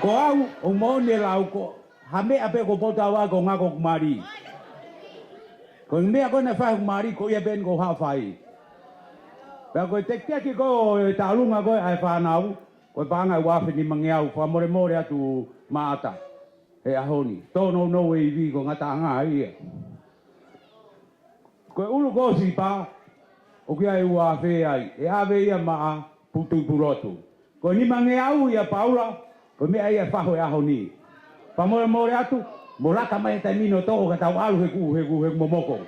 Ko au, ʻoku moʻoni e lau ko, ha meʻa pē ʻoku ou poto au ai ko e ngako ʻeku mali. Ko e meʻa ko ē naʻe fai ʻe hoku mali, ko ia pē eni ʻoku ou haʻu ʻo fai. Pea ko e tekiteki ko ē ʻo e taʻalunga ko ē ʻa e fānau, ko e paʻanga ʻe ua afe nimangeau, fakamolemole atu Maʻata. He ʻaho ni, tōnounou e ivi ko e ngataʻanga ia. Ko e ʻulu ko Sipa, ʻoku ʻi ai e ua afe ai, ʻe ʻave ia maʻa Putu Pulotu. Ko e nimangeau ia Paula, ko e meʻa ia ʻe faho he ʻaho ni. Fakamolemole atu, mo laka mai he taimi ni ʻo toʻo ka tau ʻalu he kuʻu, he kuʻu, he kuʻu momoko.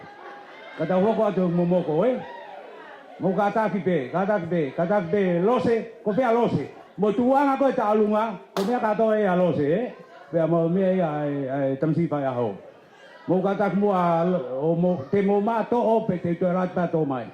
Ka tau hoko atu he kuʻu momoko, ē? Mou kātaki pē, kātaki pē, kātaki pē, Lose, ko fē ʻa Lose? Mo e tuʻuʻanga ko ē ʻo e taʻalunga, ko e meʻa kātoa ia ʻa Lose, ē? Pea mo e meʻa ia ʻa e, ʻa e tamasiʻi faiʻaho. Mou kātaki muʻa, ʻo mou, te mou maʻu toʻo pē te u toe lata pē ʻo toʻo mai.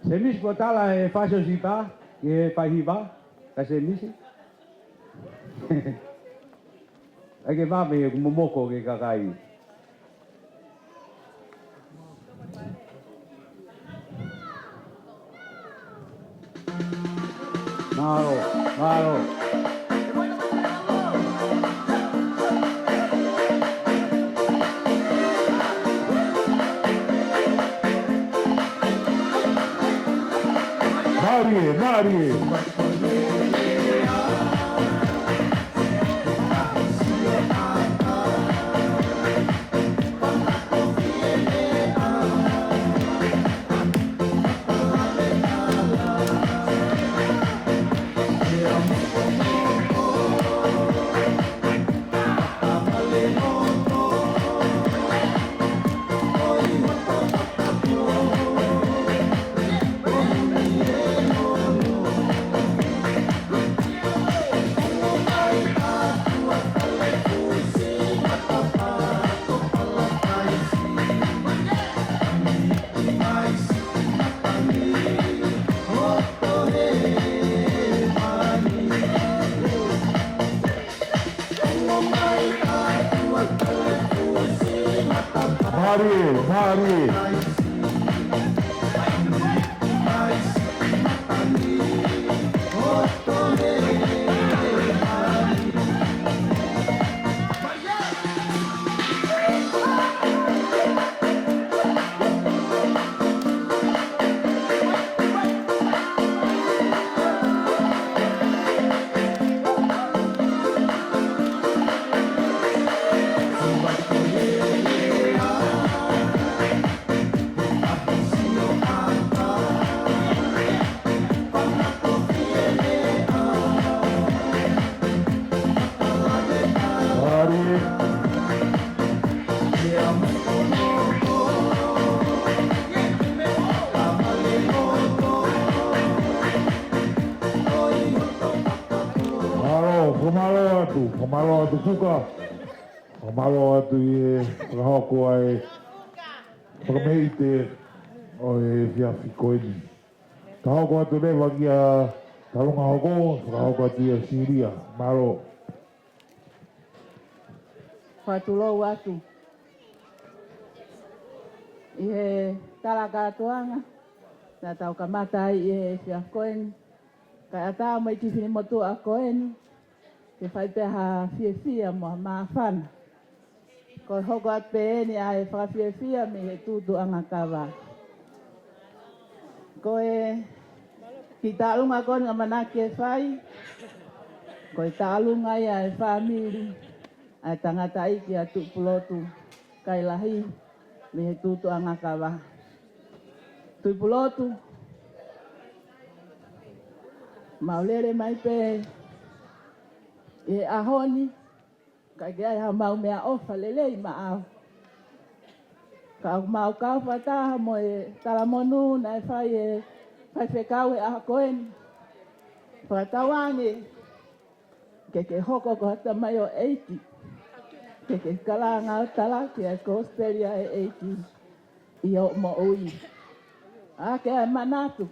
Semisi, ko e tala e fasi ʻo Sipa, ʻi he faihiva, ka Semisi. ʻAi ke vave ʻeku momoko ki he kakai. Mālō, mālō. Mālie, mālie. Mālie, mālie. Mālō, fakamālō atu, fakamālō atu Kuka, fakamālō atu ʻi he fakahoko ʻa e fakameʻite ʻo e efiafi ko eni. Ka hoko atu leva kia Talungahoko, fakahoko atu ia Silia. Mālō. Fakatulou atu ʻi he talakātoanga naʻa tau kamata ai ʻi he efiafi ko eni. Kae ʻatā mo e kiʻi fili motuʻa ko eni ke fai pē ha fiefia mo ha māfana. Ko e hoko atu pē eni ʻa e fakafiefia mei he tuʻutuʻuʻanga kava. Ko e kiʻi taʻalunga ko eni ʻoku ʻamanaki ke fai, ko e taʻalunga ia ʻa e fāmili ʻa e tangataʻeiki ʻa Tuʻipulotu Kailahi mei he tuʻutuʻuʻanga kava. Tuʻipulotu, mau lele mai pē ʻi he ʻaho ni, kae ʻikai ke ʻi ai haʻamau meʻaʻofa lelei maʻau. Ka ʻoku mau kau fakataha mo e talamonū naʻe fai ʻe he faifekau he ʻaho ko eni. Fakatauange ke ke hoko ko ha tamaioʻeiki, ke ke kalanga ʻo talaki ʻa e kosipeli ʻa e ʻEiki ʻi hoʻo moʻui. ʻAke ʻa e manatu,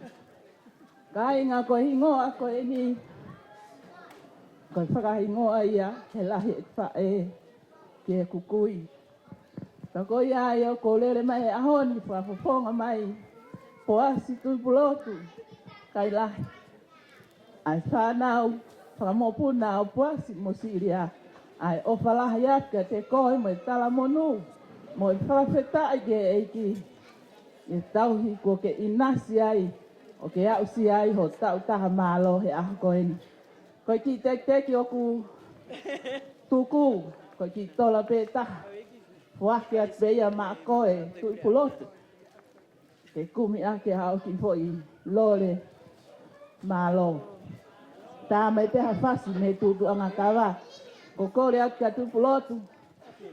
kāinga, ko e hingoa ko eni, ko e fakahingoa ia he lahi ʻeku faʻē ki heʻeku kui. Ka ko ia ai ʻoku ou lele mai he ʻaho ni fakafofonga mai Poasi Tuʻipulotu Kailahi, ʻa e fānau fakamokopuna ʻo Poasi mo Silia, ʻa e ʻofa lahi atu kiate koe mo e talamonū, mo e fakafetaʻi ki he ʻEiki ʻi he tauhi kuo ke ʻinasi ai ʻo ke aʻusia ai ho taʻu taha mālō he ʻaho ko eni. Ko e kiʻi tekiteki ʻoku tuku, ko e kiʻi tola pē taha. Foaki atu pē ia maʻa koe Tuʻipulotu, ke kumi ʻaki haʻo kiʻi foʻi lole mālō. Tā mai pē ha fasi mei he tuʻutuʻuʻanga kava. Ko e kole atu kia Tuʻipulotu,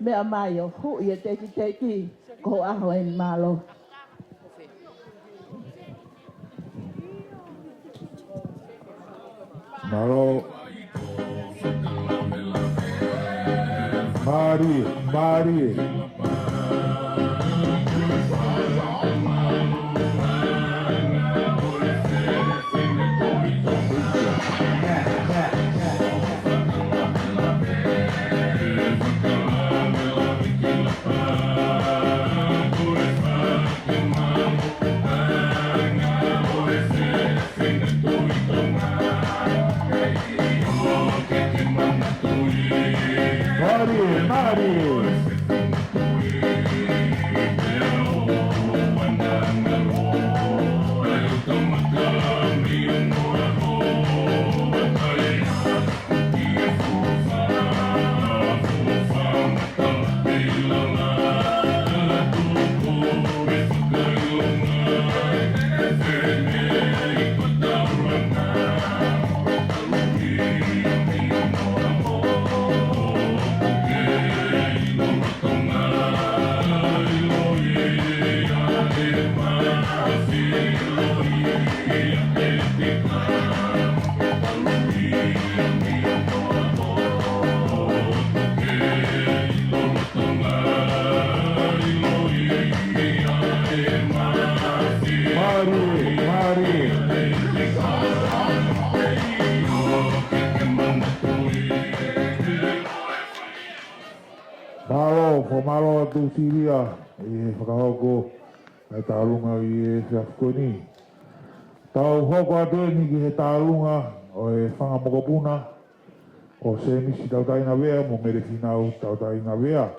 meʻa mai ʻo huʻi e tekiteki ko ho ʻaho eni, mālō. Mālō. Mālie, mālie. Mālie, mālie. Mālie, mālie. Mālō, fakamālō atu Silia. ʻI he fakahoko ʻa e tālunga ʻi he efiafi ko eni. Tau hoko atu eni ki he tālunga ʻo e fanga mokopuna ʻo Semisi Tautainavea mo Mele Finau Tautainavea.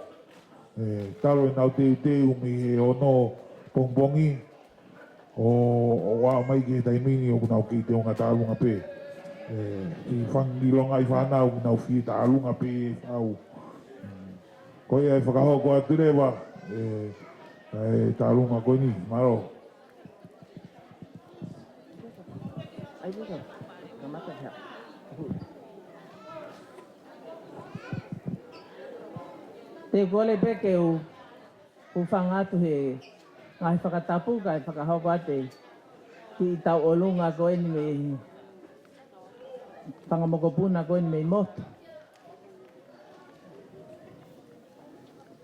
ʻE, talu ʻenau teuteu mei he ono pongipongi ʻo, ʻo aʻu mai ki he taimi ni ʻoku nau kei teunga tālunga pē. ʻE, ki he fanga longaʻi fānau ʻoku nau fie tālunga pē ʻe fau. Ko ia ʻe fakahoko atu leva ʻe, ʻa e tālunga ko eni. Mālō. Te u kole pē ke u, u hūfanga atu he ngaahi fakatapu kae fakahoko atu e kiʻi tauʻolunga ko eni mei he fanga mokopuna ko eni mei motu.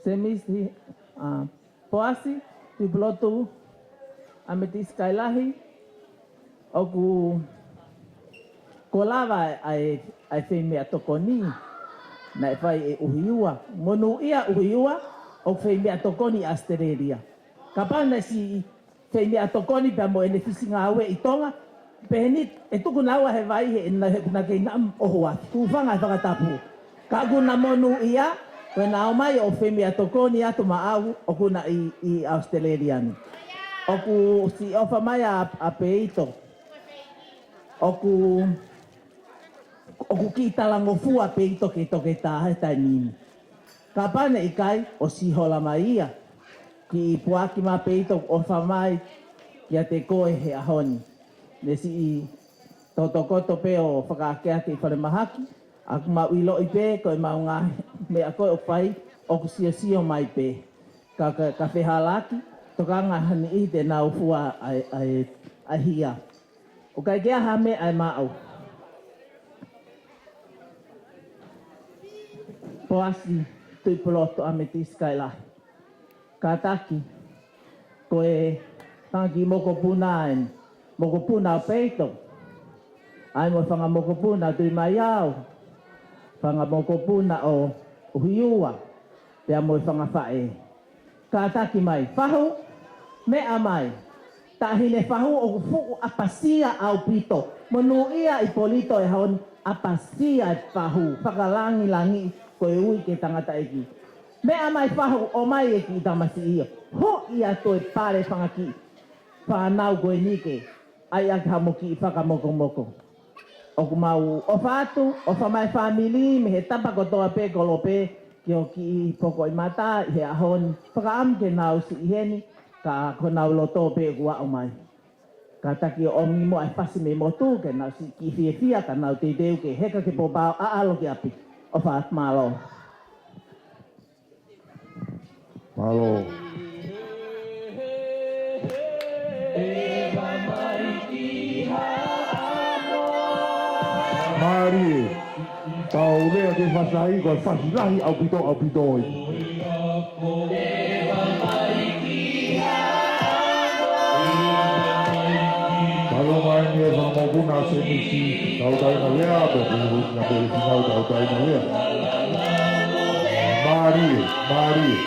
Semisi, ʻa, Poasi Tuʻipulotu ʻAmetisi Kailahi, ʻoku, kuo lava ʻa e, ʻa e feimeʻa tokoni naʻe fai ʻe ʻUhiua. Monūʻia ʻUhiua, ʻoku feimeʻa tokoni ʻi ʻAositelēlia. Kapau naʻe siʻi feimeʻa tokoni pea mo ʻene fisi ngāue ʻi Tonga, pehē ni ʻe tuku naua he vai he na, he na kei naʻa ʻohoa. Hūfanga he fakatapu. Ka ʻoku na monūʻia, ko ʻena ō mai ʻo feimeʻa tokoni atu maʻau ʻoku na ʻi, ʻi ʻAositelēlia ni. ʻOku siʻi ʻofa mai ʻa, ʻa Peito. ʻOku, ʻoku kiʻi talangofua Peito ke toketā he taimi ni. Kapau naʻe ʻikai, ʻosi hola mai ia. Kiʻi puaki mai Peito, ʻofa mai kiate koe he ʻaho ni. Ne siʻi tokoto pē ʻo fakaakeake ʻi falemahaki, ʻa ʻoku mau ʻiloʻi pē ko ʻemau ngaahi meʻa ko ē ʻoku fai, ʻoku siosio mai pē. Ka, ka, ka fehālaaki, tokanga ha niʻihi te nau fua ʻa e, ʻa e, ʻa e hia. ʻOku ʻikai ke ʻi ai ha meʻa ʻe maʻu. Poasi Tuʻipulotu ʻAmetisi Kailahi. Kātaki, ko e fanga kiʻi mokopuna eni, mokopuna ʻo Peito. ʻA ia mo e fanga mokopuna ʻo Tuʻimaiau, fanga mokopuna ʻo ʻUhiua, pea mo e fanga faʻē. Kātaki mai, Fahu, meʻa mai. Taʻahine Fahu ʻoku fuʻu ʻapasia ʻaupito. Monūʻia ʻIpolito he ʻaho ni, ʻapasia e Fahu. Fakalangilangiʻi koeʻuhi ke tangataʻeiki. Meʻa mai Fahu, ʻomai e kiʻi tamasiʻi ia. Hoʻi atu e pale fanga kiʻi fānau ko eni ke ʻai ʻaki haʻamo kiʻi fakamokomoko. ʻOku mau ʻofa atu, ʻofa mai fāmili mei he tapa kotoa pē kolope ki hoʻo kiʻi poko ʻi mata ʻi he ʻaho ni. Fakaʻamu ke nau siʻi heni, ka ko honau loto pē ʻoku aʻu mai. Kātaki ʻo ʻomi muʻa e fasi mei motu, ke nau siʻi kiʻi fiefia, ka nau teuteu ke heka ke pōpao ʻaʻalo ki ʻapi. ʻOfa atu, mālō. Mālō. Mālie. Tau lea ki he fasi lahi, ko e fasi lahi ʻaupito, ʻaupito ē. Mālō mai ni e fanga mokopuna ʻa Semisi Tautainavea, pea mo Mele Finau Tautainavea. Mālie, mālie.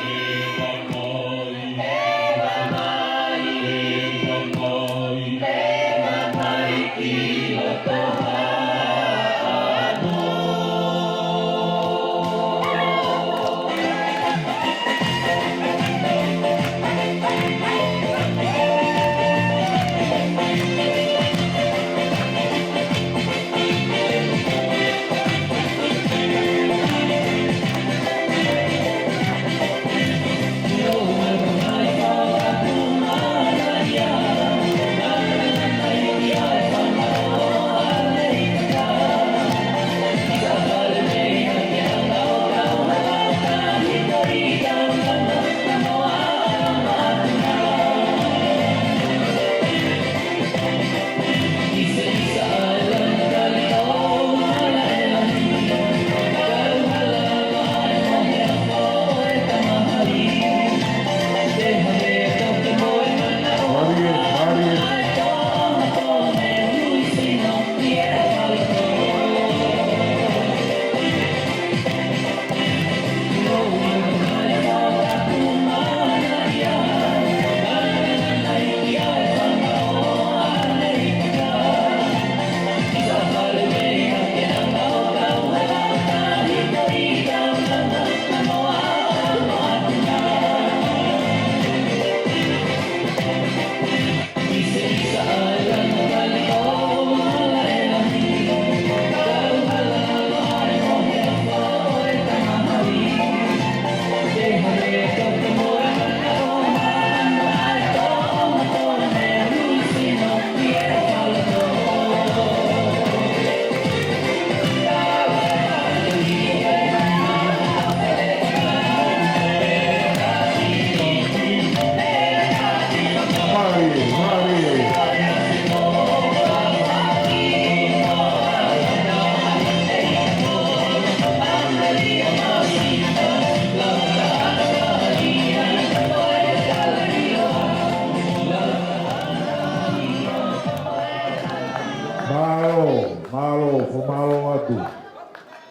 Mālō, mālō, fakamālō atu.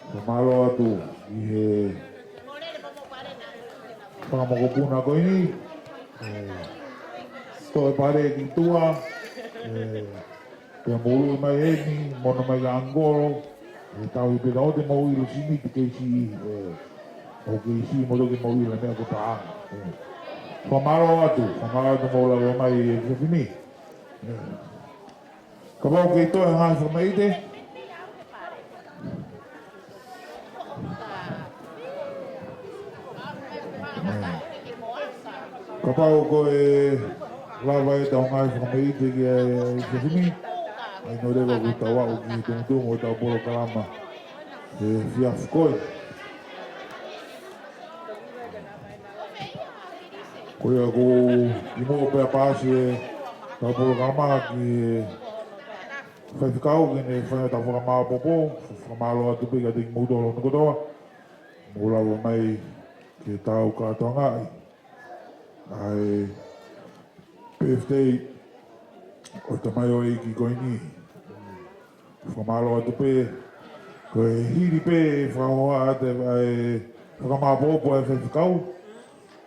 Fakamālō atu ʻi he fakamokopuna ko eni. ʻE, toe pale ki tuʻa. ʻE, pea mou ʻuluʻi mai eni, mou ō mai ki ʻAngikolo. ʻE, tau ʻi pē tau te mou ʻilo sini te kei siʻi, ʻe, ʻo kei siʻi mou toki mou ʻilo meʻa ko e paʻanga. ʻE, fakamālō atu, fakamālō atu mou lava mai e fefini. ʻE, kapau ʻoku kei toe ha ngaahi fakameʻite. Kapau ko e lava ʻetau ngaahi fakameʻite ki he fefini, ʻai noa leva kuo tau aʻu ki he tumutumu ʻo ʻetau polokalama he efiafi ko eni. Ko ia ʻoku kimuʻa pea paasi ʻetau polokalama ki he faifekau ke ne fai ʻetau fakamāopoopo, fakamālō atu pē kiate kimoutolu hono kotoa. Mou lava mai ke tau kātoangaʻi ʻa e birthday ʻo e tamaioʻeiki ko eni. Fakamālō atu pē, ko e hili pē e fakahohaʻa atu ʻa e fakamāopoopo ʻa e faifekau,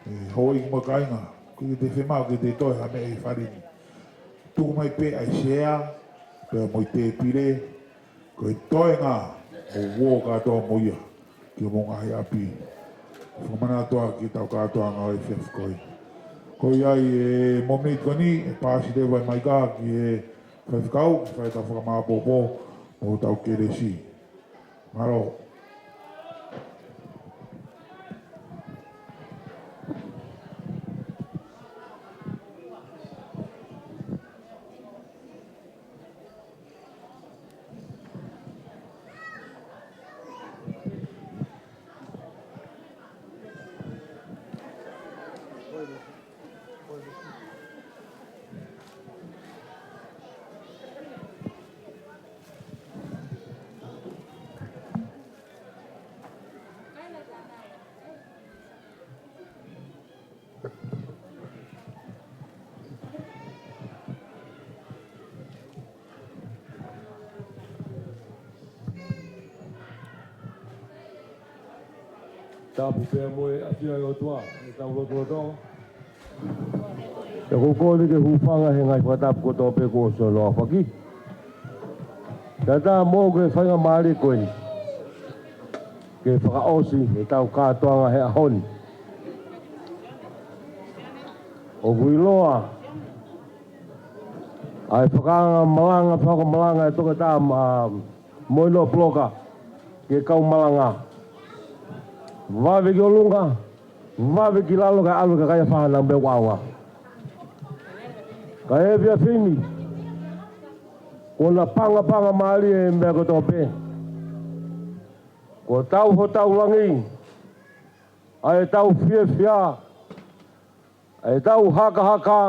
ʻe houʻeiki mo e kāinga, ʻoku ʻikai te fiemaʻu ke te toe ha meʻa ʻi he fale ni. Tuku mai pē ʻa e sea, pea mo e tēpile, ko e toenga ʻo e uō kātoa mo ia ki homou ngaahi ʻapi. Fakamanatu atu ki heʻetau kātoanga ʻo e efiafi ko eni. Ko ia ʻi he mōmeniti ko eni, ʻe paasi leva e maika ki he faifekau, ke fai ʻetau fakamāopoopo mo ʻetau kelesi. Mālō. Tapu pea mo e ʻafio ʻa e ʻOtua, ʻetau lotolotonga. ʻOku ou kole ke u hūfanga he ngaahi fakatapu kotoa pē kuo ʻosi hono aofaki. Tatau mo e faingamālie ko eni ke fakaʻosi ʻetau kātoanga he ʻaho ni. ʻOku ʻiloa ʻa e fakaanga malanga, fakaanga malanga ʻa e toketā ma-, Moʻinoa Puloka ki he kau malanga. Vave ki ʻolunga, vave ki lalo kae ʻalu e kakai ʻa Fānau mei ʻaonga. Ka ʻi he efiafi ni, kuo na pangapanga mālie e meʻa kotoa pē. Kuo tau hotau langi ʻa ʻetau fiefia, ʻa ʻetau hakahaka,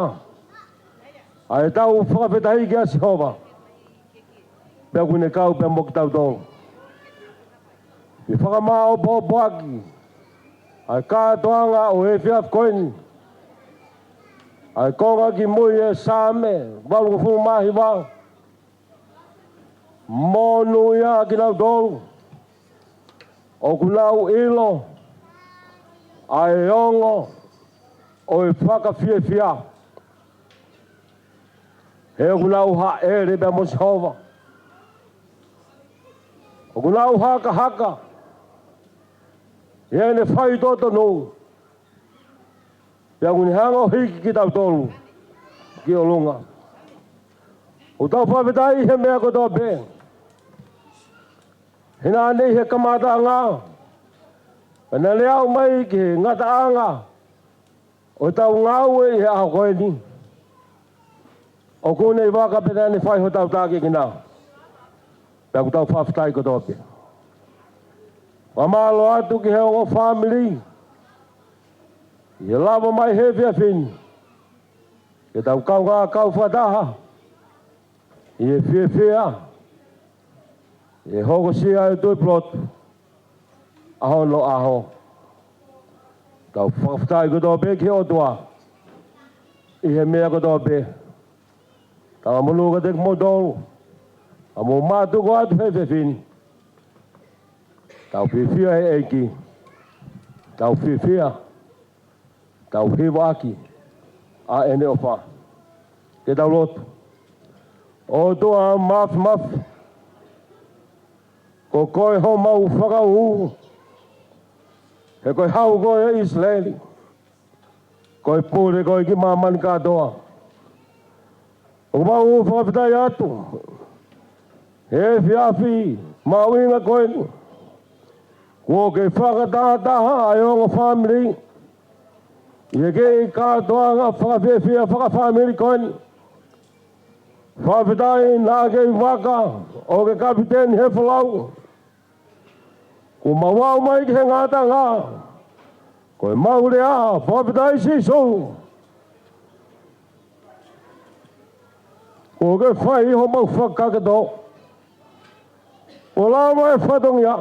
ʻa ʻetau fakafetaʻi kia Sihova. Pea ʻoku ne kau pea mo kitautolu. Ke fakamāopoopoʻaki ʻa e kātoanga ʻo e efiafi ko eni, ʻa e konga kimui e Saame valungofulu mā hiva. Monūʻia kinautolu ʻoku nau ʻilo ʻa e ongo ʻo e fakafiefia. He ʻoku nau hāʻele pea mo Sihova. ʻOku nau hakahaka ʻi heʻene faitotonu. Pea ʻoku ne hanga ʻo hiki kitautolu ki ʻolunga. ʻOku tau fakafetaʻi he meʻa kotoa pē. He naʻa ne ʻi he kamataʻanga, pea naʻa ne aʻu mai ki he ngataʻanga ʻo ʻetau ngāue ʻi he ʻaho ko eni. ʻOku ne ʻi vaka pea naʻa ne fai hotau tākiekina. Pea ʻoku tau fakafetaʻi kotoa pē. Fakamālō atu ki he ongo fāmili ʻi he lava mai he efiafi ni. Ke tau kaungā kau fakataha ʻi he fiefia ʻi he hokosia ʻa e Tuʻi Pulotu ʻaho mo e ʻaho. Tau fakafetaʻi kotoa pē ki he ʻOtua ʻi he meʻa kotoa pē. Tau monū kiate kimoutolu, ʻa hoʻomou mātuku atu he efiafi ni. Tau fiefia he ʻEiki. Tau fiefia. Tau hivaʻaki ʻa ʻene ʻofa. Ke tau lotu. ʻOtua Māfimafi, ko koe homau Fakaū, he ko e Hau koe ʻo ʻIsileli, ko e Pule koe ki māmani kātoa. ʻOku mau fakafetaʻi atu he efiafi mahuʻinga ko eni, kuo ke fakatātā ai ʻa e ongo fāmili ʻi he kei kātoanga fakafiefia fakafāmili ko eni. Fakafetaʻi naʻa ke ʻi vaka ʻo ke kapiteni he folau. Kuo mau aʻu mai ki he ngataʻanga, ko ʻemau lea, fakafetaʻi Sīsū, kuo ke fai homau fakakakato, ʻo lava e fatongia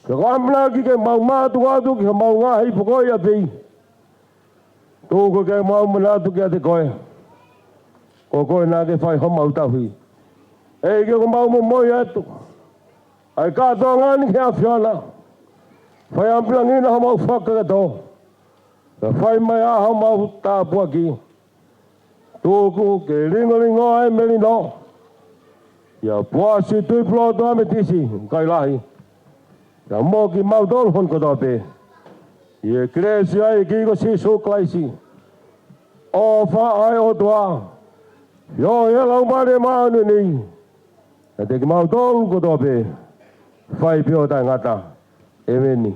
ke ko ʻamanaki ke mau mātuku atu ki homau ngaahi pokoʻi ʻapi. Tuku ke mau manatu kiate koe, ko koe naʻa ke fai homau tauhi. ʻEiki, ʻoku mau momoi atu ʻa e kātoanga ni ki he ʻAfiona. Fai ʻamanaki naʻa homau fakakakato, ka fai mai ʻa homau tāpuaki. Tuku ke lingolingoa e melino ʻia Poasi Tuʻi Pulotu ʻa Metisi Kailahi, pea mo kimautolu hono kotoa pē. ʻI he kelesi ʻa e ʻEiki ko Sīsū Kalaisi, ʻofa ʻa e ʻOtua, feohi ʻa e Laumālie Māʻoniʻoni, ʻiate kimautolu kotoa pē, fai pē ʻo taʻengata. ʻEmeni.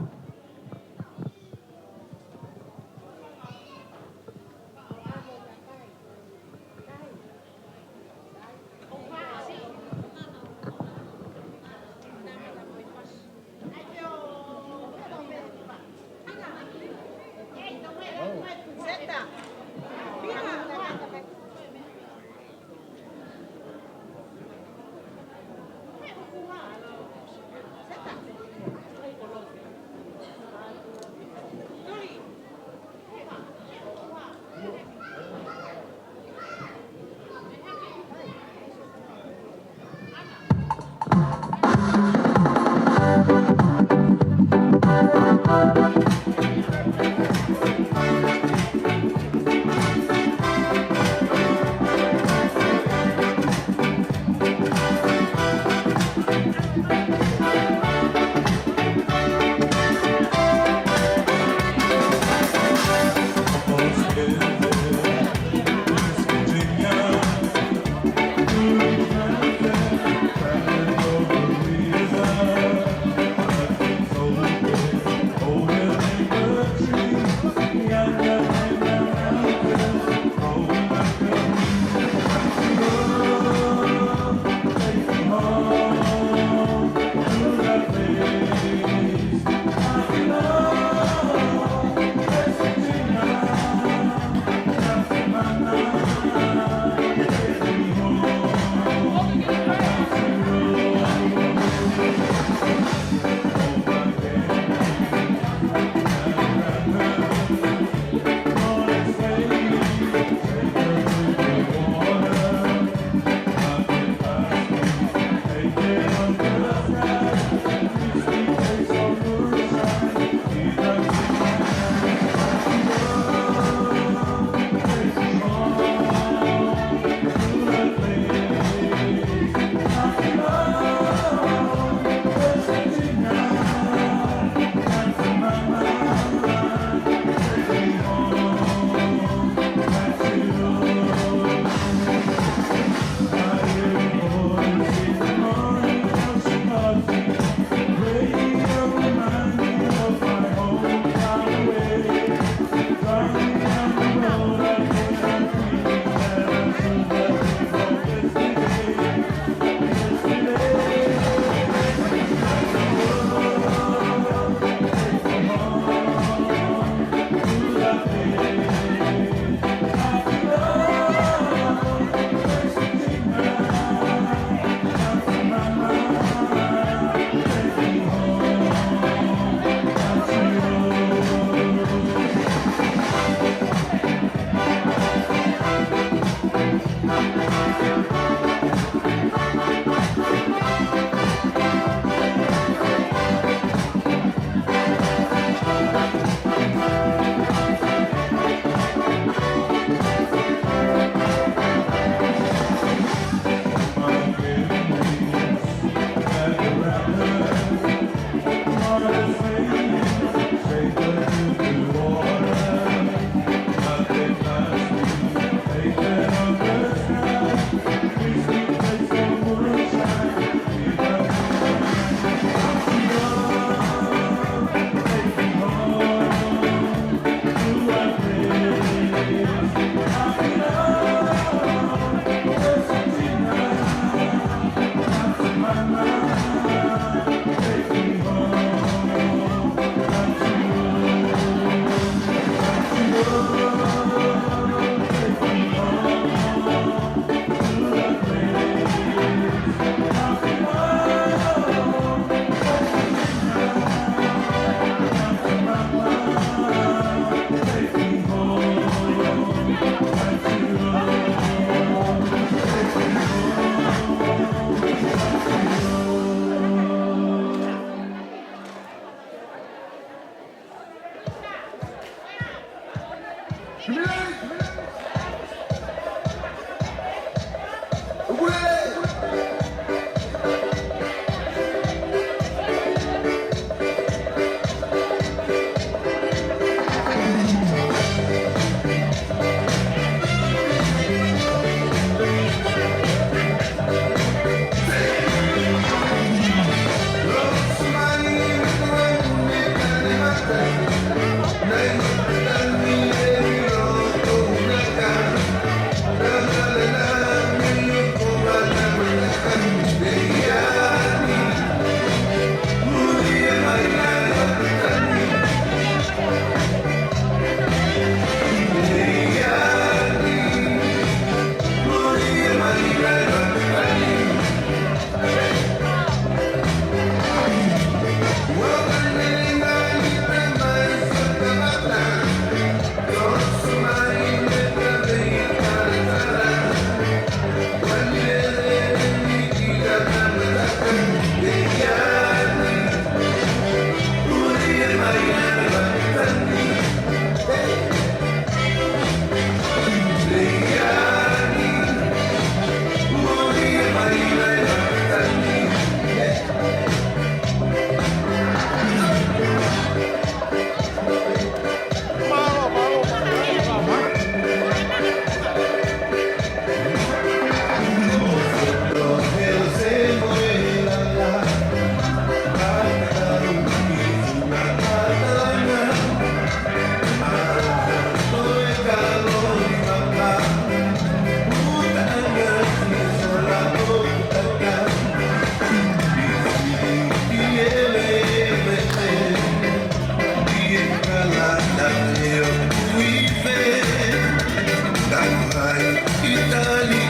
ʻItālia.